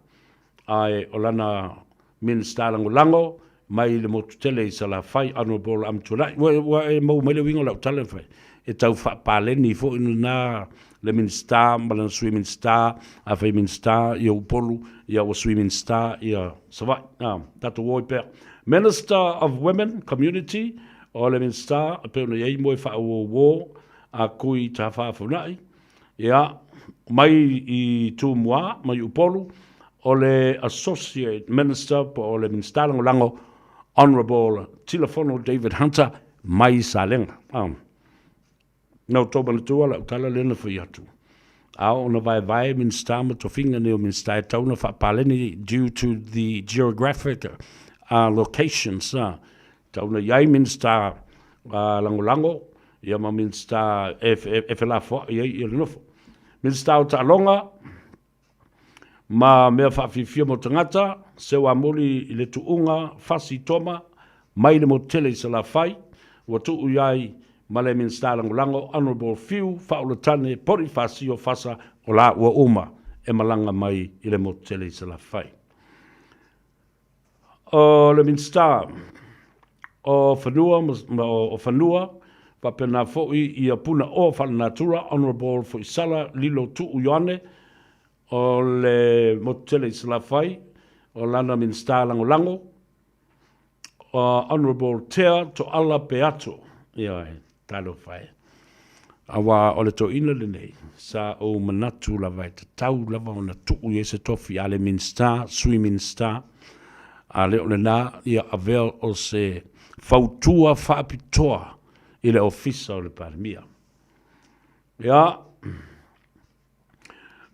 ae o lana Minisita Lagolago mai le motu tele i Salafai, Honourable Amituanai. Ua, ua e maua mai le uiga o lau tala na fai, e tau faapaleni foi lena le Minisita ma lana Sui Minisita, afai Minisita ia Upolu, ia ua Sui Minisita ia Savaii. A, tatou o ai pea. Minister of Women, Community, o le Minisita e pei ona i ai moe faauouo a Kui Tafaafauna'i, ia, mai i Tumua, mai Upolu, o le Associate Minister po o le Minisita Lagolago, Honourable Tilafono David Hunter mai Salega. Ah. Na outou manatua lau tala lea na fai atu. A oo ona vaevae Minisita ma tofiga nei o Minisita e tatau ona faapaleni due to the geographic locations. Ah. Tatau ona i ai Minisita lagolago ia ma Minisita e, e, e felafoai ai ia le nofo. Minisita o Taaloga ma mea faafiafia mo tagata, Seuamuli i le tuuga Fasi Toma mai le motu tele i Salafai, ua tuu i ai ma le Minisita Lagolago Honourable Fiu Faaulutane Ponifasio Fasa o la ua uma e malaga mai i le motu tele i Salafai. O le Minisita o Fanua o Fanua faapena foi ia Punaoa Faalenatura Honourable Foisala Lilo Tuu Ioane o le motu tele i Salafai, o lana Minisita Lagolago Honourable Tea Toala Peato. Ioe, talofa e. Aua o le toeaina lenei, sa ou manatu lava e tatau lava ona tuu i ai se tofi a le Minisita, Sui Minisita, a le o lena, ia avea o se fautua faapitoa i le Ofisa o le Palemia. Ia,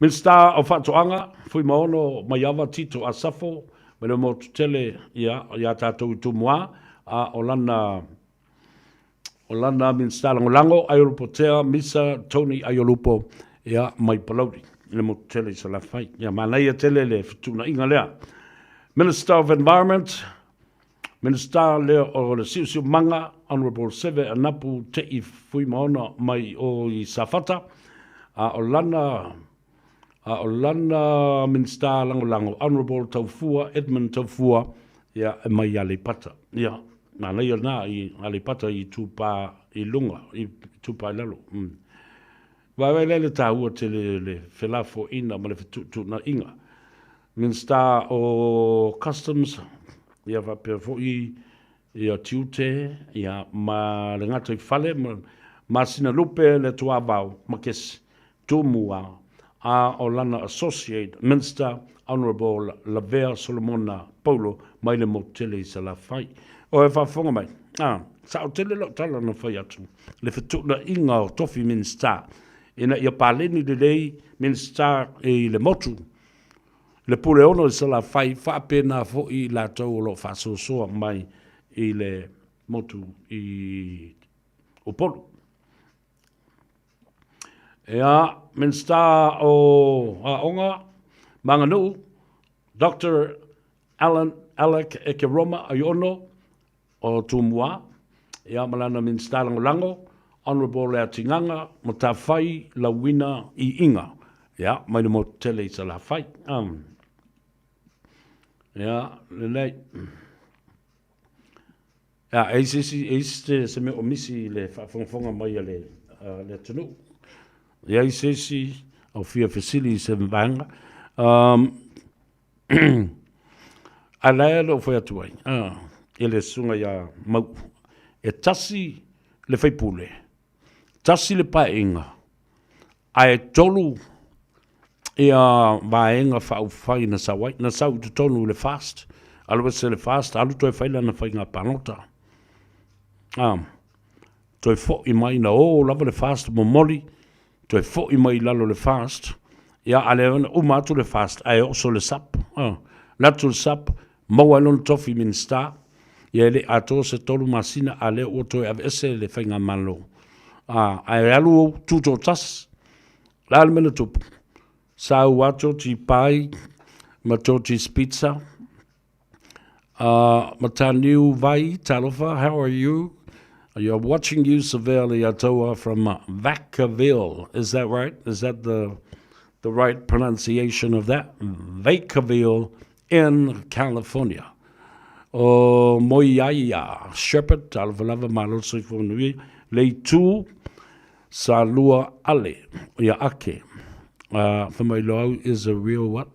Minisita o Faatoaga, Fuimaono Maiava Tito Asafo, mai le motu tele ia, ia tatou i Tumua, a o lana O lana Minisita Lagolago, Aiolupo Tea Misa Tony Aiolupo, ia, mai Palauli, i le motu tele i Salafai. Ia, manaia tele le fetuunaiga lea. Minister of Environment, Minisita lea o le Siosiomaga, Honourable Seve Anapu Te'i Fuimaona mai o i Safata, a o lana A o lana Minisita Lagolago, Honourable Taufua, Edmund Taufua, ia, e mai Aleipata. Ia, manaia lena i Aleipata i Itupa i luga, i Itupa i lalo. Mm. Vaevae lea le taua tele le felafoaiga ma le fetuutuunaiga. Minisita o Customs, ia faapea foi ia tiute, ia ma le gataifale ma Masinalupe le Tuavao ma Kesi. Tumua, a o lana Associate Minster, Honourable Lavea Solomona Paulo mai le motu tele i Salafai. O e faafofoga mai, a, sao tele lau tala na fai atu, le fetuunaiga o tofi Minisita, ina ia paleni lelei Minisita i le motu, le Puleono i Salafai, faapena foi i latou o lo o faasoasoa mai i le motu i Upolu. Ea, Minisita o Aoga ma Aganuu, Doctor Allan Alec Ekeroma Aiono o Tumua, ia ma lana Minisita Lagolago, Honourable Leatigaga Matafai Lauina Iiga, ia, mai le motu tele i Salafai. Ia, lelei. Ia, e i se isi, e i se, se mea o misi i le faafogafoga mai a le, a le atunuu. E i se isi o fia fesili i se vaega. Um, a la e loo fai atu ai, ah, i le susuga ia Mau'u, e tasi le faipule, tasi le paeaiga, Ae 3 ia vaega faaupufai na sau ai. Na sau i totonu i le FAST, alu ese le FAST, alu toe fai lana faiga palota. A, toe foi mai, na o lava le FAST momoli, toe foi mai i lalo le FAST, ia a lea na uma atu le FAST, ae oso le SUP. A, alu atu le SUP, maua ai lona tofi Minisita, ia e le i atoa se 3 masina, a lea ua toe aveese le faigamalo. A, ae alu tutoatasi. O le a le mea na tupu? Sa ua Georgie Pai ma Georgie Spitzer, Mataniu Vai, talofa, how are you? You're watching you, Savea Leiataua from Vacaville. Is that right? Is that the, the right pronunciation of that? Vacaville in California. O Moiaia Shepherd, talofa lava, malo le soifua manuia. Leitu Salua Ale, ia Ake. Fai mai Loau is a real what?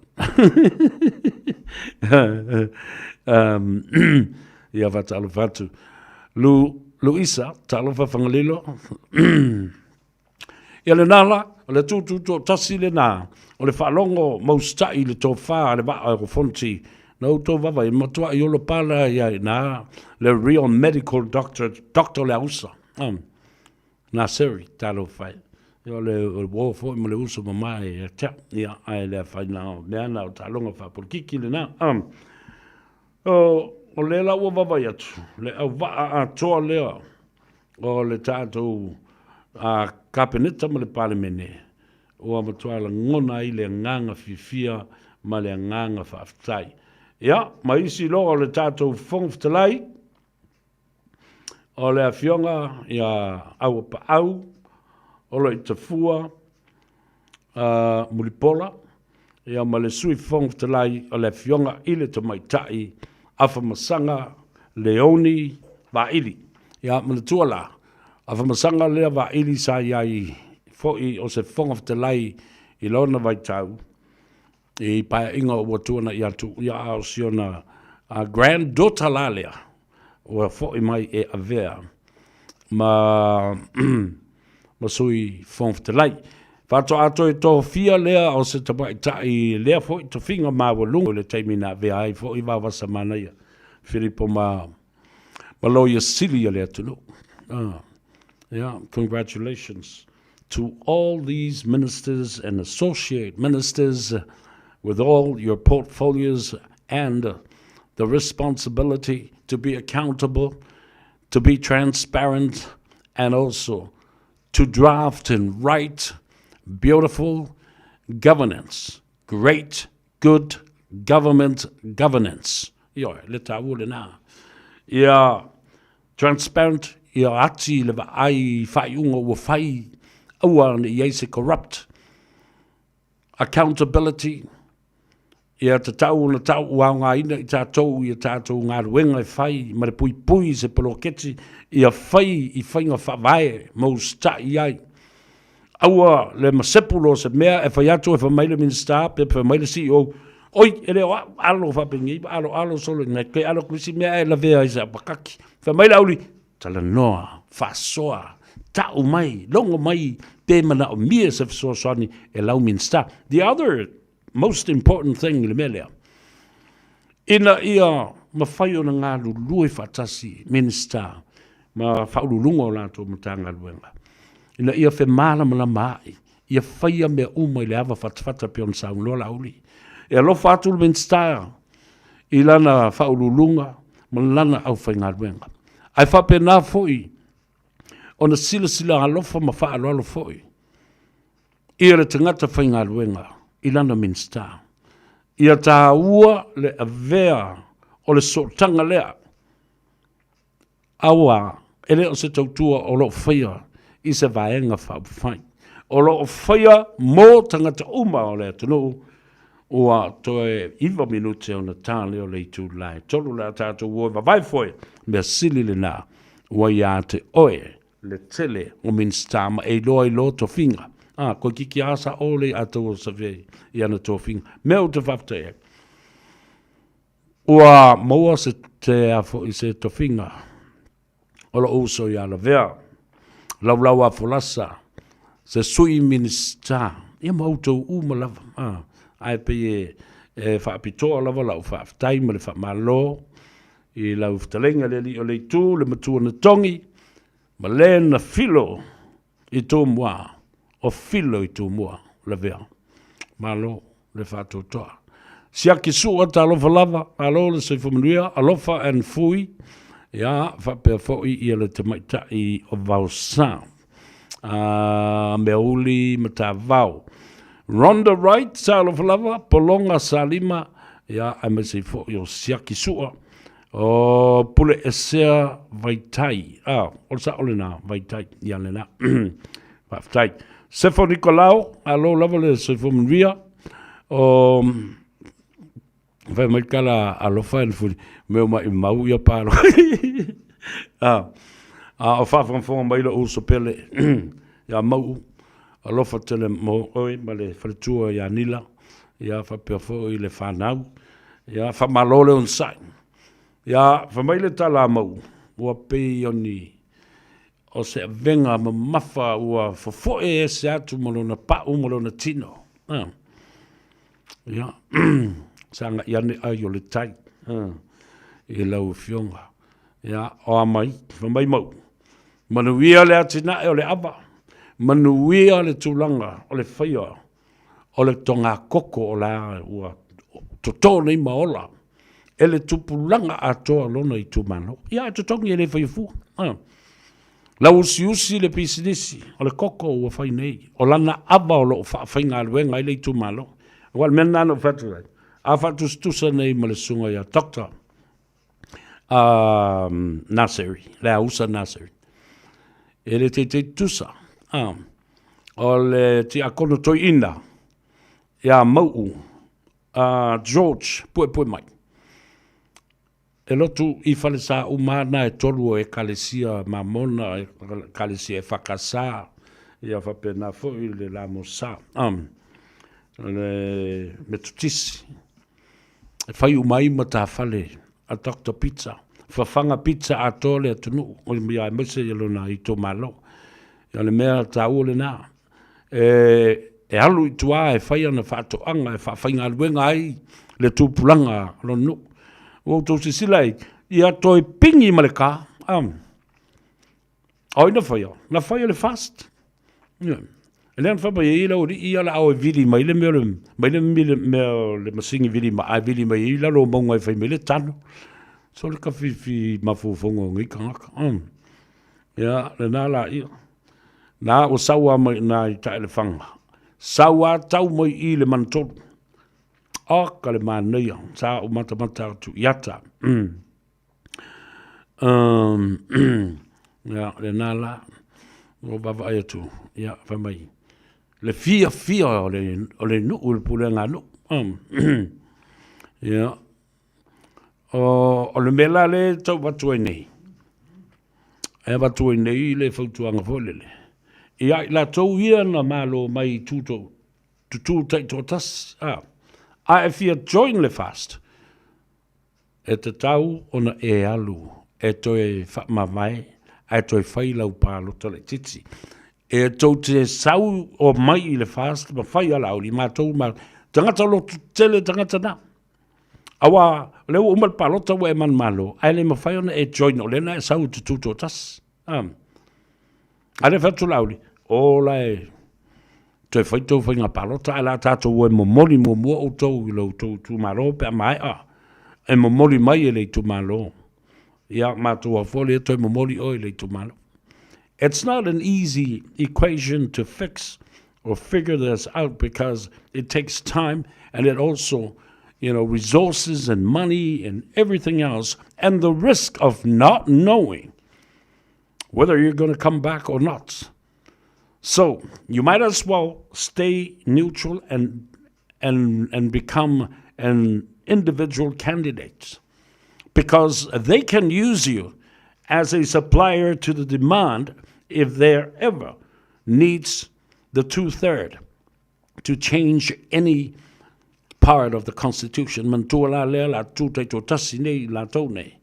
Ia faatalofa atu. Lu, Luisa, talofa Fagalilo. Ia lena la, o le tūtū toatasi lena, o le faalogo mausita'i i le tofa a le vaa o Fonti, na outou vava e matua'i olo pala ia i na le real medical doctor, Doctor Leausa. Um, Naseri, talofa e. Ia o le, o le uo foi ma le uso mamae ia te au. Ia, ae le afaina o mea na o taaloga faapolikiki lena. Um, o, o lea la ua vavai atu, le auvaa atoa lea o le tatou a Kapeneta ma le Palemene, ua matua lagona ai le agaga fiafia ma le agaga faafetai. Ia, ma isi loa o le tatou Fofoga Fetalai, o le Afioga ia Auapaau Oloitafua Mulipola, ia ma le Sui Fofoga Fetalai o le Afioga i le Tamaitai Afamasaga Leoni Vaili. Ia manatua la, Afamasaga lea Vaili sa i ai foi o se Fofoga Fetalai i lona vaitau i paeaiga ua tuanai atu, ia a o si ona granddaughter la lea ua foi mai e avea ma ma Sui Fofoga Fetalai. Faatoa toe tofia lea o se tamaitai lea foi tofiga maualuga i le taimi na avea ai foi Vaovasa Manaia Filipo ma ma Loia Sili a le atunuu. Yeah, congratulations to all these ministers and associate ministers with all your portfolios and the responsibility to be accountable, to be transparent, and also to draft and write beautiful governance, great, good government governance. Ioe, le taua lena. Ia transparent, ia ati le vaai i faaiuga ua fai, aua ne i ai se corrupt. Accountability, ia tatau ona tau ua aogaina i tatou i a tatou galuega e fai ma le puipui i se poloketi ia fai i faiga faavae ma usitai ai. Aua le masepu loa o se mea e fai atu e fai mai le Minisita pe fai mai le CEO, oi e le o au, alo faapenei ma alo alo solo ngai koe alo atu isi mea ae lavea ai se apakaki. Fai mai le auli, talanoa, faasoa, tau mai, logo mai pe manaomia se fesoasoani e lau Minisita. The other most important thing i le mea lea, ina ia mafai ona galulue faatasi Minisita ma Faauluuluga o latou Matagaluega, ina ia femalamalamaai, ia faia mea uma i le ava fatafata pei ona saunoa Laauli. E alofa atu le Minisita i lana Faauluuluga ma lana aufaigaluega. Ae faapena foi ona silasila alofa ma faaaloalo foi ia le tagata faigaluega i lana Minisita. Ia taua le avea o le sootaga lea, aua e le o se tautua o lo o faia i se vaega faaupufai. O lo o faia mo tagata uma o le atunuu. Ua toe 9 minute ona ta lea o le itula e 3 le a tatou o e vavae foe, mea sili lena ua ia te oe le tele o Minisita ma e iloa i lo tofiga. A, koe kiki a sa o le a tau o save i ana tofiga. Mea ou te faafetai ai. Ua maua se te a foi se tofiga o lou uso ia Lavea, Laulau a Folasa, se sui Minisita, ia ma outou uma lava. A, ae pei e, e faapitoa lava lau faafetai ma le faamalo i lau fetalaiga le alii o le itu, le matua na togi, ma le na filo i Tumua, o filo i Tumua, Lavea. Malo le faatoatoa. Siaki sua talofa lava, malo le soifua manuia, alofa and fui, ia, faapea foi ia le tamaitai o Vaosa. Meauli Matavao. Rhonda Wright, talofa lava, Pologa Salima, ia, aemaise foi o Siaki Sua, o Pule Esea Vaitai. Ah, o le sao lena, Vaitai, ia lena. Faafetai. Sefo Nikolao, alo lava le soifua manuia. O... Fai mai tala alofa e fuli, mea mai mau ia palo. A, a o faafogafoga mai lou uso pele ia Mau'u, alofa tele mo oe ma le faletua ia Nila, ia faapea foi le fanau. Ia faamalo le onosai. Ia fai mai le tala a Mau'u, ua pei o ni o se avega mamafa ua fofo'e ese atu ma lona pa'u ma lona tino. A. Ia, sagai ane ai o le tai i lau Afioga. Ia, o a mai, fai mai Mau'u, manuia le atinae o le ava, manuia le tulaga o le faia o le togakoko o la ua toto nei ma ola e le tupulaga atoa o lona itumalo. Ia, ae totogi e le faia fua. Lauusiusi le pisinisi o le koko ua fai nei, o lana ava o lo o faafaigaluega ai le itumalo. Aua o le mea lena na ou fai atu ai, a faatusatusa nei ma le susuga ia Doctor Naseri, Leausa Naseri, e le teitei tutusa. O le tiakono toeaina ia Mau'u George Puepuemai. E lotu i Falesauma na e tolu o Ekalesia Mamona, Ekalesia EFKS, ia faapena foi le Lamosa, le Metotisi. E fai uma ai matafale a Doctor Pizza, fafaga pizza atoa le atunuu, ia aemaise lona itumalo. O le mea taua lena. E alu i tua e fai ana faatoaga e faafaigaluega ai le tupulaga o lona nuu. Ua outou silasila i ai, ia toe pigi ma le ka. O ai na faia? Na fai e le FAST. E lea na fai mai ai le aualii ia o le a o e vili mai le mea mai le mea o le masini vili maa e vili mai ai lalo o mauga e fai mai le tano. Sole kafifi mafaufauga o nei tagata. Ia, lena la ia. Na ua sau lava mai i ina i Taelefaga, sau lava tau mai i le Manutolu. Oka le manaia, sa ou matamata atu i ata. Ia, lena la, ua ou vaavaai atu, ia, fai mai, le fiafia o le nuu, le pulega a nuu. Ia, O le mea la lea e tau avatu ai nei, e avatu ai nei le fautuaga foi lele, ia i latou ia na malo mai i tutū taitoatasi, a, a e fia join le FAST, e tatau ona e alu e toe faamavae ae toe fai lau palota laitiiti. E tou te sau o mai i le FAST ma fai alauli, matou ma tagata lotu tele tagata na. Aua, o lea ua uma le palota ua e manumalo, ae le mafai ona e join o lea na e sau e te tutoatasi. A lea fai atu Laauli, o la e toe fai tou faiga palota, ae o le a tatou o e momoli muamua outou i lo outou itumalo pe a maea e momoli mai e le itumalo. Ia, matou foi lea toe momoli oe i le itumalo. It's not an easy equation to fix or figure this out because it takes time and it also, you know, resources and money and everything else, and the risk of not knowing whether you're going to come back or not. So you might as well stay neutral and and and become an individual candidate because they can use you as a supplier to the demand if there ever needs the two-third to change any part of the constitution. Manatua la lea la tū taitoatasi nei latou nei.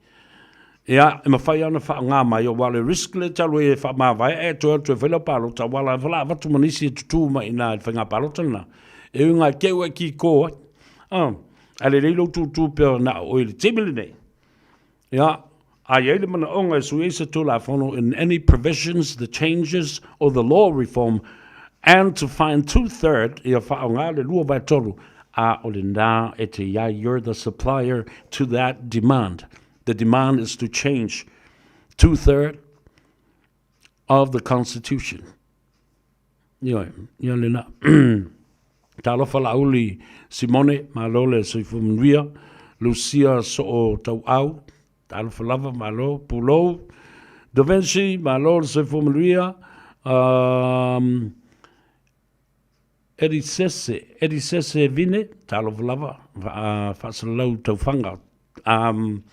Ia, e mawhai ana wha ngā mai o wale risk le talu e wha māwae e toe atu e whaila pālota, wala e whala avatu manisi e tutū mai nā e whainga pālota nā. E unga e keu e ki kō ai. Ah, a le leilo tūtū pea nā o i le timili nei. Ia, a i ai le manaʻoga e sui ai se Tulafono in any provisions, the changes or the law reform and to find two-third, ia faaaoga le 2/3, a o lena e te i ai, you're the supplier to that demand. The demand is to change two-third of the Constitution. Ioe, ia lena. Talofa Laauli Simone, malo le soifua manuia. Lucia Soo Tauau, talofa lava, malo. Pulou, Da Vinci, malo le soifua manuia. Um, Elisese, Elisese Vine, talofa lava, faasalalau taufaga. Um,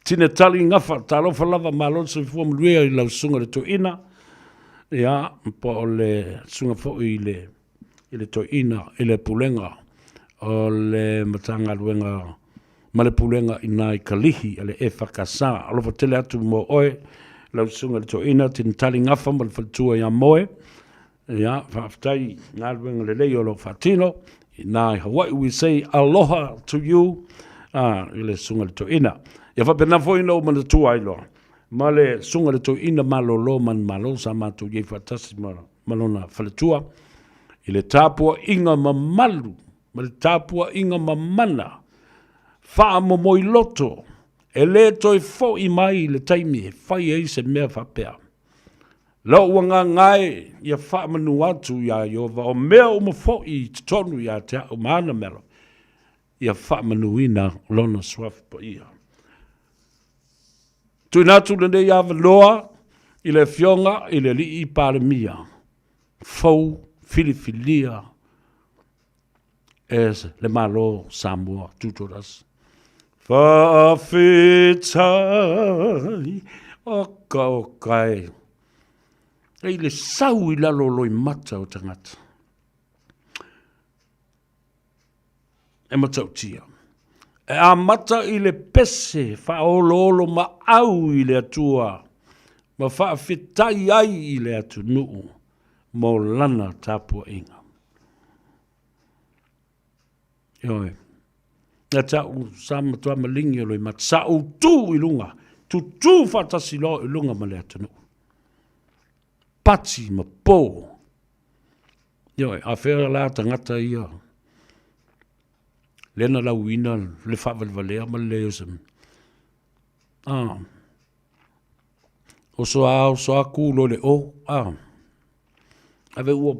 Tine Tali Gafa, talofa lava, malo le soifua manuia i lau susuga i le toeaina, ia, po o le susuga foi i le, i le toeaina, i le pulega o le Matagaluega ma le pulega i nā i Kalihi a le EFKS. Alofa tele atu mo oe, lau susuga i le toeaina, Tine Tali Gafa ma le faletua ia Moe, Ia, faafetai i galuega lelei o lo o faatino i nā i Hawaii. We say aloha to you ah, i le susuga i le toeaina. Ia faapena foi ona ou manatua ai loa ma le susuga i le toeaina malolo manumalo sa matou i ai faatasi ma, ma lona faletua i le tapuaiga mamalu ma le tapuaiga mamana faamomoiloto e le toe foi mai i le taimi e fai ai se mea faapea. Lou agaga e, ia faamanu atu iā Ieova, o mea uma foi i totonu ia te au ma ana mea, ia faamanuina lona suafa paia. Tuuina atu lenei avanoa i le Afioga i le Alii Palemia fou filifilia e le Malo Samoa Tutoatasi. Faafetai oka oka e. E i le sau i lalo o loimata o tagata. E matautia. E amata i le pese faaoloolo maau i le Atua ma faafetai ai i le atunuu mo lana tapuaiga. Ioe. Ia te au sa matua malingi o loimata, sa ou tu i luga, tutū faatasi loa i luga ma le atunuu. Pati ma pō. Ioe, a whea la tagata ia, lea na lauina le faavalevalea ma le leai o se mea. Ah. Oso a oso a ku lo le o. Ah. Ave ua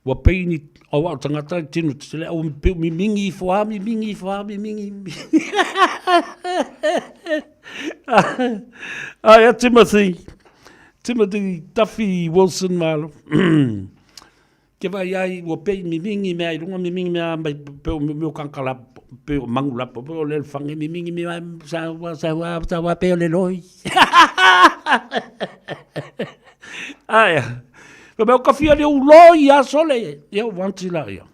ua pei ni aua o tagata i tino tetele au pe mimingi ifo a mimingi ifo a mimingi. Ai a Timothy. Timothy Duffy Wilson malo. Ke vai ai ua pei mimingi mea i lunga mimingi mea mai pe o mea o kankala pe o mangu lapa pe o le fange mimingi mea sa ua sa ua sa ua pe o le loi. Aia. Ka mea o kawhia le uloi a sole. Ia o wanti la ia.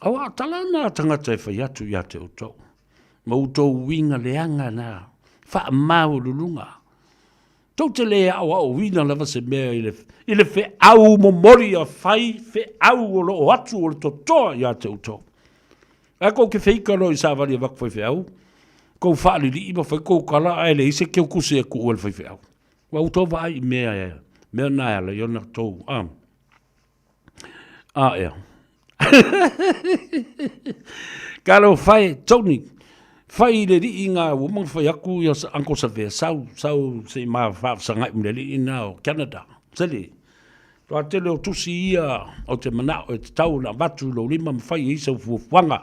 Aua tala na tangata e whai atu ia te utou. Ma utou winga leanga na. Wha mau lulunga. Tou te le aoaoina lava se mea i le, i le feau momoli a fai feau o loo atu o le totoa ia te outou. Ae kou ke feika loa i savali avatu faifeau, kou faalilii ma fai kou kala ae leai se keukusi e kuu e le faifeau. Ua outou vaai i mea e, mea na e ala ai ona tou, a. A ea. Kalo fai, Tony, fai i le lii ngā ua manga fai aku ia Uncle Savea, sau, sau se i ma whaafsangai mo le lii nā o Canada. Sele, toa tele o tusi ia o te manao e te tau na vatu i lou lima ma fai e isa ufuafuanga.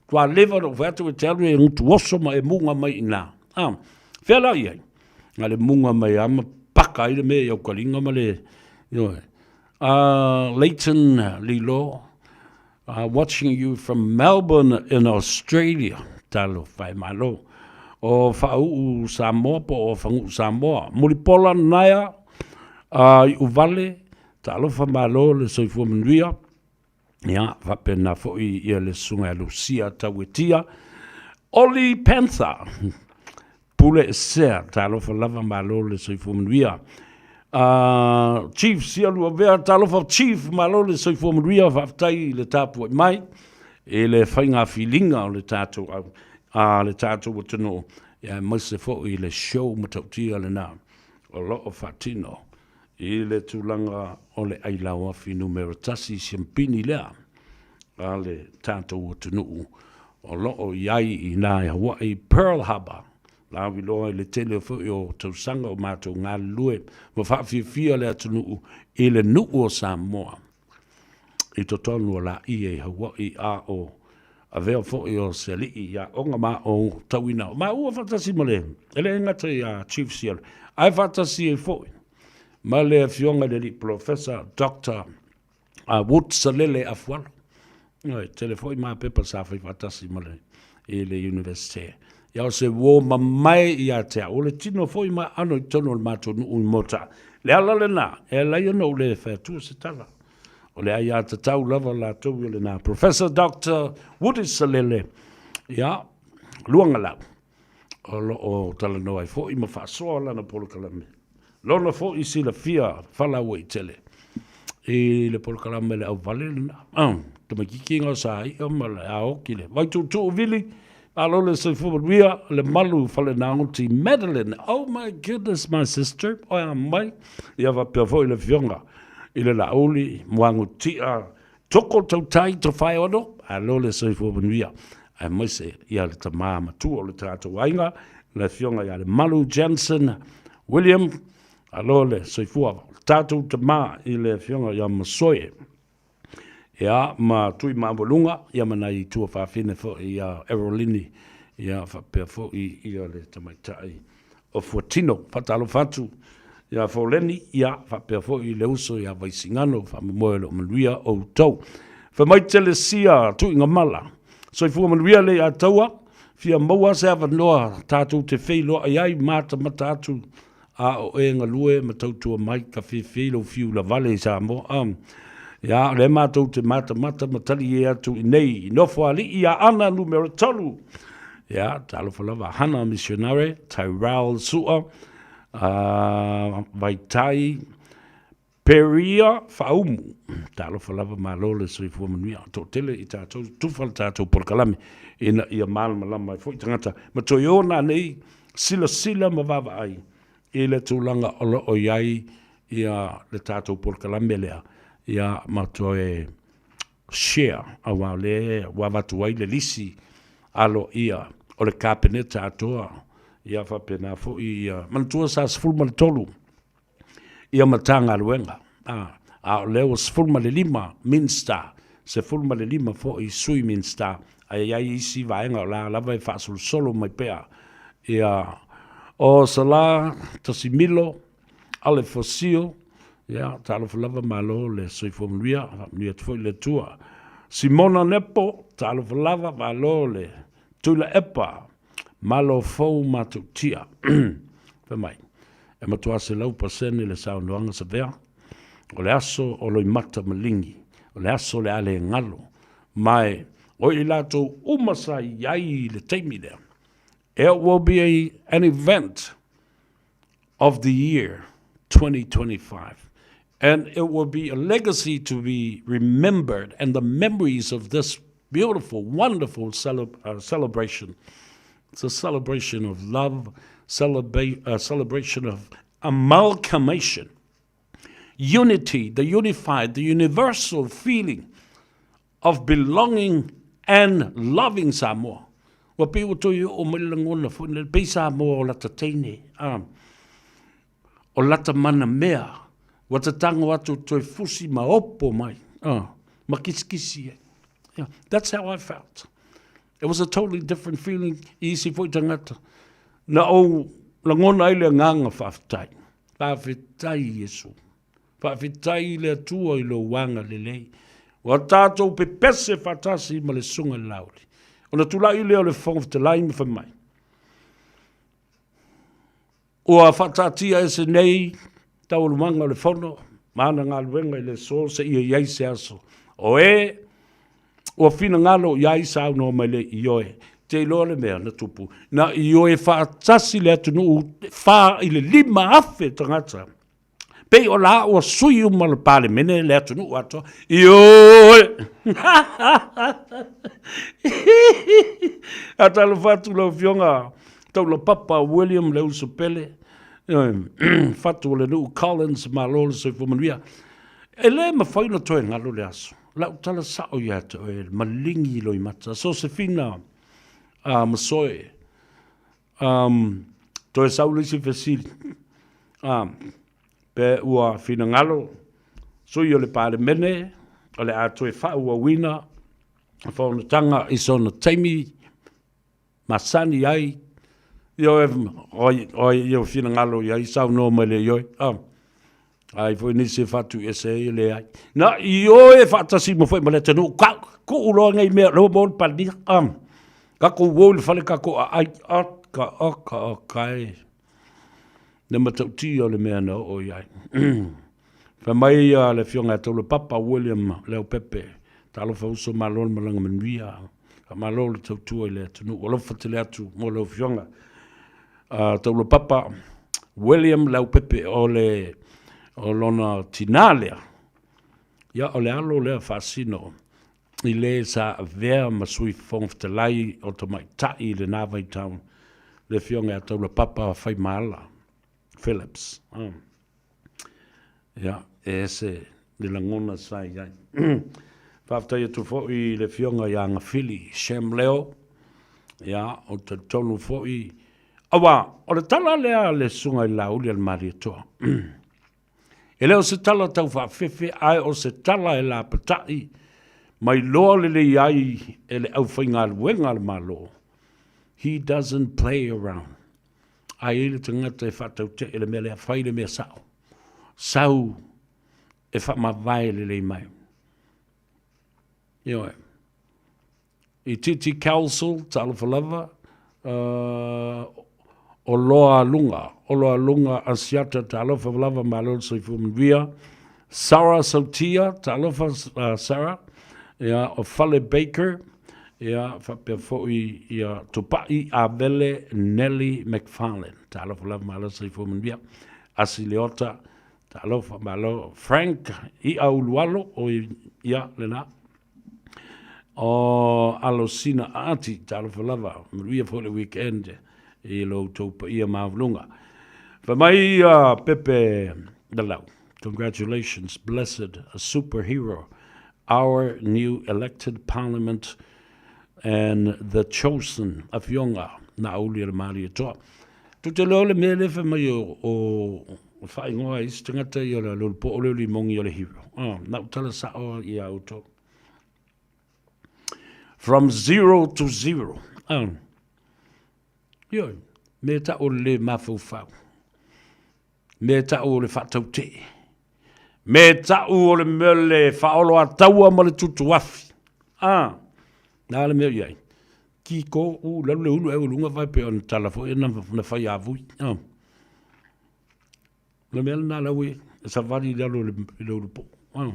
Toa leva lou fai atu e te alu e ngutu oso ma e munga mai i nā. Ah, whea la iai? Ngā le munga mai ama paka i le mea i au kalinga ma le, ioe. Leighton Lilo, watching you from Melbourne in Australia. Talofa e malo. O Whauu Samoa po o Whangu'u Samoa. Mulipola Naea, i Uvale, talofa malo le soifua manuia. Ia, faapena foi ia le susuga ia Lucia Tauetia. Oli Panther, Pule Esea, talofa lava malo le soifua manuia. Chief Sialuavea, talofa Chief, malo le soifua manuia, faafetai i le tapuai mai i le faiga filiga o le tatou au, a le tatou atunuu, ia aemaise foi i le show matautia lena o lo o faatino i le tulaga o le ailao afi numera 1 siampini lea a le tatou atunuu o lo o i ai i nā i Hawaii, Pearl Harbor. Lauiloa i le tele foi o tausaga o matou galulue ma faafiafia le atunuu i le nuu o Samoa i totonu o Laie i Hawaii a o avea foi o se alii i aoga ma o tauina o maua faatasi ma le e le gata ia Chief Siala ae faatasi ai foi ma le afioga i le alii Polofesa Dr. Wood Salele Afualo. Ioe, tele foi ma pepa sa fai faatasi ma le, i le Universite. Ia o se uō mamae ia te au, o le tino foi ma aano i totonu o le matou nuu i Mota. Le ala lena, e ala ai ona ou le fai atua se tala. O le aiatatau lava latou ia lena. Professor Doctor Woody Salele, ia, Luagalau, o lo o talanoa ai foi ma faasoa lana polokalame. Lona foi silafia falauaitele i le polokalame le auvale lena. Ah, tamaititi nga sa ia ma le aoki le vaituutuu vili, malo le soifua manuia, le malu falenagoti Madeline. Oh my goodness, my sister, oe a mai. Ia faapea foi le afioga i le Laauli, Muagutia, Toko Tautai Tofaeono, malo le soifua manuia, aemaise ia le tama matua o le tatou aiga, le afioga ia Lemalu Jensen William, malo le soifua. O le tatou tama i le afioga ia Masoe, ia ma Tuimaualuga, ia ma nai tuafafine foi ia Erolini, ia faapea foi ia le tamaitai o Fuatino. Faatalofa atu ia Foleni, ia faapea foi le uso ia Vaisigano, faamoemoe o lo o manuia outou. Fai mai Telesia Tuigamala, soifua manuia le Ataua, fia maua se avanoa tatou te feiloai ai matamata atu a o e galue ma tautua mai ka fiafia i lou fiu lavale i Samoa. Ia, o lea matou te matamata ma tali e atu i nei i Nofoalii ia Ana numera 3. Ia, talofa lava, Hana Missionare, Tyrell Sua, Vaitai, Peria Faaumu. Talofa lava, malo le soifua manuia. Toatele i tatou, tufa le tatou polokalame ina ia malamalama ai foi tagata ma toe o nanei silasila ma vaavaai i le tulaga o lo o i ai ia le tatou polokalame lea, ia ma toe share, aua o lea ua avatu ai le lisi aloaia o le Kapeneta atoa, ia faapena foi ia, manatua sa 13 ia Matagaluega, a, a o lea ua 15 Minista, 15 foi Sui Minista, ae i ai isi vaega o la lava e faasolosolo mai pea. Ia, o Sala Tasimilo, Ale Fosio, ia, talofa lava, malo le soifua manuia, faamanuia atu foi le Atua. Simona Nepo, talofa lava, malo le Tuilaepa, malo fou Matautia. Fai mai, e matua 100% le saunoaga Savea, o le aso o Loimata Maligi, o le aso o le a le galo, ma e o i latou uma sa i ai i le taimi lea. It will be a, an event of the year 2025. And it will be a legacy to be remembered and the memories of this beautiful, wonderful cele celebration. It's a celebration of love, celebra a celebration of amalgamation, unity, the unified, the universal feeling of belonging and loving Samoa. Ua pei ua toe oo mai le lagona foi lea, pei Samoa o lata teine, a, o lata mana mea, ua tatago atu toe fusi ma opo mai, a, ma kisikisi ai. Yeah, that's how I felt. It was a totally different feeling i isi foi tagata. Na ou lagona ai le agaga faafetai. Faafetai Iesu. Faafetai i le Atua i lou agalelei. Ua tatou pepese faatasi ma le Susuga i le Laauli. Ona tulai lea o le Fofoga Fetalai ma fai mai, Ua faataatia ese nei taualumaga o le Fono ma ana galuega i le aso seia i ai se aso o e ua finagalo i ai saunoa mai le ioe. Te iloa le mea na tupu, na ioe faatasi le atunuu 4 i le 5,000 tagata Pei o la ua sui uma le Palemene le atunuu atoa. Ioe! A talofa atu lau Afioga Taulapapa William Leuso Pele, fatu o le nuu Collins, malo le soifua manuia. E le mafai ona toe galo le aso. Lau tala sao ia te oe, maligi loimata. Sosefina Masoe, Um, toe sau le isi fesili. Um, pe ua finagalo sui o le Palemene o le a toe faaauauina fonotaga i sona taimi masani ai ioe oi oi ia finagalo i ai saunoa mai le ioe. Um, ai foi nisi e faatuiese ai e leai. Na ioe faatasi uma foi ma le atunuu, Tuu loa nei mea, lea ua maua le Palemia. Ah, tatou o i le fale tatou aai, oka, oka, oka e. Le matautia o le mea na oo i ai. Fai mai ia le Afioga ia Taulapapa William Leaupepe, talofa uso malo le malaga manuia, faamalo le tautua i le atunuu. Alofa tele atu mo lau Afioga. Taulapapa William Leaupepe o le o lona tinā lea, ia o le alo lea faasino i le sa avea ma Sui Fofoga Fetalai o Tamaitai i lena vaitau, le Afioga ia Taulapapa Faimaala Phillips. Ia, e ese le lagona sa i ai. Faafetai atu foi i le Afioga ia Gafili Shem Leo, ia, ou te talitonu foi, aua o le tala lea a le Susuga i le Laauli a le Malietoa, e le o se tala tau faafefe, ae o se tala e lapatai ma iloa lelei ai e le aufaigaluega a le Malo, he doesn't play around. A i ai le tagata e faatautee le mea lea, fai le mea sao. Sau e faamavae lelei mai. Ioe. I Titi Council, talofa lava, o Loa Lunga, o Loa Lunga Asiata, talofa lava, malo le soifua manuia. Sarah Sautia, talofa Sarah, ia, o Fale Baker, ia, faapea foi ia Tupai Avele Nelly McFarlane, talofa lava, malo le soifua manuia. Asi Leota, talofa, malo. Frank I'a Ulualo, o ia lena. O Alosina Aati, talofa lava, manuia foi le weekend i lo outou paia maualuga. Fai mai ia Pepe Lalau, congratulations, blessed, a superhero, our new elected parliament and the chosen Afioga na auli e le Malietoa. Tou te iloa le mea lea fai mai o, o faaigoa e isi tagata ia le lolopo o le limogi o le hero. Oh, na ou tala sao ia outou. From zero to zero. Oh. Ioe, me tau o le le mafaufau. Me tau o le faatautee. Me tau o le mea le faaoloataua ma le tutuafi. Ah, na le mea i ai. Ki ko u lalu le ulu e ulunga vai pe ona tala foi na, na fai avui. Ah. Le mea lena lau e savali i lalo i le ulu po. Ah.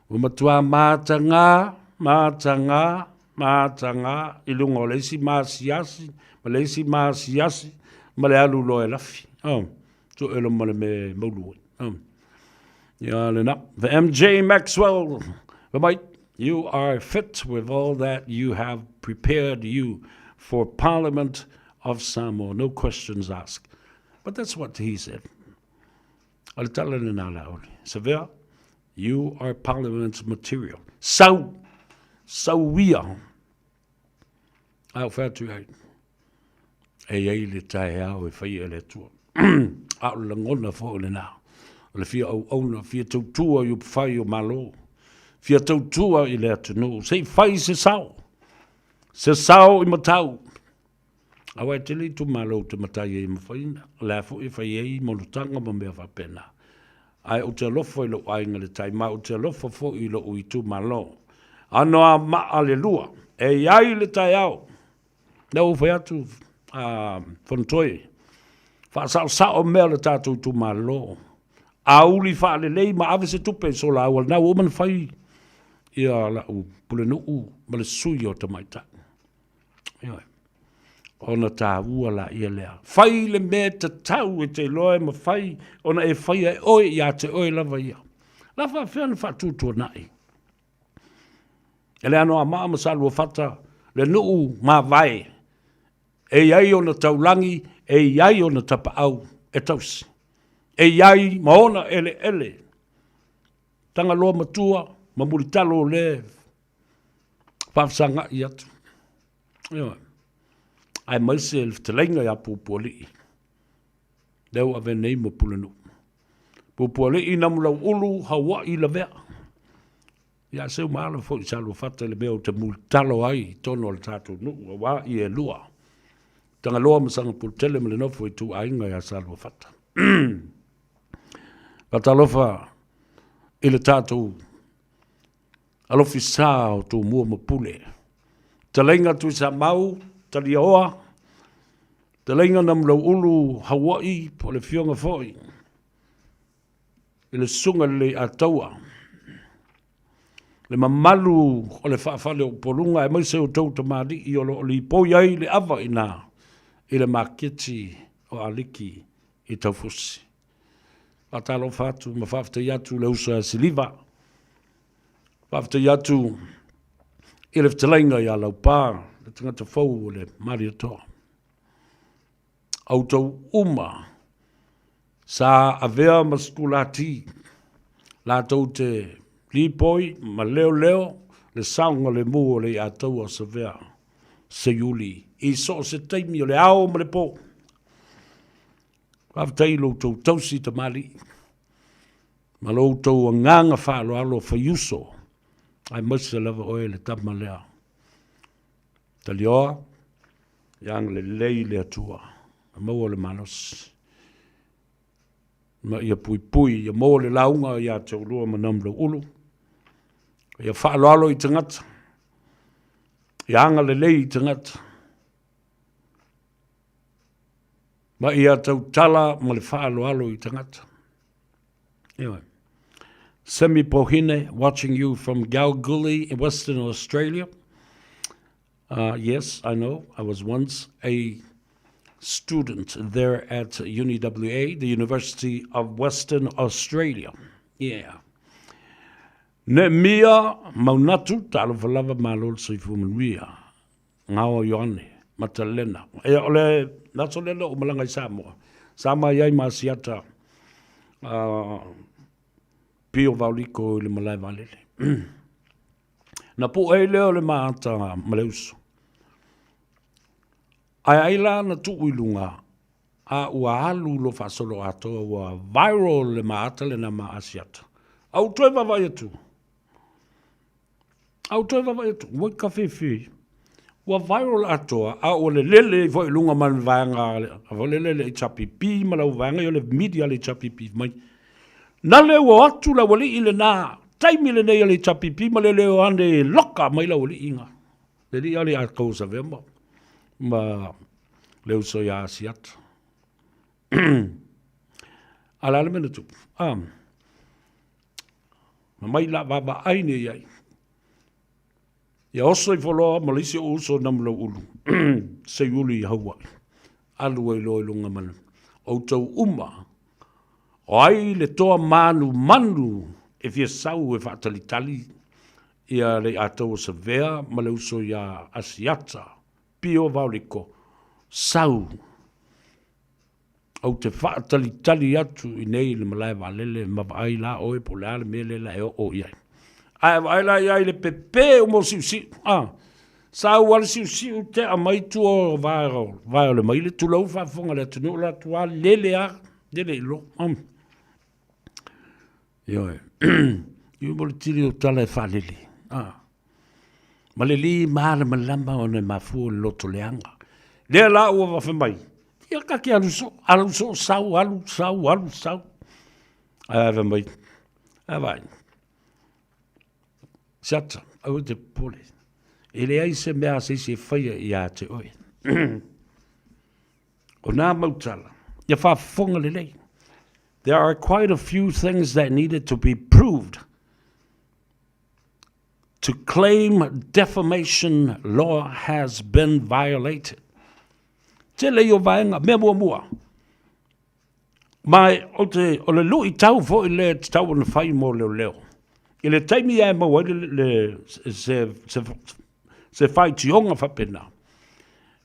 Ua matua mātanga, mātanga, mātanga i lunga o le isi maasiasi, ma le isi maasiasi, ma le alu loa e lafi. Oh. Sue loa ma le mea e maulu ai. Oh. Ia lena. The MJ Maxwell, fai mai, you are fit with all that you have prepared you for Parliament of Samoa. No questions asked. But that's what he said. O le tala lena la ole. Savea, you are Parliament's material. Sau, sau ia. A o whea atu ai. E i ai le taeao e whai e le Atua. A o le lagona foi o lena. O le fia auauna, fia tautua i upufai o Malo. Fia tautua i le atunuu. Se i fai se sao. Se sao i matau. Aua e tele itumalo ou te matai ai e mafaina. O le a foi e fai ai monotaga ma mea faapena. Ae ou te alofa i lou aiga le tai ma ou te alofa foi i lou itumalo. Ano a maa le lua, e i ai le taeao. Lea ua ou fai atu, a Fonotoe, faasaosao mea o le tatou itumalo. Auli faalelei ma ave se tupe i Solaua, lena ua uma ona fai ia lau pulenuu ma le sui o tamaitai. Ioe. Ona taua laia lea. Fai le mea tatau e te iloa e mafai ona e faia e oe ia te oe lava ia. La faafefea ona faatuatuanai? E le Anoamaa ma Saluafata le nuu mavae e i ai ona taulagi, e i ai ona tapaau e tausi. E i ai ma ona eleele, Tagaloa matua ma Mulitalo le faafesagai atu. Ioe. Aemaise le fetalaiga ia Pupualii, lea ua avea nei ma Pulenuu. Pupualii Namulauulu Hauai Lavea. Ia seu ma ala foi Saluafata i le mea ou te mulitalo ai i totonu o le tatou nuu, aua i e lua. Tagaloa ma Sagapolutele ma le nofo ituaiga ia Saluafata. Faatalofa i le tatou. Alofi sa o Tumua ma Pule. Talaiga Tuisamau, Taliaoa, Talaiga Namulauulu, Haua'i, po o le Afioga foi i le Susuga i le Leiataua, le mamalu o le faafale o Upoluga aemaise outou tamalii o lo o lipoi ai le ava i ina i le maketi o Aliki i Taufusi. Faatalofa atu ma faafetai atu le uso ia Siliva. Faafetai atu i le fetalaiga ia Laupa, le tagata fou o le Malietoa. Outou uma sa avea ma sikulati latou te lipoi ma leoleo le saogalemu o le iataua o Savea Seiuli i so o se taimi o le ao ma le po. Faafetai i lo outou tausi tamalii ma lo outou agaga faaaloalo faiuso, aemaise lava oe le tama lea. Talioa, ia agalelei le Atua, ia maua le malosi, ma ia puipui, ia maua le lauga ia te oulua ma Namulauulu, ia faaaloalo i tagata, ia agalelei i tagata, ma ia tautala ma le faaaloalo i tagata. Anyway. Semi Pohine, watching you from Kalgoorlie in Western Australia. Uh, yes, I know, I was once a student there at UniWA, the University of Western Australia. Yeah. Ne mia maunatu talofa lava malo le soifua manuia. Gaoa Ioane, Matalena. Ia, o le aso lea na ou malaga i Samoa, sa mai ai ma Asiata uh, Pio Vaoliko i le malae vaalele. Na puʻe ai lea o le maata ma le uso. Ae ai la na tuu i luga, a ua alu loa faasolo atoa, ua viral le maata lena ma Asiata. A ua toe vaavaai atu, A ua toe vaavaai atu, ua ka fefe. Ua viral atoa, a ua lelele ai foi i luga ma le vaega a lele le HRPP ma lau vaega o le media le HRPP mai. Na le ua atu le aualii lena, taimi lenei o le HRPP ma le leo ane e loka mai le aualii nga. Le alii ale a kau savea ma, ma le uso ia Asiata. A le a le mea na tupu? Ah. Na mai la vaavaai nei ai. Ia oso ifo loa ma le isi o uso na mo ulu. Seiuli i Hawaii. Alu ai loa i luga ma le outou uma. O ai le toa manumanu e fia sau e faatalitali ia le iatau o Savea ma le uso ia Asiata, Pio Vaoliko, sau Ou te faatalitali atu i nei i le malae vaalele ma vaai la oe po o le a le mea lea la e oo i ai. Ae vaai la i ai le pepe uma o siusiu, a. Sau lava le siusiu tea mai tua o vae o, vae o le maile, tulou faafofoga le atunuu la atu a lele a, lele i lo. Um. Ioe. Ioe mo le tili o tala e faalele. A. Ma le lī malamalama ona e mafua o le loto leaga. Lea la ua wafe mai, ia ka ke alu so, alu so, sau, alu, sau, alu, sau. Ae ave mai, ae vai. Siata, aua te popole. E leai se mea a se isi e faia ia te oe. O nā mau tala, ia faafofoga lelei. There are quite a few things that needed to be proved to claim defamation law has been violated. Tele i o vaega, mea muamua. Ma o, te, o le lui tau foi le te tau ona whai mō leo leo. I le taimi e mau ai le, le, se, se, se whaitionga whapena.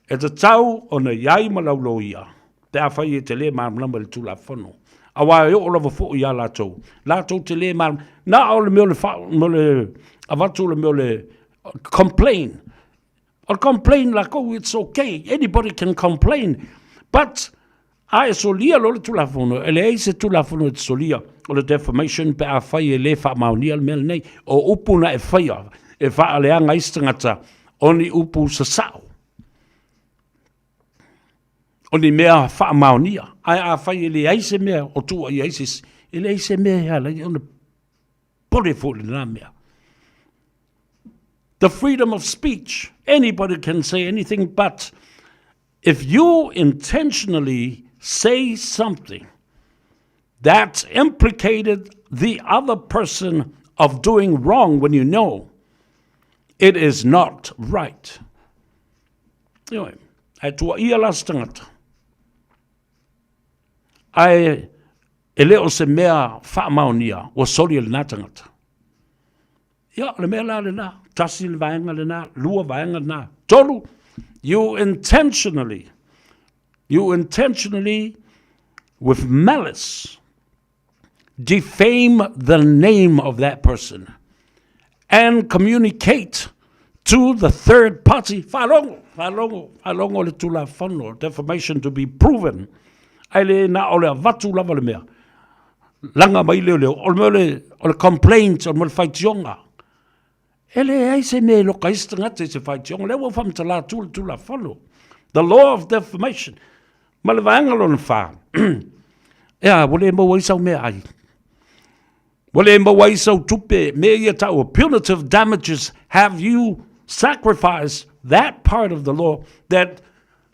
E tatau ona i ai ma lau loia, pe afai e te lē malamalama i le Tulafono, aua e oo lava foi iā latou, latou te lē malamalama, na o le mea o le faa, o le avatu o le mea o le complain. O le complain lakou, it's okay, anybody can complain, but a e solia loa le Tulafono, e leai se Tulafono e te solia o le defamation pe afai e lē faamaonia le mea lenei. O upu na e faia e faaleaga ai se tagata, o ni upu sasao. O ni mea faamaonia. Ae afai e leai se mea o tuuaia ai se isi, e leai se mea e ala ai ona pole foi i lena mea. The freedom of speech. Anybody can say anything, but if you intentionally say something that implicated the other person of doing wrong when you know it is not right. Ioe, ae tuaia la se tagata. Ae e le o se mea faamaonia ua soli e lena tagata. Ia, o le mea la lena, tasi le vaega lena, lua vaega lena, tolu, you intentionally, you intentionally, with malice, defame the name of that person and communicate to the third party, faalogo, faalogo, faalogo le Tulafono, defamation to be proven, ae le na o le avatu lava le mea. Laga mai lea o le, o le mea o le, o le complaint, o le mea o le faitioga. E leai se mea e loka ai se tagata i se faitioga. Lea ua ou faamatala atu le Tulafono. The law of defamation. Ma le vaega lona whā. Ea, ua le maua ai sau meaai. Ua le maua ai sau tupe, mea ia taua, punitive damages, have you sacrificed that part of the law that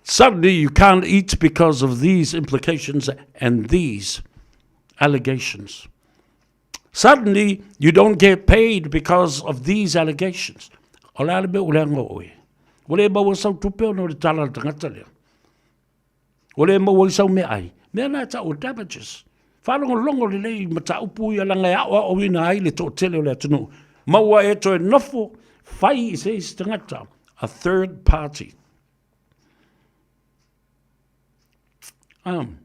suddenly you can't eat because of these implications and these allegations. Suddenly you don't get paid because of these allegations. O le a le mea ua leaga oe? Ua le maua sau tupe ona o le tala a le tagata lea. Ua le maua ai sau meaai. Mea na e tau o damages. Faalogologo lelei i mataupu ia leaga e aoaoina ai le toatele o le atunuu. Maua e toe nofo fai i se isi tagata, a third party. Um,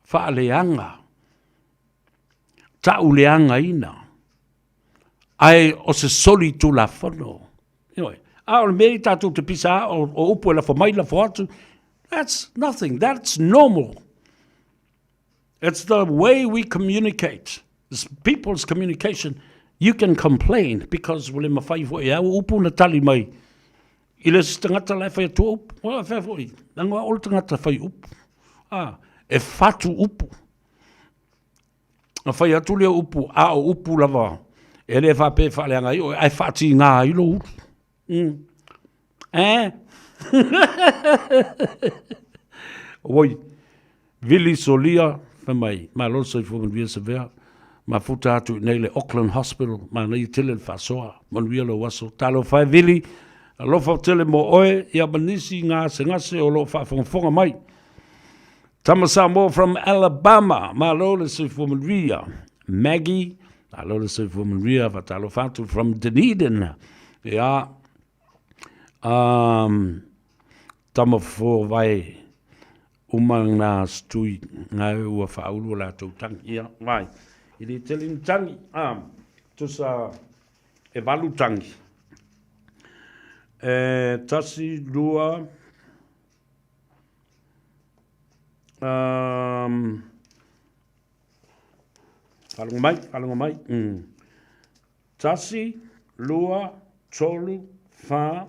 faaleaga, tauleagaina, ae o se soli tulafono. Ioe. A o le mea i tātou te pisa a, o, o upu e lafo mai, lafo atu, that's nothing, that's normal. It's the way we communicate. It's people's communication. You can complain because ua le mawhai foi e au upu na tali mai i le isi tagata la e fai atua upu. Ua fea foi, leaga o le tagata fai upu. Ah, e fatu upu. Na fai atu lea upu, a o upu lava, e le faapea e faaleaga ai oe, ae faatiga ai lou ulu. Mm. Eh? Oi, Vili Solia, fai mai, malo le soifua manuia Savea, mafuta atu i nei le Auckland Hospital, manaia tele le faasoa, manuia lou aso. Talofa e Vili, alofa tele mo oe, ia ma nisi gasegase o lo o faafogafoga mai. Tama Samoa from Alabama, malo le soifua manuia. Maggie, malo le soifua manuia, faatalofa atu from Dunedin. Ia, um, tama fofo vai uma ngā stui ngā ua whaaulu o lātou tangi. Ia, vai. I le tele ni tangi, um, tusa e valu tangi. E, tasi, lua, um, faalogo mai, faalogo mai. Mm. Tasi, lua, tolu, whā,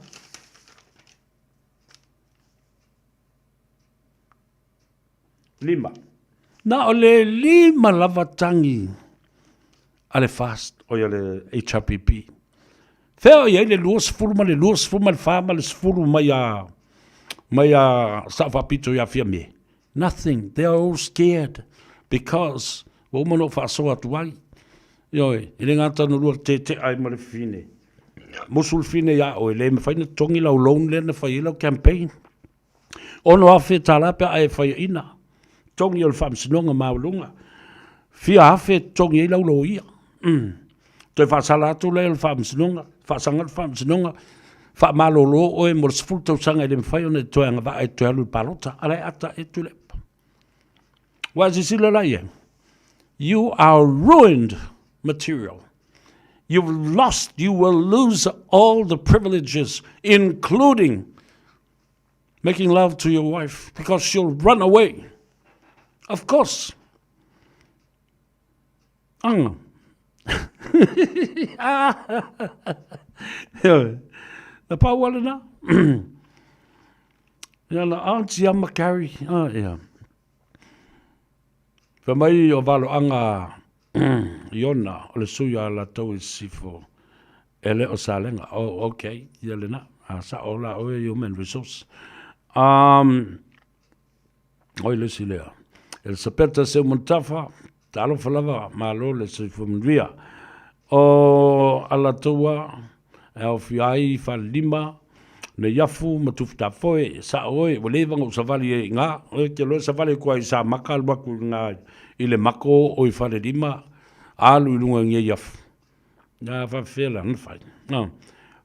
lima. Na o le lima lava tangi a le fast, oi a le HRPP. Fea o i ai le 20 ma le 20 ma le 4 ma le 10 mai a, mai a Sao Faapito ia Fiame. Nothing. They are all scared because ua uma ona ou faasoa atu ai. Ioe, e le gata ona lua tetea ai ma le fine. Musu le fine ia oe, le mafai ona totogi lau loan lea na fai ai lau campaign. 6,000 tālā pe a e faiaina. Togi o le faamasinoga maualuga. Fia afe e totogi ai lau loia. Mm. Toe faasala atu lea o le faamasinoga, faasaga le faamasinoga, faamalolo oe mo le 10 tausaga e le mafai ona e toe agavaa e toe alu i le palota. A la e ata e Tuilaepa. Ua e silasila la i ai? You are ruined material. You've lost, you will lose all the privileges, including making love to your wife, because she'll run away. Of course. Anga. Na pau ale na. Ia na auntie ama carry. Ah, ia. Fai mai o valoanga Iona o le sui a latou i sifo. E le o Salega. Oh, okay, ia lena. A sa'o la oe human resource. Oi le isi lea. Elisapeta Seumanutafa, talofa lava, malo le soifua manuia. O Alataua, e aofia ai Falelima, Neiafu ma Tufutafoe, sa'o oe, ua leva ona ou savali ai i ina, ou te iloa e savali atu lava i Samaka alu atu i ina i le Mako oo i Falelima, alu i luga i Neiafu. A faapefea la ona fai?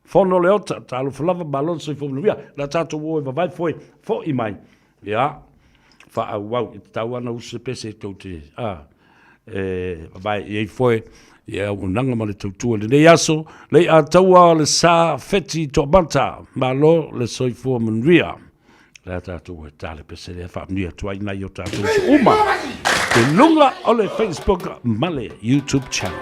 Fono Leota, talofa lava, malo le soifua manuia. O le a tatou o e vavae foe, fo'i mai, ia, faaauau, e tatau lava ona usu se pese tou te, a, e vavae i ai foe i auaunaga ma le tautua i lenei aso. Lei'ataua o le sa Feti Toamata, malo le soifua manuia. Le a tatou e tale pese lea faamanuia atu ai nai o tatou uso uma i luga o le Facebook ma le YouTube channel.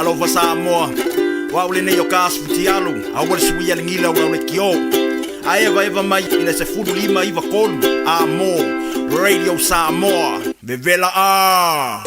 Talofa Samoa, o au lenei o ka asu futialu, aua le suia le gila o le kio. A evaeva mai i le 15 93 a mo Radio Samoa. Vevela a!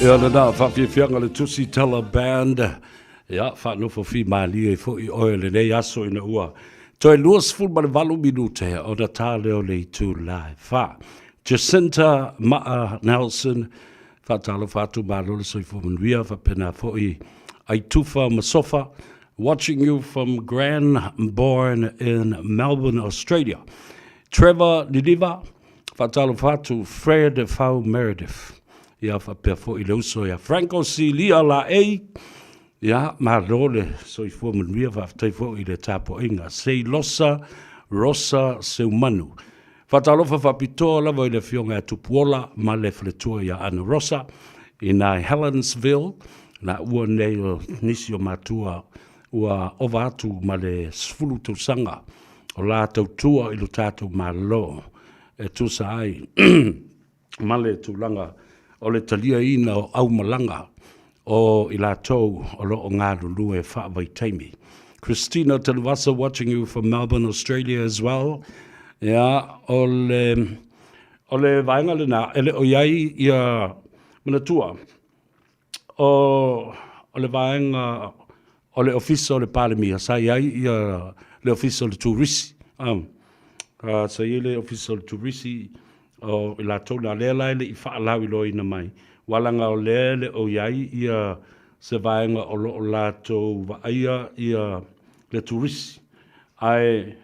Ia lena faafiafiaga le Tusitala Band. Ia, faanofo fimalie ai foi oe lenei aso ina ua toe 28 minute ona tā lea o le itula e 4. Jacinta Maa Nelson, faatalofa atu, malo le soifua manuia, faapena foi Aitufa Masofa, watching you from Cranbourne in Melbourne, Australia. Trevor Liliva, faatalofa atu, Fred Fau Meredith, ia faapea foi le uso ia Franco Silia Laei, ia malo le soifua manuia, faafetai foi i le tapuaiga. Seilosa Rosa Seumanu. Faatalofa faapitoa lava i le afioga ia Tupuola ma le faletua ia Ana Rosa i na Helensville, na ua nei o nisi o matua ua ova atu ma le 10 tausaga o la tautua i lo tatou Malo e tusa ai ma le tulaga o le taliaina o aumalaga o i latou o lo o galulue faavaitaimi. Christina Televasa watching you from Melbourne, Australia as well. Ia, o le vaega lena, e le o iai ia manatua, o le vaega o le ofisa o le Palemia, sa i ai ia le ofisa o le turisi. Sa i ai le ofisa o le turisi o i latou na lea la e le i faalauiloaina mai, ua laga o lea le o i ai ia se vaega o lo o latou vaaia ia le turisi. Ae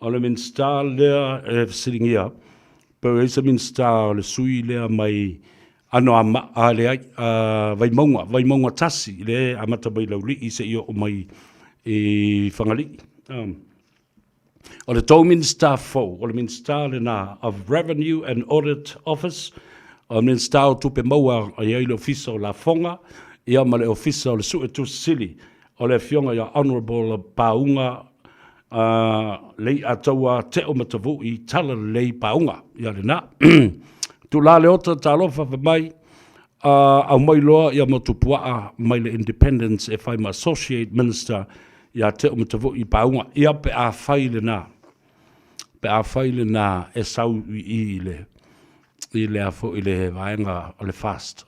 o le Minisita lea e fesiligia, pe o i ai se Minisita o le sui lea mai Anoamaa, a leai, Vaimauga, Vaimauga 1, lea e amata mai Laulii seia oo mai i Fagalii. O le tou Minisita fou, o le Minisita lena of Revenue and Audit Office, o le Minisita o Tupe Maua e i ai le Ofisa o Lafoga, ia ma le Ofisa o le Suetusi Sili, o le Afioga ia Honourable Pauga Leiataua Teo Matavu'i Talalelei Pauga. Ia lena. Tula Leota, talofa fai mai, aumai loa ia Motupuaa mai le Independence e fai ma Associate Minister ia Teo Matavu'i Pauga. Ia pe a fai lena, pe a fai lena e sau i i i le, i le a foi le vaega o le FAST.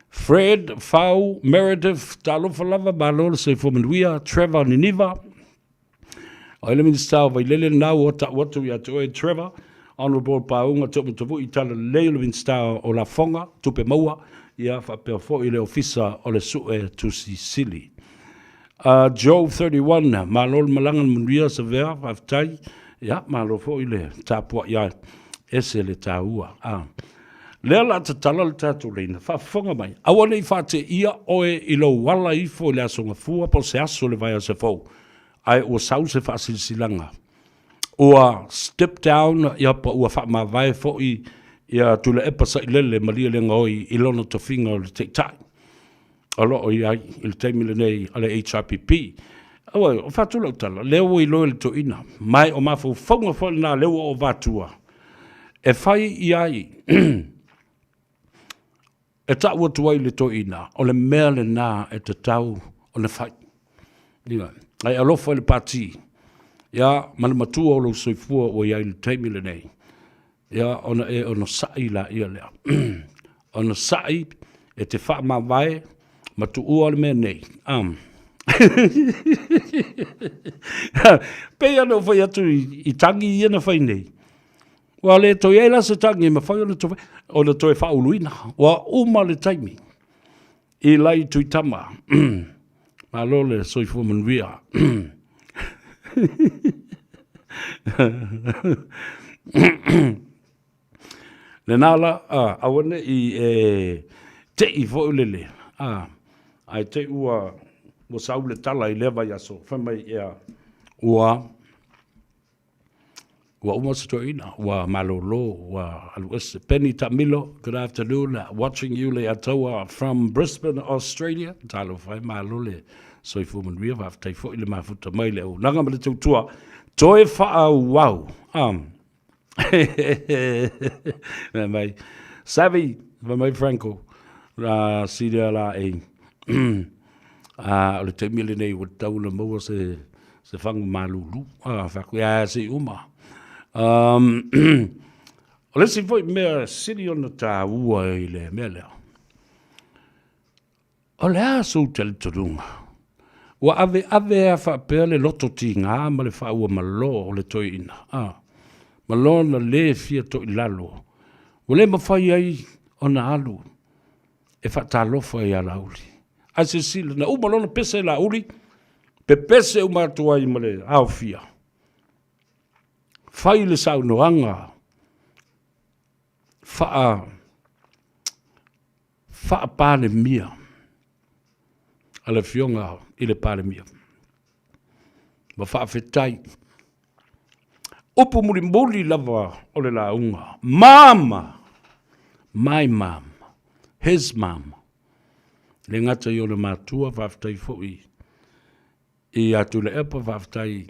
Fred Fau Meredith, talofa lava, malo le soifua manuia. Trevor Niniva, O ai le Minisita o Vailele lena ua ta'u atu ia te oe Trevor, Honourable Pauga Toomatavu'i Talalelei o le Minisita o Lafoga, Tupe Maua, ia faapea foi le Ofisa o le Sue Tusi Sili. Joe 31, malo le malaga na manuia Savea, faafetai. Ia, malo foi le tapuai ai, ese le taua. Lea la tatala le tatou leina, faafofoga mai, aua ne i faateia oe i lou ala ifo i le Aso Gafua po o se aso o le vaiaso fou, ae ua sau se faasilasilaga ua step down ia po ua faamavae foi ia Tuilaepa Sailele Malielegaoi i lona tofiga o le Taitai o lo o i ai i le taimi lenei a le HRPP. Aua, o fatu lau tala, lea ua iloa e le toeaina, ma o mafaufauga foi lena lea ua ou avatua, e fai i ai, e tau atu ai i le toeaina, o le mea lena e tatau ona fai. Ioe. Ae alofa i le pati, ia, ma le matua o lou soifua ua i ai i le taimi lenei, ia, ona e onosai laia lea. Onosai e te faamavae ma tuua le mea nei. Pei ona ou fai atu i tagi ia na fai nei, ua le toe i ai la se tagi e mafai ona toe faauluina. Ua uma le taimi i lai Tuitama. Malo le soifua manuia. Lena la, aua ne i e te'i foi lele, ae te i ua sau le tala i lea vaiaso, fai mai ea, ua Ua uma se toeaina, ua malolo, ua alu ese. Penny Taamilo, good afternoon, watching you Leiataua from Brisbane, Australia. Talofa e, malo le soifua manuia, faafetai foi le mafuta mai le auaunaga ma le tautua. Toe faaauau. Fai mai, Savvy, fai mai Franco, silia la e, o le taimi lenei ua tatau ona maua se se fagu malulu, a, fai atu, ia, se i uma. O le isi foi mea sili ona taua i le mea lea, o le a sou talitonuga? Ua aveave lava faapea le loto tiga ma le faauamalō o le toeaina, a, ma lona le fia toilalo, ua le mafai ai ona alu e faatalofa ia Laauli. Ae silasila, na uma loa ona pese Laauli, pepese uma atu ai ma le aofia, fai le saunoaga faa faa-Palemia a le Afioga i le Palemia. Ma faafetai. Upu mulimuli lava o le lauga, Mama! My mom, his mom. Le gata i ona matua, faafetai foi ia Tuilaepa, faafetai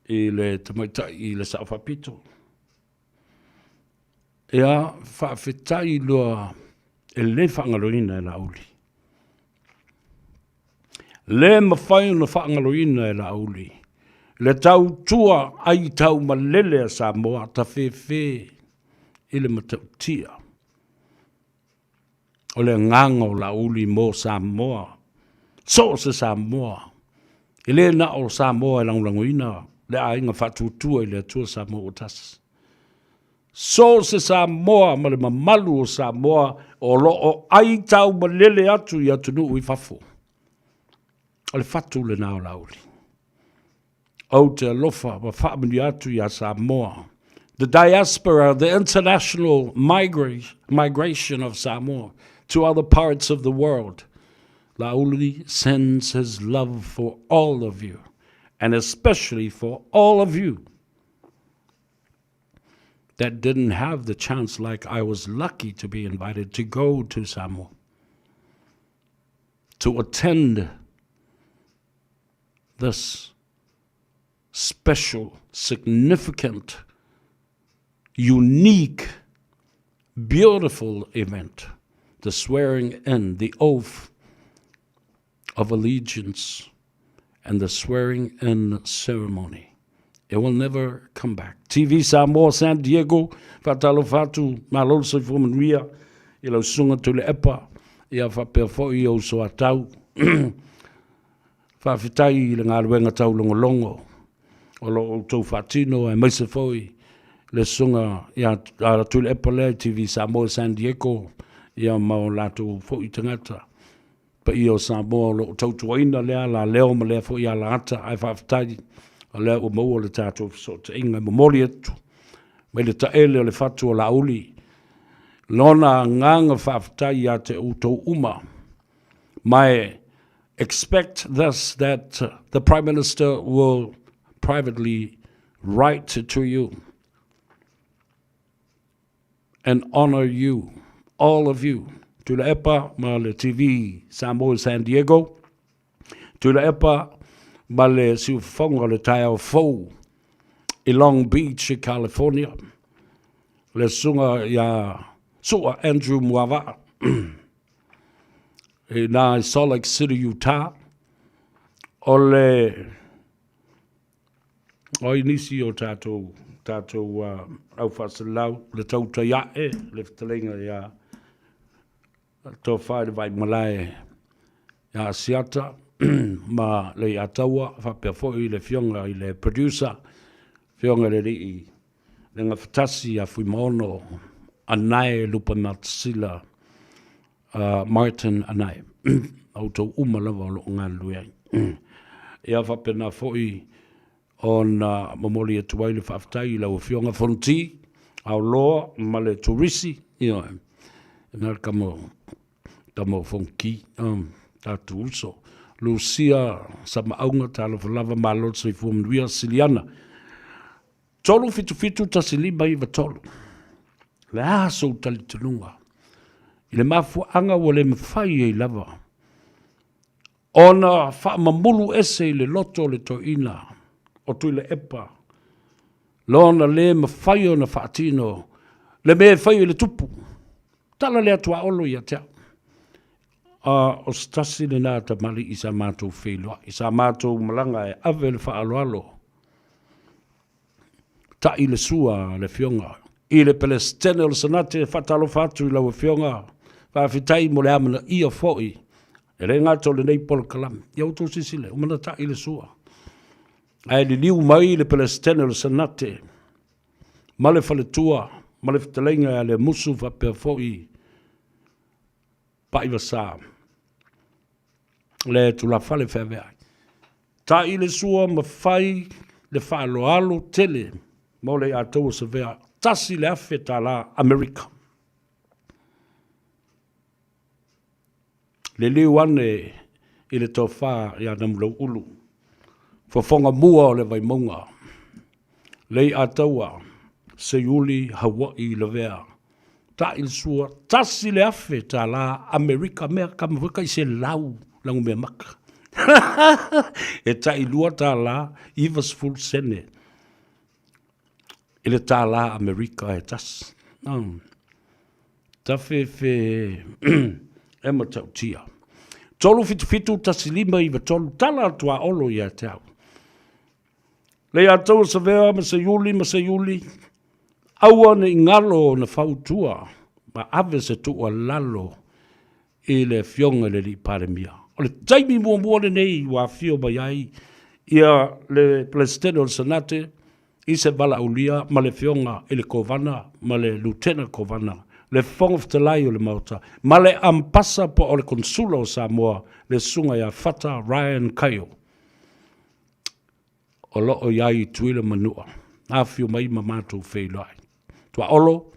i le tamaitai i le Sao Faapito. Ia, faafetai loa e le faagaloina e Laauli. Le mafai ona faagaloina e Laauli le tautua aitaumalele a Samoa tafefe i le matautia. O le agaga o Laauli mo Samoa, so o se Samoa, e le na o Samoa e lagolagoina le aiga faatuatua i le Atua Samoa ua tasi. So o se Samoa ma le mamalu o Samoa o lo o aitaumalele atu i atunuu i fafo. O le fatu lena o Laauli. Ou te alofa ma faamanuia atu iā Samoa. The diaspora, the international migration of Samoa to other parts of the world. Laauli sends his love for all of you. And especially for all of you that didn't have the chance like I was lucky to be invited to go to Samoa to attend this special, significant, unique, beautiful event the swearing in, the oath of allegiance, and the swearing in ceremony. It will never come back. TV Samoa, San Diego, faatalofa atu, malo le soifua manuia i lau susuga Tuilaepa, ia faapea foi i ou soatau. Faafetai i le galuega taulogologo o lo o outou faatino aemaise foi le susuga ia Tuilaepa lea i TV Samoa i San Diego, ia ma o latou foi tagata paia o Samoa o lo o tautuaina lea alaleo ma lea foi alaata, ae faafetai o lea ua maua le tatou fesootaiga. E momoli atu mai le taele o le fatu o Laauli lona agaga faafetai ia te outou uma. Ma expect this, that the Prime Minister will privately write to you and honor you, all of you. Tuilaepa ma le TV Samoa San Diego, Tuilaepa ma le siufofoga o le taeao fou i Long Beach i California, le susuga ia Sua Andrew Muavaa i nā i Salt Lake City, Utah, o le O ai nisi o tatou, tatou uh, au faasalalau, le tautai ae, le fetalaiga ia Tofa i le Vaimalae ia Asiata ma le Iataua, faapea foi le afioga i le producer, afioga i le alii le gafatasi ia Fuimaono Anae Lupematasila uh, Martin Anae. Outou uma lava o lo o galulue ai. Ia faapena foi ona momoli atu ai le faafetai i lau Afioga Fonoti, Aoloa ma le Turisi, ia, na le tama, tama o Fonoti, um, tatou uso. Lucia Samaauga, talofa lava, malo le soifua manuia, Siliana. 3 7 7 1 5 9 3. O le a sou talitonuga i le mafuaaga ua le mafai ai lava ona faamamulu ese i le loto o le toeaina o Tuilaepa lona le mafai ona faatino le mea e fai e le tupu. Tala lea tuaolo ia te au. A o se tasi lena tamalii sa matou feiloai, sa matou malaga e ave le faaaloalo ta'i le sua a le Afioga i le Peresetene o le Senate. E faatalofa atu i lau Afioga, faafetai mo le amanaia foi e le gata o lenei polokalame. Ia outou silasila, ua ta'i le sua, ae liliu mai le Peresetene o le Senate ma le faletua ma le fetalaiga ia Lemusu faapea foi Paivasa le tulafale feaveai. Ta'i le sua ma fai le faaaloalo tele mo le Aiataua Savea, $1,000 Amerika. Liliu ane i le tofa ia Namulau'ulu, fofoga mua o le Vaimauga, Lei'ataua, Seiuli, Haua'i, Lavea, Ta'i le sua, $1,000 Amerika, mea kama foi kai se lau lagu mea maka. E tai $2 90 sene i le tālā Amerika e tasi. Um, tafefe e matautia. 3 7 7 1 5 9 3, tala atu a Olo ia te au. Leiataua Savea ma Seiuli ma Seiuli, aua ne i galo ona fautua ma ave se tuualalo i le Afioga i le Alii Palemia. O le taimi muamua lenei ua afio mai ai ia le Peresetene o le Senate i se valaaulia ma le Afioga i le Kovana ma le Lutena Kovana, le Fofoga Fetalai o le Maota ma le Ampasa po o le Konsula o Samoa, le Susuga ia Fata Ryan Kaio. O lo o i ai i Tutuila ma Manua. Afifio mai ma matou feiloai. Tuaolo,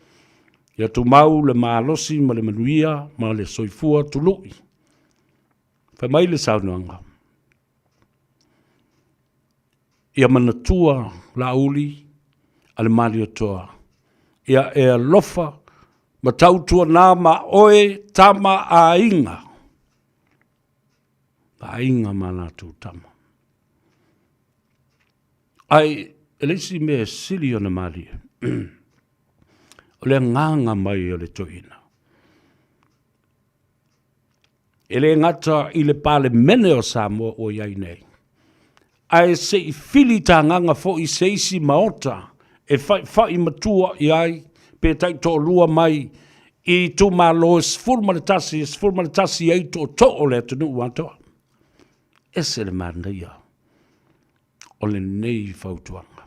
ia tumau le malosi ma le manuia ma le soifua tului. Fai mai le saunoaga. Ia manatua Laauli a le Malietoa, ia e alofa ma tautuana ma oe tama a aiga, ma aiga ma latou tama. Ae e le isi mea e sili ona malie, o le agaga mai o le toeaina. E le gata i le Palemene o Samoa ua i ai nei, ae se i filitagaga foi se isi Maota e faifai matua i ai pe taitoalua mai i itumalo e 11, e 11 ai tootoo o le atunuu atoa. Ese le manaia o lenei fautuaga.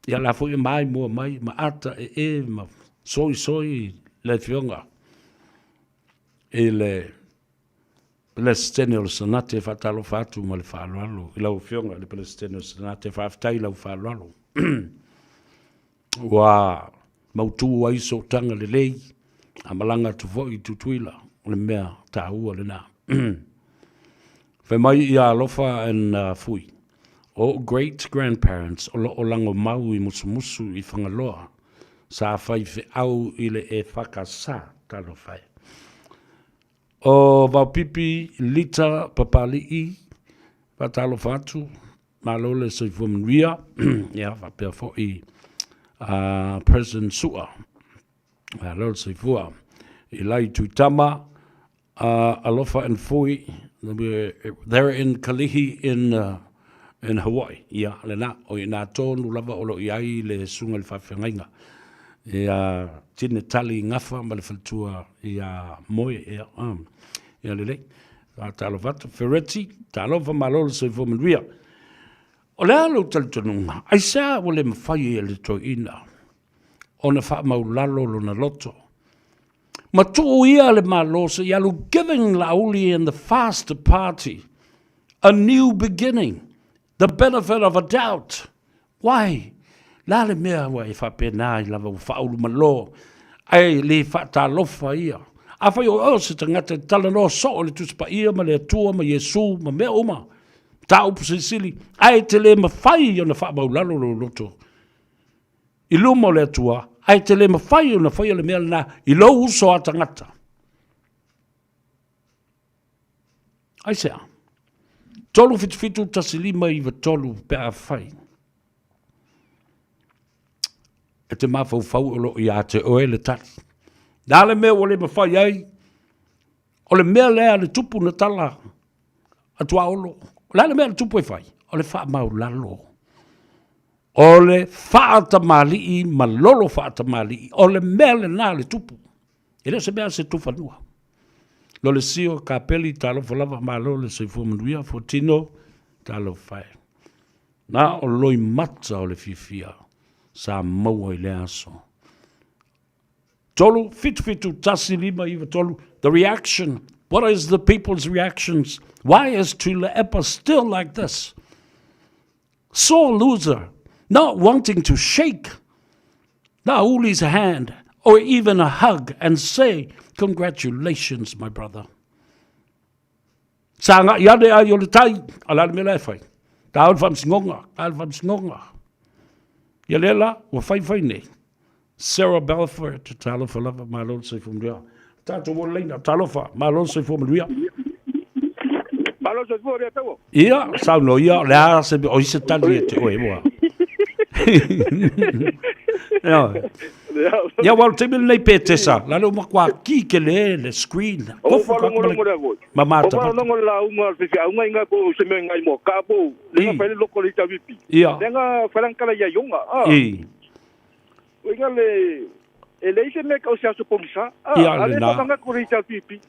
Ia la foi e maimoa mai ma ata e e ma soisoi le afioga i le Peresetene o le Senate. E faatalofa atu ma le faaaloalo i lau Afioga i le Peresetene o le Senate, faafetai i lau faaaloalo ua mautu ai sootaga lelei a malaga atu foi i Tutuila, o le mea taua lena. Fai mai ia Alofa and Fui, o great grandparents o lo o lagomau i Musumusu i Fagaloa, sa fai feau i le EFKS, talofa e. O Vaopipi Lita Papalii, faatalofa atu, malo le soifua manuia, ia faapea foi President Sua, malo le soifua. Ilai Tuitama, Alofa and Fui, they're in Kalihi in in Hawaii. Ia, lena, o i ina tonu lava o lo o i ai le susuga i le faafeagaiga ia Tine Tali Gafa ma le faletua ia Moe, ia, ia lelei. Talofa atu, Fereti, talofa malo le soifua manuia. O le a lou talitonuga, aisea ua le mafai ai e le toeaina ona faamaulalo lona loto ma tuu ia le Malo se i alu, giving Laauli and the Fast Party a new beginning, the benefit of a doubt. Why? Le a le mea ua e faapena ai lava ua faaulumalo ae le faatalofa ia? Afai o oe o se tagata e talanoa soo i le Tusi Paia ma le Atua ma Iesu ma mea uma, mataupu silisili, ae te le mafai ona faamaulalo lou loto i luma o le Atua, ae te le mafai ona faia le mea lena i lou uso a tagata. Aisea? 377 1593 pe afai e te mafaufau o lo o ia te oe le tali. Le a le mea ua le mafai ai, o le mea lea a le tupu na tala a Tuaolo. O le a le mea a le tupu e fai? O le faamaulalo. O le faatamalii ma lolo faatamalii. O le mea lena a le tupu. E le o se mea se tufanua. Lolesio Kapeli, talofa lava, malo le soifua manuia, Fuatino, talofa e. Na o loimata o le fiafia sa maua i lea aso. 3, 7, 7, 1, 5, 9, 3, the reaction. What is the people's reactions? Why is Tuilaepa still like this? Sore loser, not wanting to shake Laauli hand or even a hug and say, congratulations, my brother. Sa agai ane ai o le tai, a le a le mea la e fai? Ta o le faamasinoga, ta o le faamasinoga. Ia lea la, ua fai fai nei. Sarah Balfour, talofa lava, malo le soifua manuia. Tatou o le laina, talofa, malo le soifua manuia. Malo le soifua lea taua. Ia, saunoa ia, o le a se, o i se tali e te oe, ua. Ia, ua o le taimi lenei pe tesa, la le ua matua ki ke le le screen. O faalogologo le voi. Ma mata. O faalogologo le lauga a le faifeau inga po o se mea ngai mo ka po le nga fai le loko le HRVP. Ia. Le nga fai kala ia ionga. I. O inga le e leai se mea kau se aso pogisa. Ia, A le lena. faalanga ko le HRPP.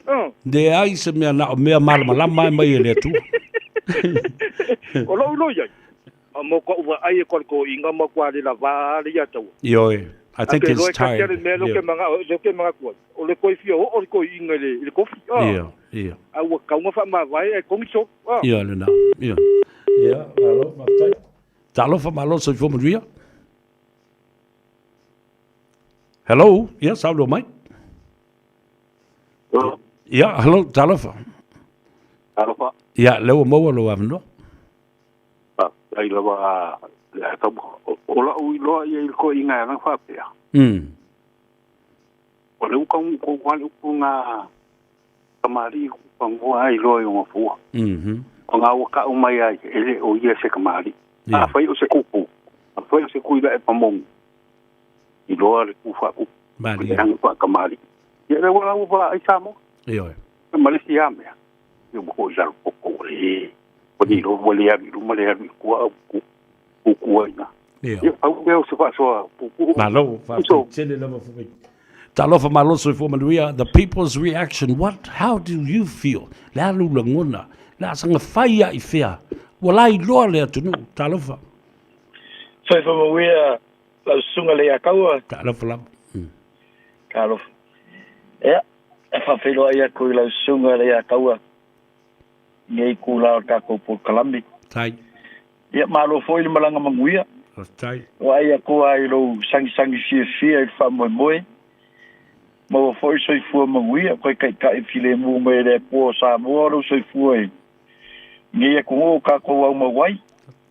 Leai se mea na o mea malamalama e mai e le Atua. O lou iloa i ai, mo koʻu vaai e koa le toeaina matua le lavā le ia taua. Ioe, I think Ake it's loa e katia tired. le mea lea ou ke manatu ai, o le toe fia oo le toeaina i le tofi. Ia, ia. A ua tatau ona faamavae ae togi solo. Ia, lena. Ia. Ia, malo, faafetai. Talofa, malo, soifua manuia. Hello, ia, saunoa mai. Ia, hello, talofa. Talofa. Ia, lea ua maua lou avanoa. Faafetai lava o la'u iloa ia i le toeaina e ala ona faapea. O lea ua taunuu tonu lava le upu lena tamalii kupagoa a iloa i ona fua. Ona ua tau mai ai e le o ia se tamalii. Afai o se tupu, afai o se Tuilaepa moni, iloa le tu faatupu. Le aga faatamalii. Ia lea ua lau vaai Samoa. Ioe. Ma le isi lava mea, ia ua foi i lalo poto ua le ua le iloa ua le alu i luma le alu i tua a ua tutu ai i ina. Ia pau lea o se faasoa puupuu. Malo, faafetai tele lava foi. Talofa malo soifua manuia. The people's reaction, what, how do you feel? Le a lou lagona? Le a saga fai a i fea? Ua lailoa le atunuu. Talofa. Soifua manuia lau susuga Leiataua. Talofa lava. Talofa. Ia, e faafeiloai atu i lau susuga Leiataua i lenei itula o le tatou polokalame. Tai. Ia, malo foi le malaga manuia. Faafetai. Vaai atu lava i lou sagisagi fiafia i le faamoemoe. Maua foi le soifua manuia, toe taitai filemu mai e le Atua o Samoa lou soifua i lenei atunuu o tatou aumau ai.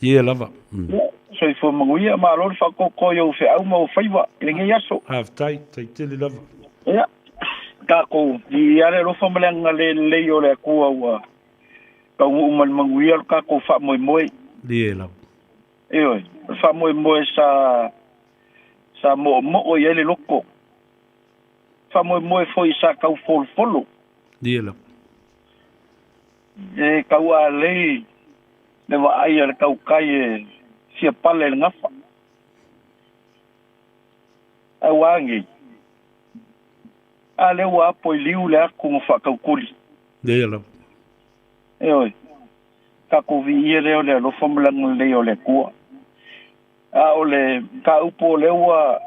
Ie lava. Ia, soifua manuia, malo le faatoatoa i ou feau ma ou faiva i lenei aso. Faafetai, tai tele lava. Ia, tatou viia le alofa ma le agalelei o le Atua ua taunuu ma le manuia lo tatou faamoemoe. Ie lava. Ioe, o le faamoemoe sa sa moomoo i ai le loto. Faamoemoe foi sa tau folofolo. Ie lava. E taualei le vaai a le tautai e fia pale i le gafa. Ae ua a nei? A lea ua apo i liu le atu na faataukuli. Ia lava. Ioe, tatou viia lea o le alofa ma le agalelei o le Atua. A o le mataupu o lea ua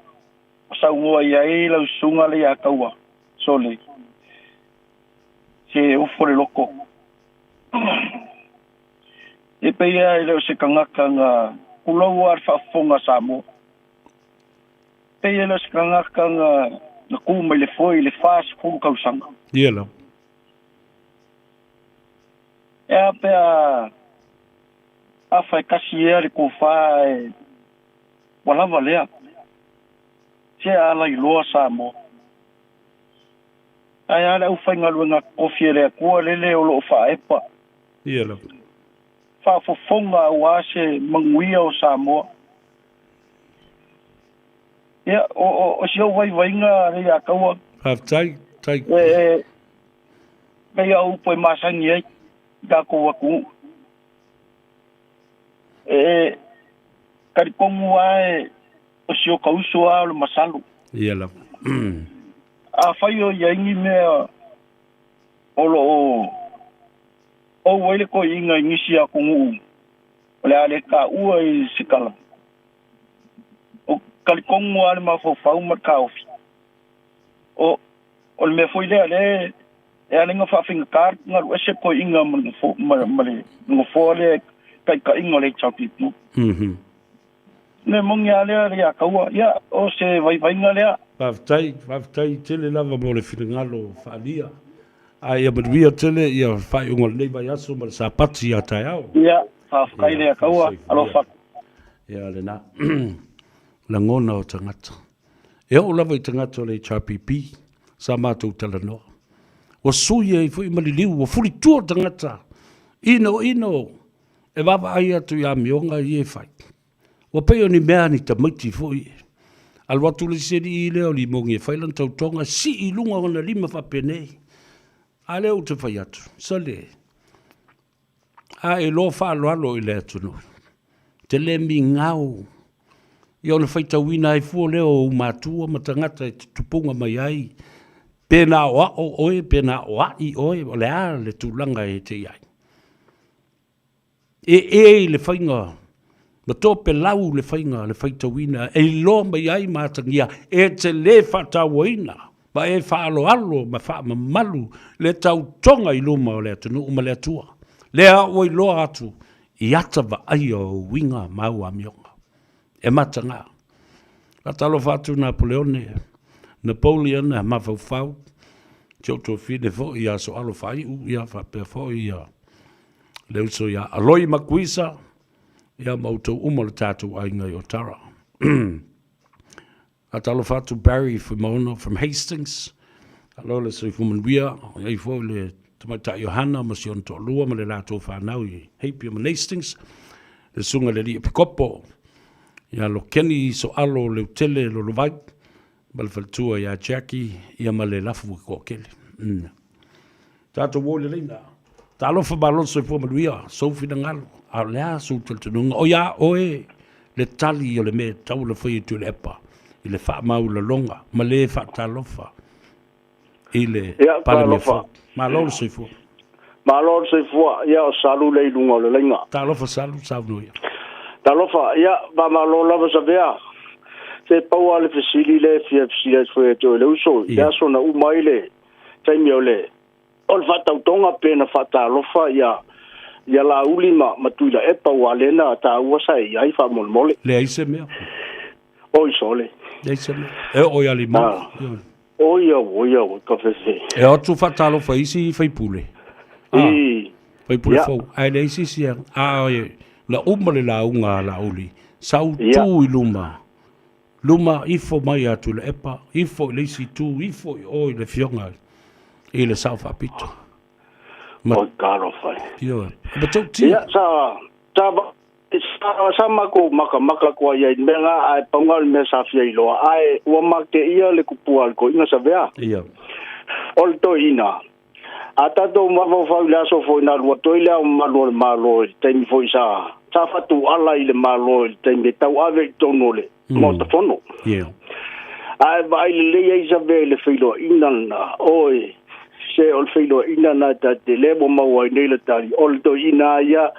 saunoa i ai lau susuga Leiataua, sole, se ofo le loto. E pei lava e le o se tagata na tulou lava le faafofoga a Samoa. E pei e le o se tagata na na tu mai le foe i le 40 tausaga. Ia lava. E a pe a afa e kasi ea le tofa ae ua lava lea. Se a lailoa Samoa. Ae a le aufaigaluega totofi e le Atua lele o lo o faaepa. Ia lava. Faafofoga aua se manuia o Samoa. Ia, o, o, o si ou vaivaiga Leiataua. Faafetai, tai. E, e, pei a upu e masani ai i tatou atunuu. E, e talitonu lava e, o si ota uso lava o le masalo. Ia lava. Afai o i ai ni mea o lo o ou ai le toeaina i nisi atunuu o le a le taua i se tala, o talitonu lava le mafaufau ma le taofi. O, o le mea foi lea lea e ala ai ona faafaigata le galu ese le toeaina ma le ma, ma le nofoa lea i taitaiga o le HRPP. Le moni lava lea ia Taua, ia o se vaivaiga lea. Faafetai, faafetai tele lava mo le finagalo faaalia. A ia manuia tele ia faaiuga o lenei vaiaso ma le Sapati ia taeao. Ia, faafetai lea Taua, alofa. Ia lena. Lagona o tagata. E oo lava i tagata o le HRPP, sa matou talanoa. Ua sui ai foi ma liliu, ua fulitua tagata, ino ino, e vaavaai atu i amioga ia e fai. Ua pei o ni mea ni tamaiti foi. Alu atu le isi alii lea o Limogi e fai lana tautoga, sii i luga o ona lima faapenei. A lea ou te fai atu, sole, a e iloa faaaloalo i le atunuu, te le migao ia ona faitauina ai fua lea o ou matua ma tagata e tupuga mai ai, pe na aoao oe, pe na aoai oe, o le a le tulaga e te i ai. E e i le faiga ma topelau le faiga le faitauina e iloa mai ai ma atagia e te lē faatauaina ma e faaaloalo ma faamamalu le tautoga i luma o le atunuu ma le Atua, lea ua iloa atu i ata vaaia o uiga ma au amioga. E mataga. Faatalofa atu Napoleone, Napoleon mafaufau, si ou tuafine foi ia Soalo Faaiu, ia faapea foi ia le uso ia Aloi Makuisa, Ia ma outou uma le tatou aiga i Otara. Faatalofa atu Barry Fuimaono from Hastings. Alo le soifua manuia, i ai foi le tamaitai o Hana ma si ona toalua ma le latou fanau i Hapia ma Hastings. Le susuga i le alii Epikopo, ia Lokeni Soalo Leutele Lolovai, ma le faletua ia Jackie, ia ma le lafu e toatele. Tatou o i le laina. Talofa malo le soifua manuia, sou finagalo, a o le a sou talitonuga? O ia oe le tali o le mea e tatau ona faia i Tuilaepa i le faamaualaloga ma le faatalofa i le Ia, Palemia talofa. fou. Malo le soifua. Malo le soifua. Ia, o Salu lea i luga o le laina. Talofa Salu, saunoa ia. Talofa, ia, faamalo lava Savea. Se pau lava le fesili lea e fia fesili atu foi ia te oe le uso, i le aso na uma ai le taimi o le O le faatautoga pe na faatalofa ia ia Laauli ma ma Tuilaepa aua lea na taua sa e i ai faamolemole. Leai se mea. Oi sole. Leai se mea. E oo ia Limau. Ah. Oi au, oi au, kafefe. E o atu faatalofa i isi faipule. Ah. I. Faipule fou. Ae leai se isi. A na uma le lauga a Laauli, sa ou tu i luma. Luma ifo mai ia Tuilaepa, ifo i le isi itu, ifo i o i le Afioga i le Sao Faapito. Ma, Oi, talofa e. Ioe. Ma matautia. Ia, sa, sa, sa, sa makou makamaka atu ai i mea na, ae pau na o le mea sa fia iloa, ae ua mateia le kupua a le toeaina Savea. Ia. O le toeaina, a tatou mafaufau i le aso foi na alu atu ai Le Ao Mamalu o le Malo i le taimi foi sa, sa fatuala i le Malo i le taimi e tauave i totonu o le Maota Fono. Yeah. Ae vaai lelei ai Savea i le feiloaiga lena, oi, se o le feiloaiga lena ta te le ua maua ai nei le tali, o le toeaina lava ia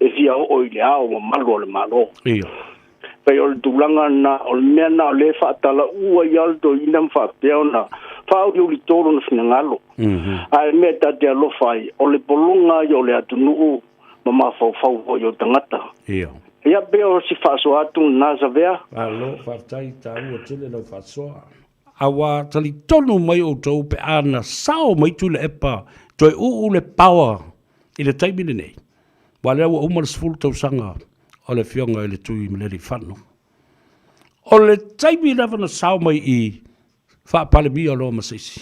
e fia oo i Le Ao Mamalu o le Malo. Yeah. Pei o le tulaga lena, o le mea lena o lea e faatalaua ai lava le toeaina ma faapea ona faauliulito lona finagalo. Ae mea ta te alofa ai, o le pologa ia o le atunuu ma mafaufau foi o tagata. Ia. Ia pei o si faasoa atu lena Savea. Malo, faafetai, taua tele lau faasoa. A ua talitonu mai outou pe a na sao mai Tuilaepa toe uu le power i le taimi lenei, aua o lea ua uma le 10 tausaga o le Afioga i le Tuimalealiifano. O le taimi lava na sao mai i Faa-Palemia loa ma se isi,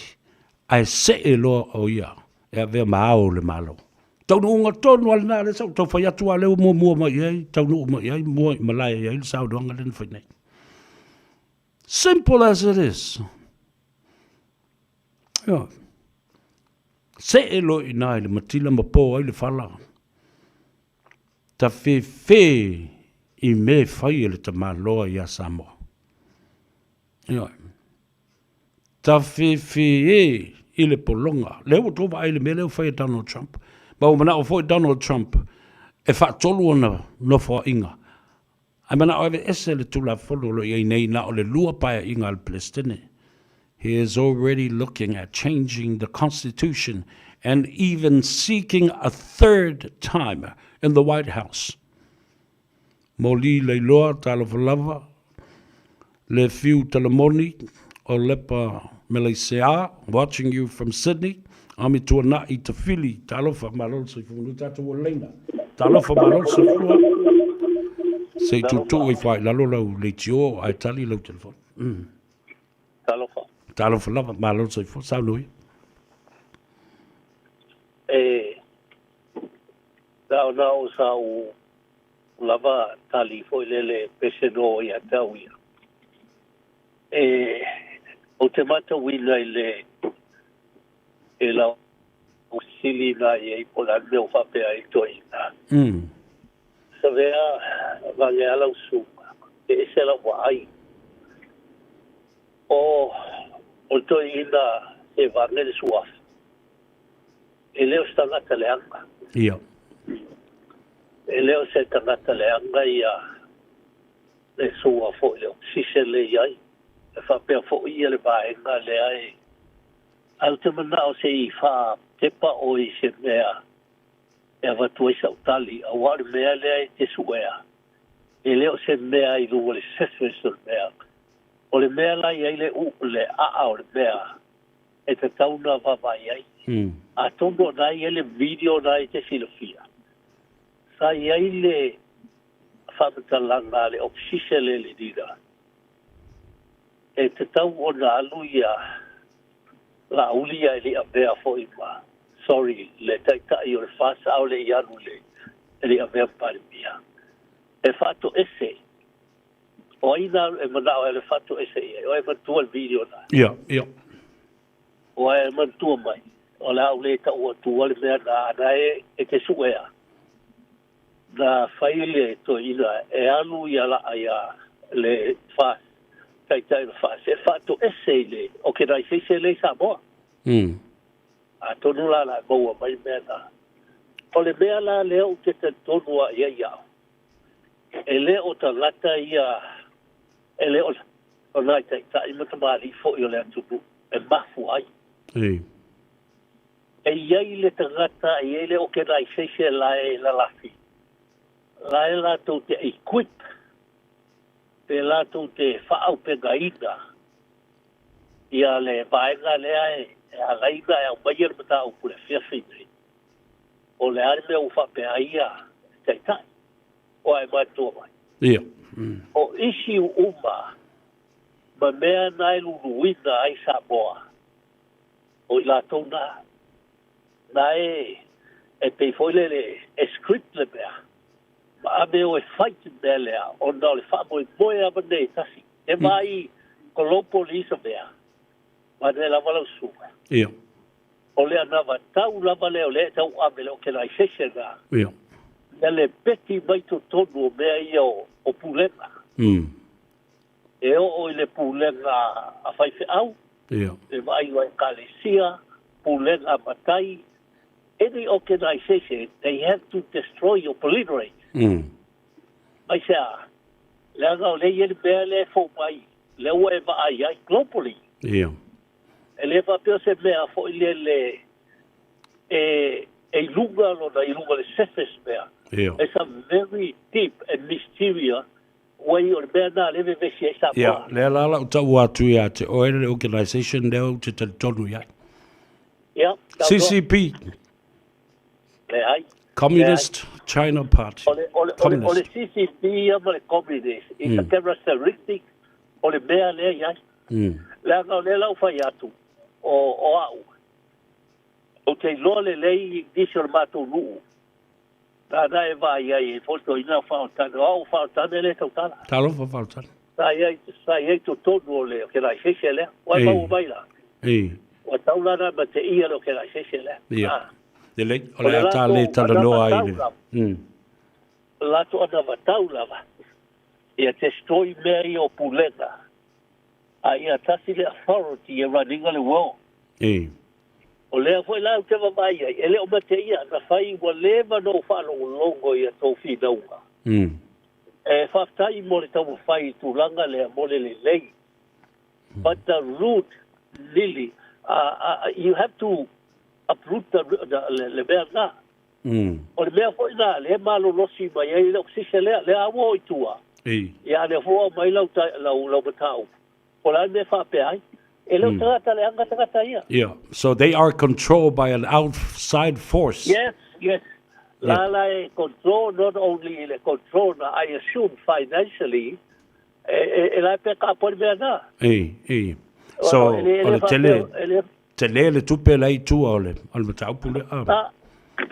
ae see loa o ia e avea ma ao o le Malo. Taunuuga tonu lava lena, lea sa ou tau fai atu a o lea ua muamua mai i ai, taunuu mai i ai, mua i malae i ai le saunoaga lea na fai nei. Simple as it is. Ioe. See loa i ina i le matila ma po ai le fala. Tafefe i mea e fai e le tamaloa ia Samoa. Ioe. Tafefe i le pologa. Lea ua outou vaai i le mea lea ua fai e Donald Trump. Ma ua manao foi Donald Trump e faatolu ona nofoaiga. Ae manao e aveese le Tulafono o lo o i ai nei na o le lua paeaiga a le Peresetene. He is already looking at changing the constitution and even seeking a third time in the White House. Moli Leiloa, talofa lava, Le Fiu Talamoni o Lepa Meleisea, watching you from Sydney, Ami Tuana'i Tafili, talofa, malo le soifua manuia, tatou o Leina, talofa, malo le soifua, se i tuutuu ifo lava i lalo lau leitio ae tali lau telefoni. Talofa. Talofa lava, malo le soifua, saunoa ia. E, na o na o sa u lava tali foi lele pese no ia te au ia. E, ou te matauina i le, e lau sili na i ai po o le a le mea ua faapea ai le toeaina. Savea vage a lau suka, e ese lau vaai. O, o le toeaina e vage le suafa. E le o se tagata leaga. Ia. E le o se tagata leaga ia le sua foi le sise le i ai. E faapea foi ia le vaega lea e. Ae ou te manao se i faatepa oe i se mea e avatu ai sau tali, aua o le mea lea e te suea, e le o se mea i luga o le surface o le mea. O le mea la e i ai le u, le aa o le mea, e tatau ona vaavaai ai. Atonu o na e i ai le video na e te silafia, sa i ai le faamatalaga a le opposition le le leader e tatau ona alu ia Laauli ia e le i avea foi ma sorry le taitai o le FAS a o le i alu le e le i avea ma Palemia e faatoese o ai na e manao e faatoese i ai o e manatua le video na Ia, ia. O e manatua mai o le a ou le tau atua le mea na ana e e te suea na fai le toeaina e alu ia laa ia le FAS taitai o le FAS e faatoese i le organization lea i Samoa. Atonu la la e maua mai mea na. O le mea la lea ou te talitonu lava i ai au, e le o tagata ia, e le o o nai taitai ma tamalii foi o le atunuu e mafua ai. E i ai le tagata, e i ai le organization la e lalafi, la e latou te equip pe latou te faaaupegaina ia le vaega lea e ala ai ona e aumaia le mataupu i le afiafi nei, o le a le mea ua faapea ai ia taitai, o e manatua mai. Ia. O isi uma ma mea na e luluina ai Samoa, o i latou na, na e, e pei foi lele e script le mea, ma ave o e fight le mea lea, ona o le faamoemoe lava lenei e tasi. E vaai globally se mea, vane lava lau susuga. Ia. O le anavatau lava lea o lea e tauave le organization na. Ia. Ia le peki mai totonu o mea ia o pulega. E oo i le pulega a faifeau, Ia. le vaaiga o ekalesia, pulega a matai, any organization, they have to destroy or obliterate. Aisea? Leaga o lea e i ai le mea lea e fou mai, lea ua e vaai ai globally. Ia. E le faapea o se mea foi lele e e i luga lona, i luga o le surface mea. Ia. It's a very deep and mysterious way o le mea lena lea e vevesi ai Samoa. Ia, lea la lau tau atu ia te oe le organization lea ou te talitonu i ai. Ia, saunoa. CCP. Leai. Communist China Party. O le, o le, o le, o le CCP ia ma le Communist, it's a characteristic o le mea lea i ai. Leaga o lea la ua fai atu, o, o au, ou te iloa lelei nisi o le matou nuu, nāna e vaai ai e fotoina faaotane, o au faaotane le tautala. Talofa faaotane. Sa i ai, sa i ai totonu o le organization lea. Ua e maua mai la. Ua tau la na ma te ia le organization lea. Ia. Lelei, o le a ta le talanoa ai le. Latou anavatau lava, ia destroy mea ia o pulega, a ia tasi le authority e running-a le world. O lea foi la ou te vaavaai ai, e le o mate ia, na fai ua leva ona ou faalogologo i a tou finauga. E faafetai mo le taumafai i tulaga lea mo le lelei. But the root, lily, you have to uproot the, the, le, le mea lena. O le mea foi lena lea e malolosi mai ai le oksise lea, lea ua o i tua. Ia a lea foi ua aumai lau, lau, lau mataupu. Po o le a le mea e faapea ai. E le o tagata leaga tagata ia. Yeah. So they are controlled by an outside force. Yes, yes. La la e control, not only i le control na, I assume financially, e, e, e la e pea ka le mea na. E, e. So, E le- e o le le tele, faapea- e le- tele le tupe la i tua o le, o le mataupu lea. Ah,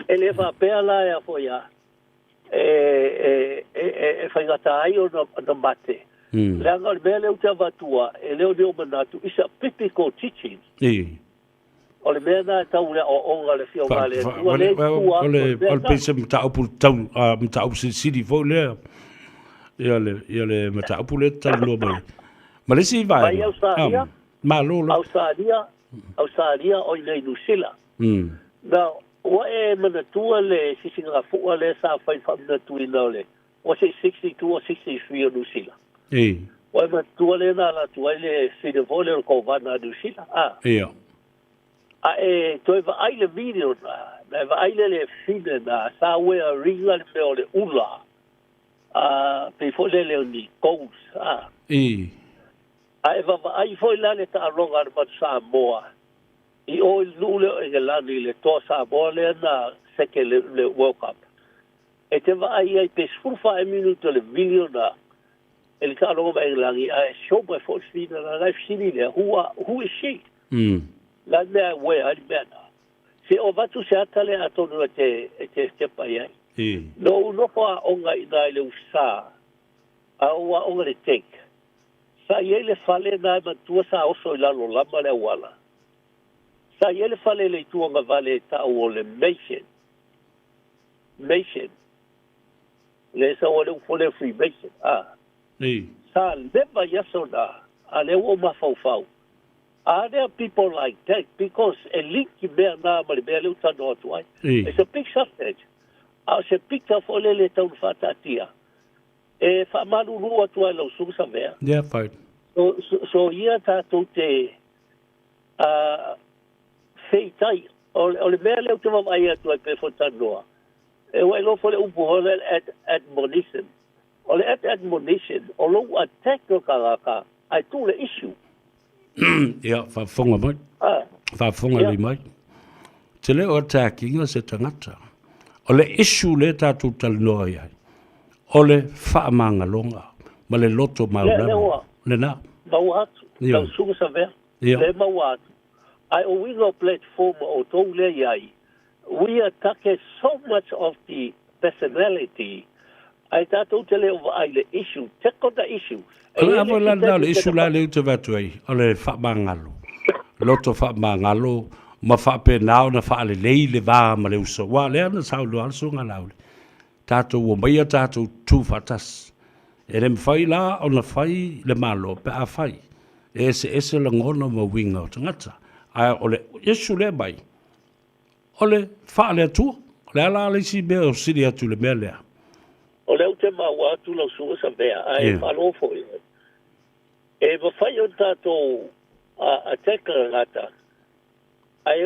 e le faapea la e a foi a, e, e, e, e, e faigata ai ona, ona mate. Leaga o le mea lea ou te avatua, e le o ni ou manatu, it's a biblical teaching. O le mea lena e tau le aoaoga a le Afioga a le Atua, lea e i tua atu O o le le mea o le lena. pei se mataupu tau mataupu silisili foi lea. Ia le ia le mataupu lea e talanoa mai ai. Ma le isi Mai vaega. Ausetalia, Malo la. Ausetalia, Ausetalia o i inei i Niu Sila. Now, ua e manatua le sisigafua lea sa fai faamanatuina o le, was it 62 or 63 o Niu Sila? Ua e manatua lea na ala atu ai le fine foi lea o le kovana a Niu Sila? A. A e toe vaai le video na, na e vaai lea le fine na, sa uea ringa le mea o le ula, a, pei foi lele o ni goals, a. A e vaavaai foi la le taaloga a le Manu Samoa i o i le nuu lea o Engelani i le toa Samoa lea na seke le, le World Cup. E te vaai ai pe 14 minuti o le video na e le taaloga ma Engelagi ae show mai foi le fina na na e fesili lea who are, who is she? La le mea e uē ai le mea na. Se o avatu se ata lea atonu e te e te tepa i ai. No ou nofo aoga i ina i le usa a ou aoga i le Tech. Sa i ai le fale na e matua sa oso i lalo lama le auala. Sa i ai le fale i le itu agavale e ta'u o le Mason. Mason. Le sau le ufo le Freemason. Ah. Sa leva i aso na, a lea ua ou mafaufau. Are there people like that? Because e link i mea na ma le mea lea ou talanoa atu ai. It's a big subject. A o se picture foi lele e tau na faataatia e faamalulu atu ai lau Susuga Savea. Yeah, fine. So ia tatou te feitai, o le mea lea ou te vaavaai atu ai pe foi talanoa, e ua iloa foi le upu hoi lea ad admonition. O le ad admonition, o lou attack o le tagata ae tuu le issue. Ia, faafofoga mai. Faafofoga lelei mai. Te le o attackinga se tagata. O le issue lea tatou talanoa i ai, o le faamagaloga ma le loto maulalo. Lena. Maua atu, lau Susuga Savea. Lea e maua atu. Ae o uiga o platform a outou lea i ai, we attack so much of the personality, ae tatou te le o vaai i le issue, tackle the issue. O le a foi la lena o le issue la lea ou te vaai atu ai, o le faamagalo, loto faamagalo ma faapena ona faalelei le va ma le uso. Aua o lea na saunoa le Susuga Laauli, tatou omaia tatou tutu faatasi. E le mafai la ona fai le Malo pe afai e eseese lagona ma uiga o tagata. Ae o le issue lea e aumai, o le faale-Atua. O le a la le isi mea o sili atu i le mea lea? O lea ou te maua atu lau Susuga Savea, ae faalogo foi oe. E mafai ona tatou attack le tagata, ae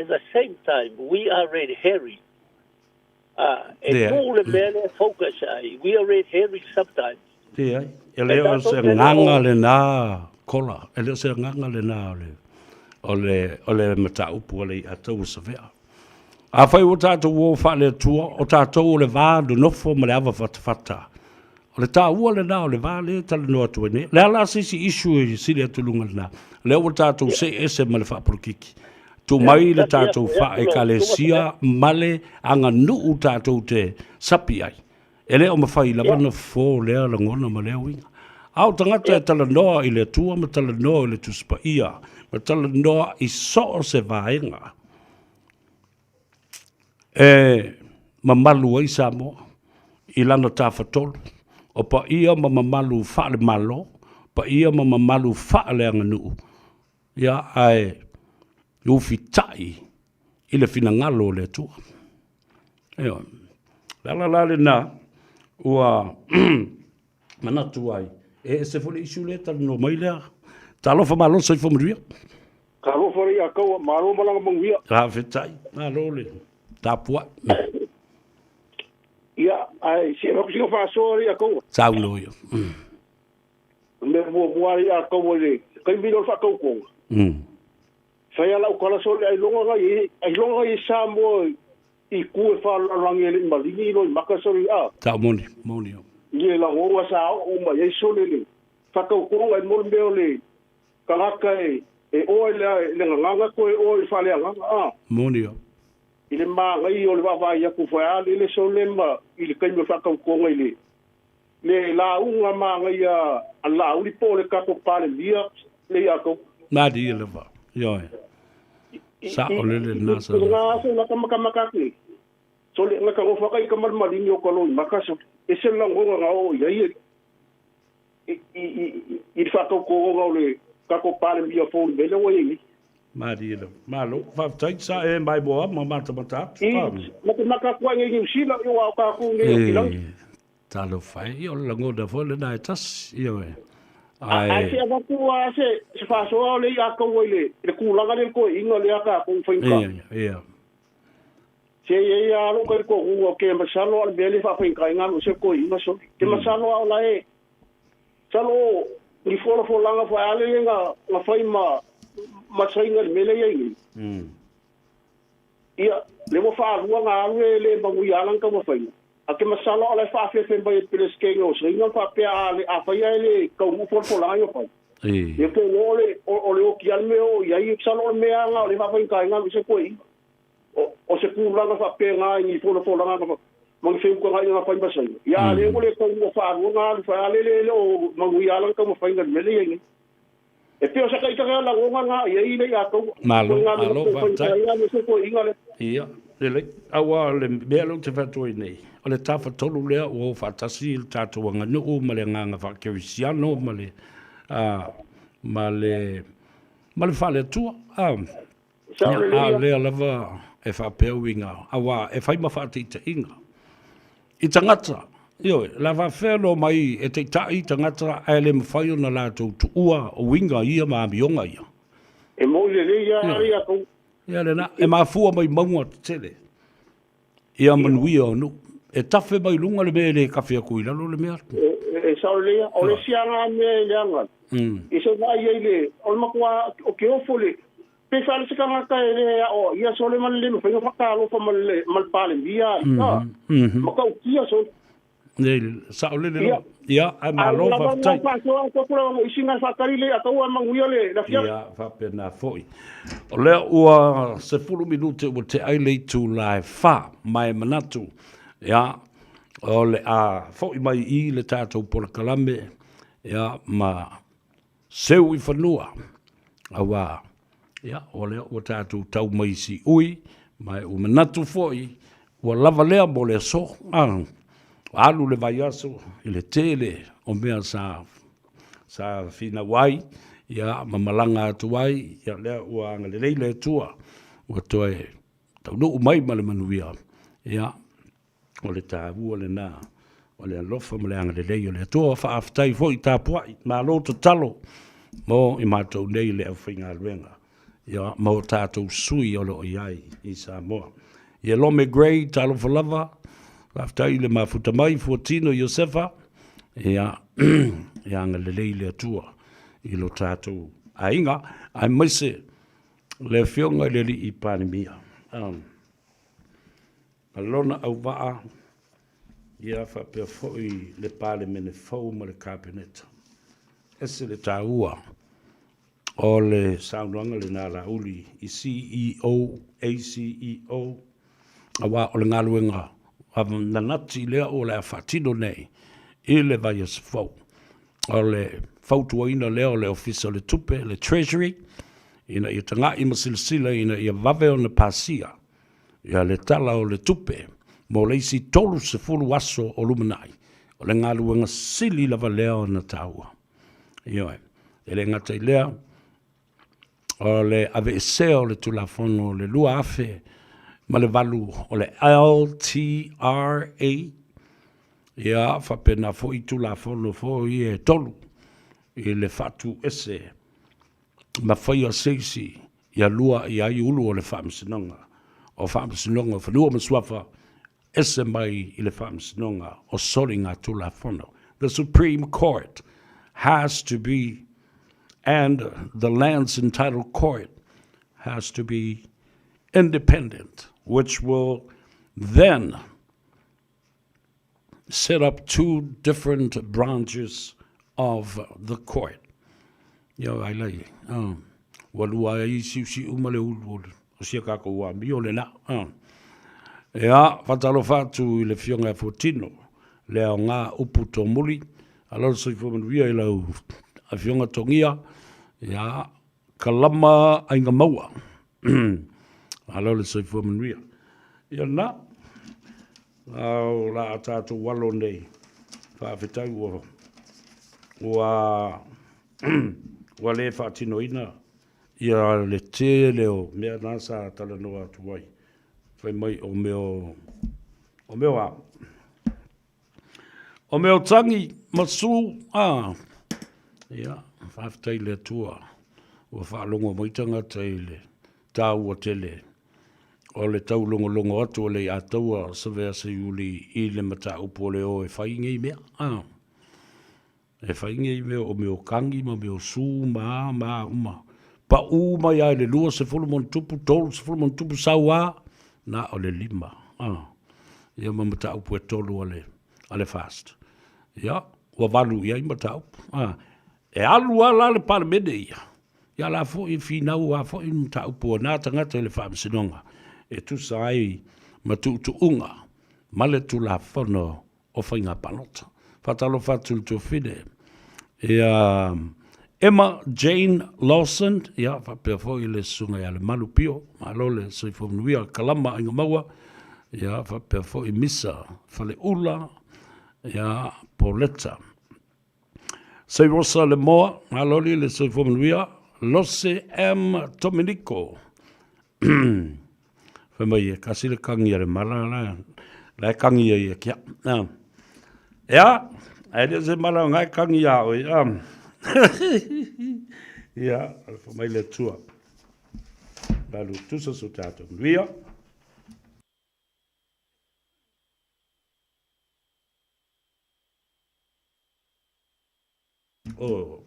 in the same time we are red herring. E tuu le mea lea e focus ai, we are red herring sometimes. Leai, e le o se agaga lena Kola, e le o se agaga lena o le, o le, o le mataupu a le Aiataua Savea. Afai ua tatou o faale-Atua, o tatou o le va nonofo ma le ava fatafata. O le taua lena o le va lea e talanoa atu ai nei. O le a la se isi issue e sili atu i luga lena? Lea ua tatou see ese ma le faapolokiki. Tuu mai le tatou faa-Ekalesia ma le aganuu tatou te sapi ai. E le o mafai lava ona fofo lea lagona ma lea uiga. A o tagata e talanoa i le Atua ma talanoa i le Tusi Paia ma talanoa i so o se vaega e mamalu ai Samoa i lana tafatolu, o paia ma mamalu faale-Malo, paia ma mamalu faaleaganuu, ia, ae ufitai i le finagalo o le Atua. Ioe. O le ala la lena ua manatu ai, e ese foi le issue lea e talanoa mai lea. Talofa malo, soifua manuia. Talofa le ia kaua, malo malaga manuia. Faafetai, malo le tapuai. Ia, ae se avatu sina faasoa le ia kaua. Saunoa ia. O le mea muamua le ia kaua i le taimi lea o le faatautoga. Fai a lau tala sole ailoga na i ailoga na i Samoa i ku e faalalagi e le i maligi i Loimaka sole a. Tau moni, moni o. I le lagoga sa oo mai ai sole le faatautoga i mo le mea o le tagata e e oa i le le gagaga toe oa i le faaleagaga a. Moni o. I le māgai o le vaavaai atu foi a le sole ma i le taimi o le faatautoga i le le lauga māgaia a Laauli po o le tatou Palemia le ia tou. Malie lava, ioe. Sao lele lena sa. I lena aso na ka makamaka atu nei, sole na ka nofo aka i ka malumalini o ka loimaka sole, ese le lagona na oo i ai i i i le faatautoga o le tatou Palemia fou i le mea lea ua i ai nei. Malie lava. Malo, faafetai, sa e maimoa ma matamata atu. I matamata atu ai nei i Niu Sila, aua o tatou nei o Kilagi. Talofa e, ia o le lagona foi lena e tasi, ioe. Ae. Ae se avatu lava se se faasoa o le i'a taua i le le tulaga lea i le toeaina lea a tatou i faigata. Ia, ia. Se i ai lava lou talitonuga ou te masalo a o le mea lea e faafaigataina alu ese le toeaina sole. Ou te masalo lava o la e, masalo ni folafolaga foi a lea na na fai ma ma Saina i le mea lea e i ai nei. Ia, lea ua faalua ona alu e le manuia lava lana taumafaiga. Ae ke masalo o la e faafeafe mai e le Peresetene o Saina ma faapea a le afai ae le taunuu folafolaga ia fai, ia pe iloa o le o le oti lava le mea e oo i ai. Masalo o le mea lava lena o lea e faafaigataina alu ese toeaiina. O se tulaga faapena i ni folafolaga na ma ni feutagaiga na fai ma Saina, ia a lea ua le taunuu faalua ona alu fai, a lea e le o manuia lava lana taumafaiga i le mea lea e i ai nei. E pei o se taitaiga lagona lena i ai le Ataua. Malo, malo, faafetai. Ia, lelei. Aua o le mea lea ou te fai atu ai nei, o le tafatolu lea ua o faatasi le tatou aganuu ma le agaga faakerisiano ma le, ma le, ma le faale-Atua. Ia, a o lea lava e faapea uiga, aua e fai ma faataitaiga i tagata, ioe, o le a faapefea ona omai e taitai tagata ae le mafai ona latou tuua uiga ia ma amioga ia. E moni lelei lava ia tou. Ia lena, e mafua mai mauga tetele ia manuia o nuu. E tafe mai luga le mea e le tafe atu i lalo le mea. E sao lelei lava. O le isi lava lena mea e leaga ai, i se vaai ai le, o le matua, o ke ofo le, pe fale se tagata e le aoaia sole ma le le mafai ona faatalofa ma le ma le Palemia a, matautia sole. Nei, saolele lava. Ia, ae malo faafetai. Ia, faapena foi. O lea ua 10 minute ua tea ai le itula e 4, ma e manatu, ia, o le a foi mai i le tatou polokalame, ia, ma seu i fanua, auā, ia, o lea ua tatou tau mai i siui, ma ua manatu foi, ua lava lea mo le aso. A, alu le vaiaso i le tele o mea sa, sa finau ai, ia, ma malaga atu ai, ia, lea ua agalelei le Atua, ua toe taunuu mai ma le manuia, ia, O le taua lena o le alofa ma le agalelei o le Atua. Faafetai foi tapuai, malo tatalo mo i matou nei le aufaigaluega ia ma o tatou sui o lo o i ai i Samoa. Ia Lome Gray, talofa lava, faafetai i le mafuta mai, Fuatino Iosefa, ia, ia agalelei le Atua i lo tatou aiga, aemaise le Afioga i le Alii Palemia. Ma lona auvaa, ia faapea foi le Palemene fou ma le Kapeneta. Ese le taua o le saunoaga lena a Laauli i CEO, ACEO, aua o le galuega nanati lea o le a faatino nei i le vaiaso fou. O le fautuaina lea o le Ofisa o le Tupe, le Treasury, ina ia tagai ma silasila ina ia vave ona pasia ia le Tala o le Tupe mo le isi 30 aso o lumanai, o le galuega sili lava lea ona taua. Ioe, e le gata i lea, o le aveesea o le Tulafono o le 2008 o le LTRA, ia faapena foi Tulafono foi ia e tolu i le faatuese ma faia se isi ia lua i ai ulu o le Faamasinoga o Faamasinoga o Fanua ma Suafa ese mai i le Faamasinoga o Soligatulafono. The Supreme Court has to be and the Lands and Title Court has to be independent, which will then set up two different branches of the court. Ia ai lai, ua lua ai siusiu ma le ulu o sia kākou amio lena. Ia, faatalofa atu i le Afioga ia Fuatino, le aoga upu tomuli, alo le soifua manuia i lau Afioga Togia, ia, Kalama Aiga Maua. Malo le soifua manuia. Ia lena, o la a tatou alo nei, faafetai ua, ua, ua le faatinoina ia le tele o mea na sa talanoa atu ai. Fai mai o mea o, o mea o a? O mea o tagi ma su, a, ia, faafetai i le Atua ua faalogo mai tagata i le taua tele o le taulogologo atu o le Ataua Savea Seiuli i le mataupu o le o e fai nei mea, a. E fai nei mea o mea o kagi ma mea o su ma a ma a uma. Pau mai lava i le 20 ma ona tupu, 30 ma ona tupu, sau lava, na o le lima. Ia ma mataupu e tolu a le, a le FAST. Ia, ua valu i ai mataupu. A, e alu lava la le Palemene ia, ia la foi e finau lava foi mataupu a na tagata i le Faamasinoga e tusa ai ma tuutuuga ma le Tulafono o Faiga Palota. Faatalofa atu i le tuafine ia Emma Jane Lawson, ia faapea foi le susuga ia Lemalu Pio, malo le soifua manuia, Kalama Aiga Maua, ia faapea foi Misa Faleula, ia Pauletta. Seirosa Lemoa, malo le soifua manuia, Lose M. Dominico, Fai mai e kasi le kagi a le mala la, la e kagi ai e kia. Ea, ae le o se mala o nga e kagi iā oe. Ia, alofa mai le Atua. Malu tusa so tātou manuia. Oh.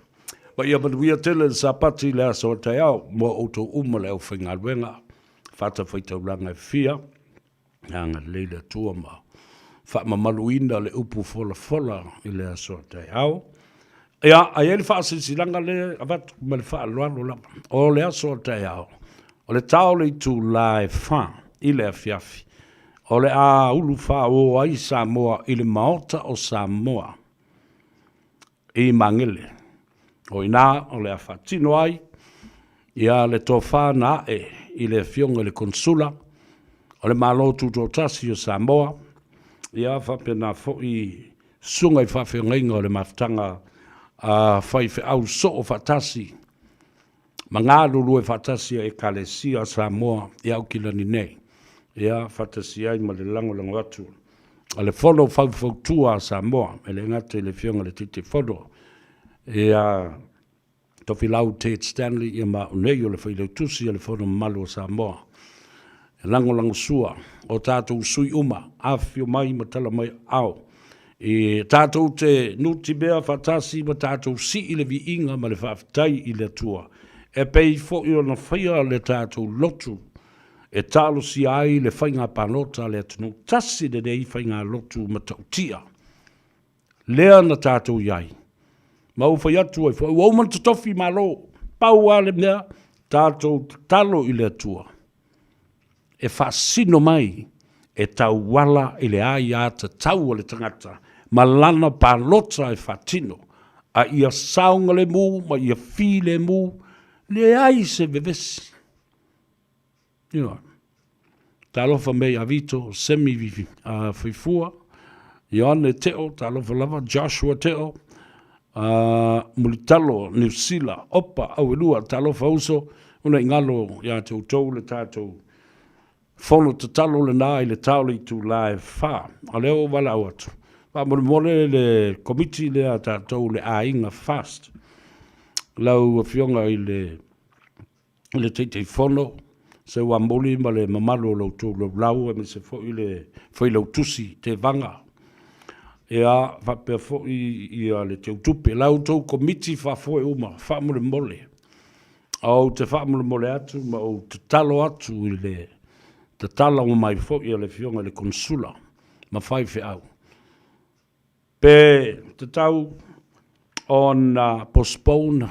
Ma ia manuia tele le Sapati i le aso o taeao mo outou uma le aufaigaluega, fatafaitaulaga e fia, agalelei le Atua ma faamamaluina le upu folafola i le aso o taeao. Ia, a i ai le faasilasilaga le avatu ma le faaaloalo lava, o le aso o taeao, o le ta o le itula e 4 i le afiafi, o le a ulu faaō ai Samoa i le Maota o Samoa i Magele. O i ina o le a faatino ai ia le tofa na ae i le Afioga i le Konesula o le Malo Tutoatasi o Samoa, ia faapena foi susuga i faafeagaiga o le mafutaga a faifeau soo faatasi ma galulue faatasi a Ekalesia a Samoa i Aukilani nei, ia faatasi ai ma le lagolago atu a le Fono Faufautua a Samoa, e le gata i le Afioga i le Taitaifono ia Tofilau Ted Stanley, ia ma au nei o le Failautusi a le Fono Mamalu a Samoa, e lagolagosua o tatou sui uma, afifio mai ma tala mai ao E tātou te nutimea faatasi ma tātou sii le viiga ma le faafetai i le Atua, e pei foi ona faia le tātou lotu e talosia ai le faiga palota a le atunuu. Tasi lenei faiga lotu matautia lea na tātou i ai. Ma ua fai atu ai foi, ua uma ona totofi Malo, pau lava le mea, tātou tatalo i le Atua e faasino mai e tauala i le aiatatau a le tagata ma lana palota e faatino, a ia saogalemu ma ia filemu, leai se vevesi. Ioe. Talofa mei a Vito, Semi Faifua, Ioane Teo, talofa lava, Joshua Teo, Mulitalo, Niu Sila, Opa, Auelua, talofa uso, ona i galo ia te outou le tatou fono tatalo lena i le ta o le itula e 4. A o lea ua valaau atu, faamolemole le komiti lea a tatou le Aiga Fast, lau Afioga i le le Taitaifono, Seuamuli ma le mamalu o lo outou laulau aemaise foi le Failautusi Tevaga, ia faapea foi ia le Teutupe, la outou Komiti faafoe uma, faamolemole. Ou te faamolemole atu ma ou tatalo atu i le tatala mai foi a le Afioga i le Konesula ma faifeau. Pe tatau ona postpone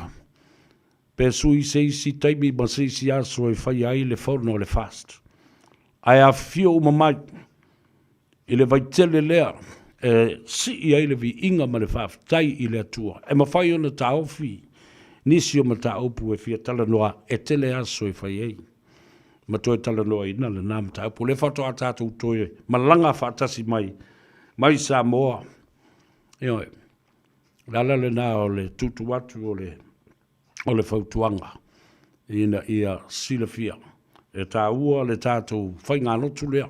pe sui se isi taimi ma se isi aso e faia ai le fono o le fast. Ae afifio uma mai i le vaitele lea e sii ai le viiga ma le faafetai i le Atua. E mafai ona taofi nisi o mataupu e fia talanoa e tele aso e fai ai ma toe talanoaina lena mataupu. O lea faatoa tatou toe malaga faatasi mai mai Samoa. Ioe. O le ala lena o le tuutuu atu o le, o le fautuaga ina ia silafia e taua le tatou faigalotu lea.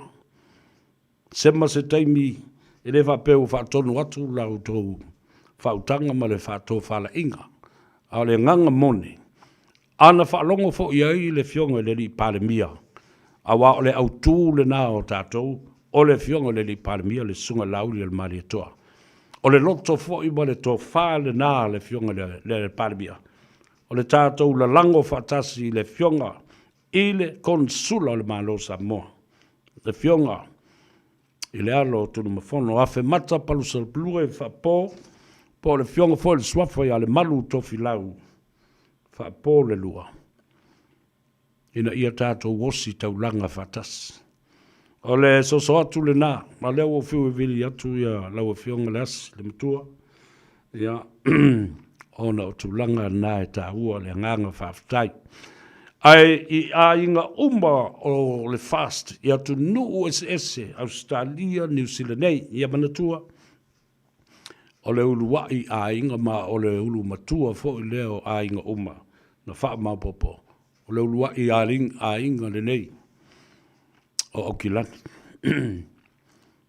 Sema se taimi e le faapea ua faatonu atu la outou faautaga ma le faatofalaiga, a o le agaga moni, Ana faalogo foi i ai le Afioga i le Alii Palemia, aua o le autu lena o tatou, o le Afioga i le Alii Palemia, le Susuga Laaulialemalietoa. O le loto foi ma le tofa lena a le Afioga i le Palemia, o le tatou lalago faatasi i le Afioga i le Konesula o le Malo o Samoa, le Afioga i le alo o Tunumafono Afemata Palusalapalua i Faapo po o le Afioga foi i le Suafa ia Lemalu Tofilau Faapo le lua ina ia tatou osi taulaga faatasi. O le soso atu lena, a o lea ua ou fiu e vili atu ia lau Afioga Leasi le matua, ia, ona o tulaga na e taua le agaga faafetai. Ae i aiga uma o le FAST i atunuu eseese, Ausetalia, Niu Sila nei, ia manatua, o le uluai aiga ma o le ulu matua foi lea o aiga uma na faamaopoopo. O le uluai aiga lenei o Aukilani.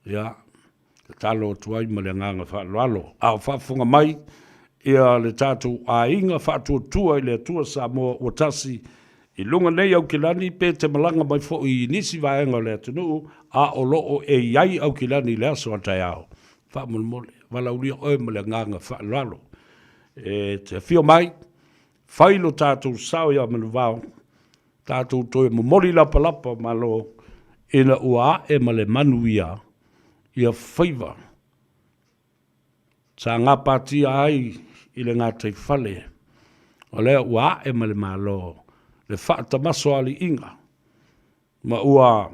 Ia, tatalo atu ai ma le agaga faaaloalo. A o faafofoga mai ia le tatou aiga faatuatua i le Atua Samoa ua tasi i luga nei Aukilani pe te malaga mai foi i nisi vaega o le atunuu, a o lo o e i ai Aukilani i le aso a taeao, faamolemole, valaaulia oe ma le agaga faaaloalo e te afio mai, fai lo tatou sao ia Manuvao, tatou toe momoli lapalapa o Malo ina ua ae ma le manuia ia faiva sa gapatia ai i le gataifale, o lea ua ae ma le Malo le faatamasoaliiga ma ua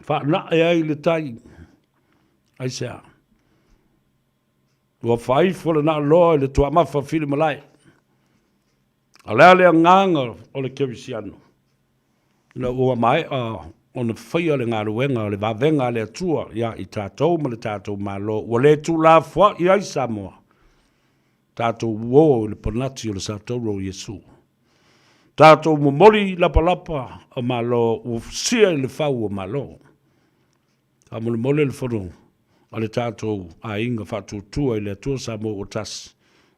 faanae ai le tai. Aisea? Ua faaifo le naaloa i le tuamafa filimalae. A o le a le agaga o le kerisiano? Ina ua maea ona faia le galuega o le vavega a le Atua ia i tatou ma le tatou Malo, ua le tuulafoai ai Samoa, tatou uo i le panati o le satauro o Iesu. Tatou momoli lapalapa o Malo ua fusia i le fau o Malo. Faamolemole le fono a le tatou aiga faatuatua i le Atua Samoa ua tasi,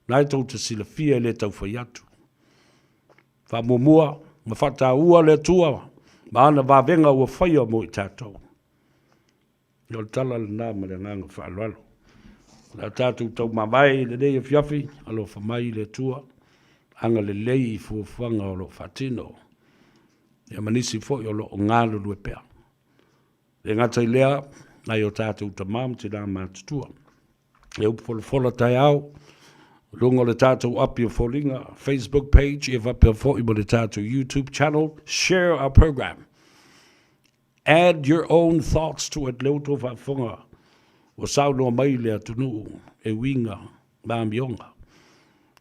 na e tou te silafia e le tau fai atu. Faamuamua ma faataua le Atua ma ana vavega ua faia mo i tatou. O le tala lena ma le agaga faaaloalo. O le a tatou taumavae i lenei afiafi, alofa mai le Atua, agalelei i fuafuaga o lo o faatino, ia ma nisi foi o lo o galulue pea. E le gata i lea, nai o tatou tama ma tina matutua. E upu folafola taeao, luga o le tatou api o foliga, Facebook page, ia faapea foi ma le tatou YouTube channel, share our program. Add your own thoughts to it, le ua outou faafofoga, ua saunoa mai le atunuu e uiga ma amioga.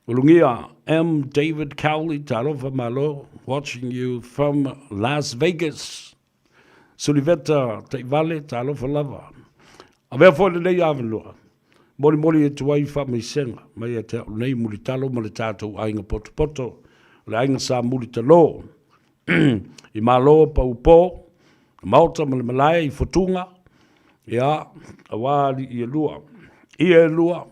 Ulugia M. David Cowley, talofa malo, watching you from Las Vegas. Suliveta Taivale, talofa lava. Avea foi lenei avanoa, molimoli atu ai faamaisega mai ia te au nei Mulitalo ma le tatou aiga potopoto, o le aiga Sa Mulitalo, i Malo Paupo, le Maota ma le Malae i Fotuga, ia, aua alii e lua, ia e lua,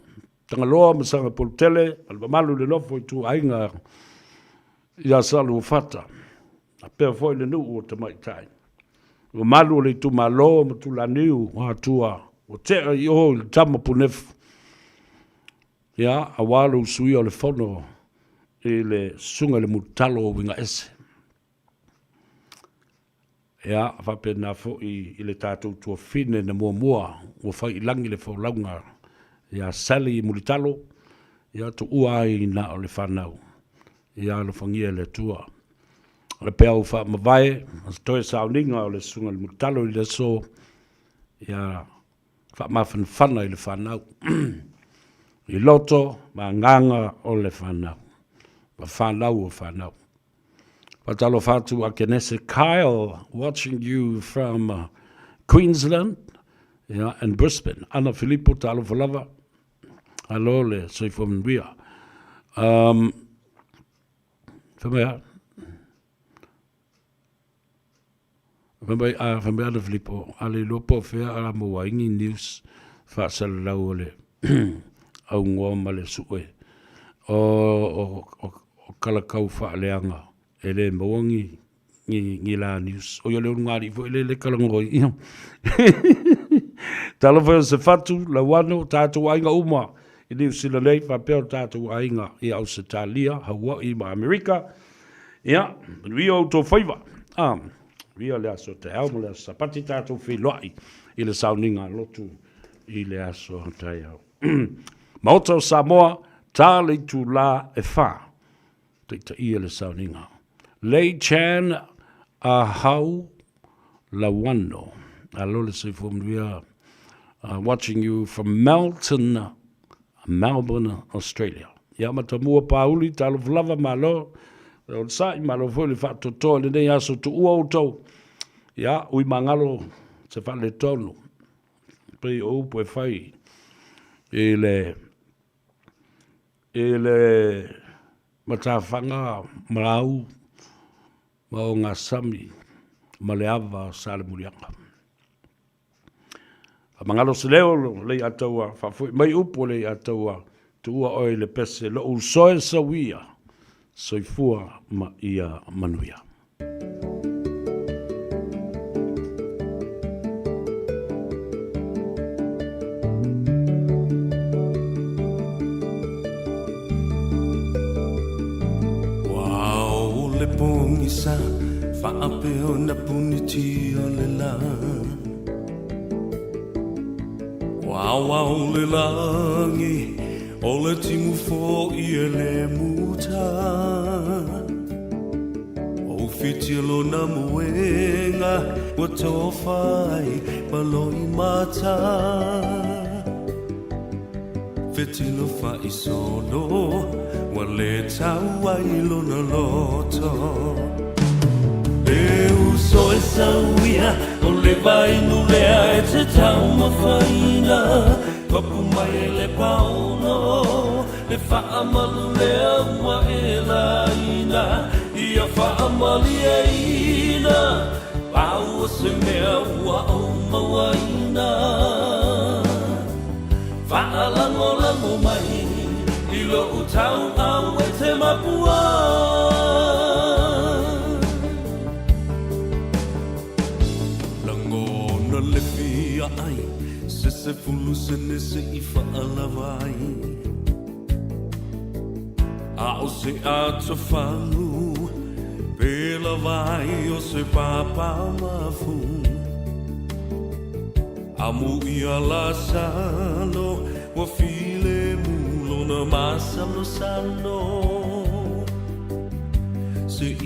Tagaloa ma Sagapolutele, ma le mamalu i le nofo ituaiga ia Saluafata, faapea foi le nuu o Tamaitai. Le mamalu o le itumalo ma Tulaniu o Atua ua tea i o i le tama punefu, ia, aua le usuia o le fono i le susuga i le Mulitalo o Uigaese. Ia, faapena foi i le tatou tuafine na muamua ua fai i lagi le folauga ia Sally Mulitalo, ia tuua ai na o le fanau, ia alofagia e le Atua. O le peau faamavae, ma se toe sauniga o le Susuga i le Mulitalo i le aso, ia faamafanafana i le fanau, i loto ma agaga o le fanau, ma fanau o fanau. Faatalofa atu Akenese Kyle, watching you from Queensland yeah, and Brisbane. Ana Filipo, talofa lava. Alo le soifua manuia. Um, whamea, whamea, a, whamea Ana Filipo, a le iloa po o fea a maua ai ni news faasalalau o le augoa ma le sue o, o, o, o kalakau faaleaga e le maua ni, ni, ni la news. O ia le ulugalii foi le le kalagoi. Ia. Talofa i o se fatu, lauano, tatou aiga uma i Niu Sila nei, faapea o tatou aiga i Ausetalia, Hawaii ma Amerika. Ia, manuia outou faiva. Ah. Manuia le aso taeao ma le aso Sapati tatou feiloai i le sauniga a lotu i le aso taeao. Maota o Samoa, ta le itulā e whā. Taitaia le sauniga. Lei Chan A Hau Lawano. Alo le soifua manuia. Watching you from Melton, Melbourne, Australia. Ia matamua pāuli, talofa lava, malo. Le onosai, malo foi le faatoatoa i lenei aso tuua outou. Ia, ui magalo se faaletonu. Pei o upu e fai i le i le matafaga malau ma ogasami ma le ava o Salemuliaga. Faamagalo se leo Leiataua, faafoi mai upu o Leiataua, tuua oe i le pese, lou uso e sauia, soifua ma ia manuia. Ua o le pogisa faapea ona punitia le lā Ua aoao le lagi o le timu foʻi e le muta Ua ufitia lona moega ua tofa ai ma loimata Fetilo faisolo ua le tau ai lona loto E uso e sauia o le vainu lea e te taumafaina Papu mai e le paono le faamalu lea ua e laina Ia faamalieina pau o se mea ua ou mauaina Faalagolago mai i lou tauau e te mapua. Lagona le fia ai se 10 sene se i faalava ai. A o se atofagu pe lava ai o se papa mafu. Amu ia Lasalo ua filemu lona masalosalo. Se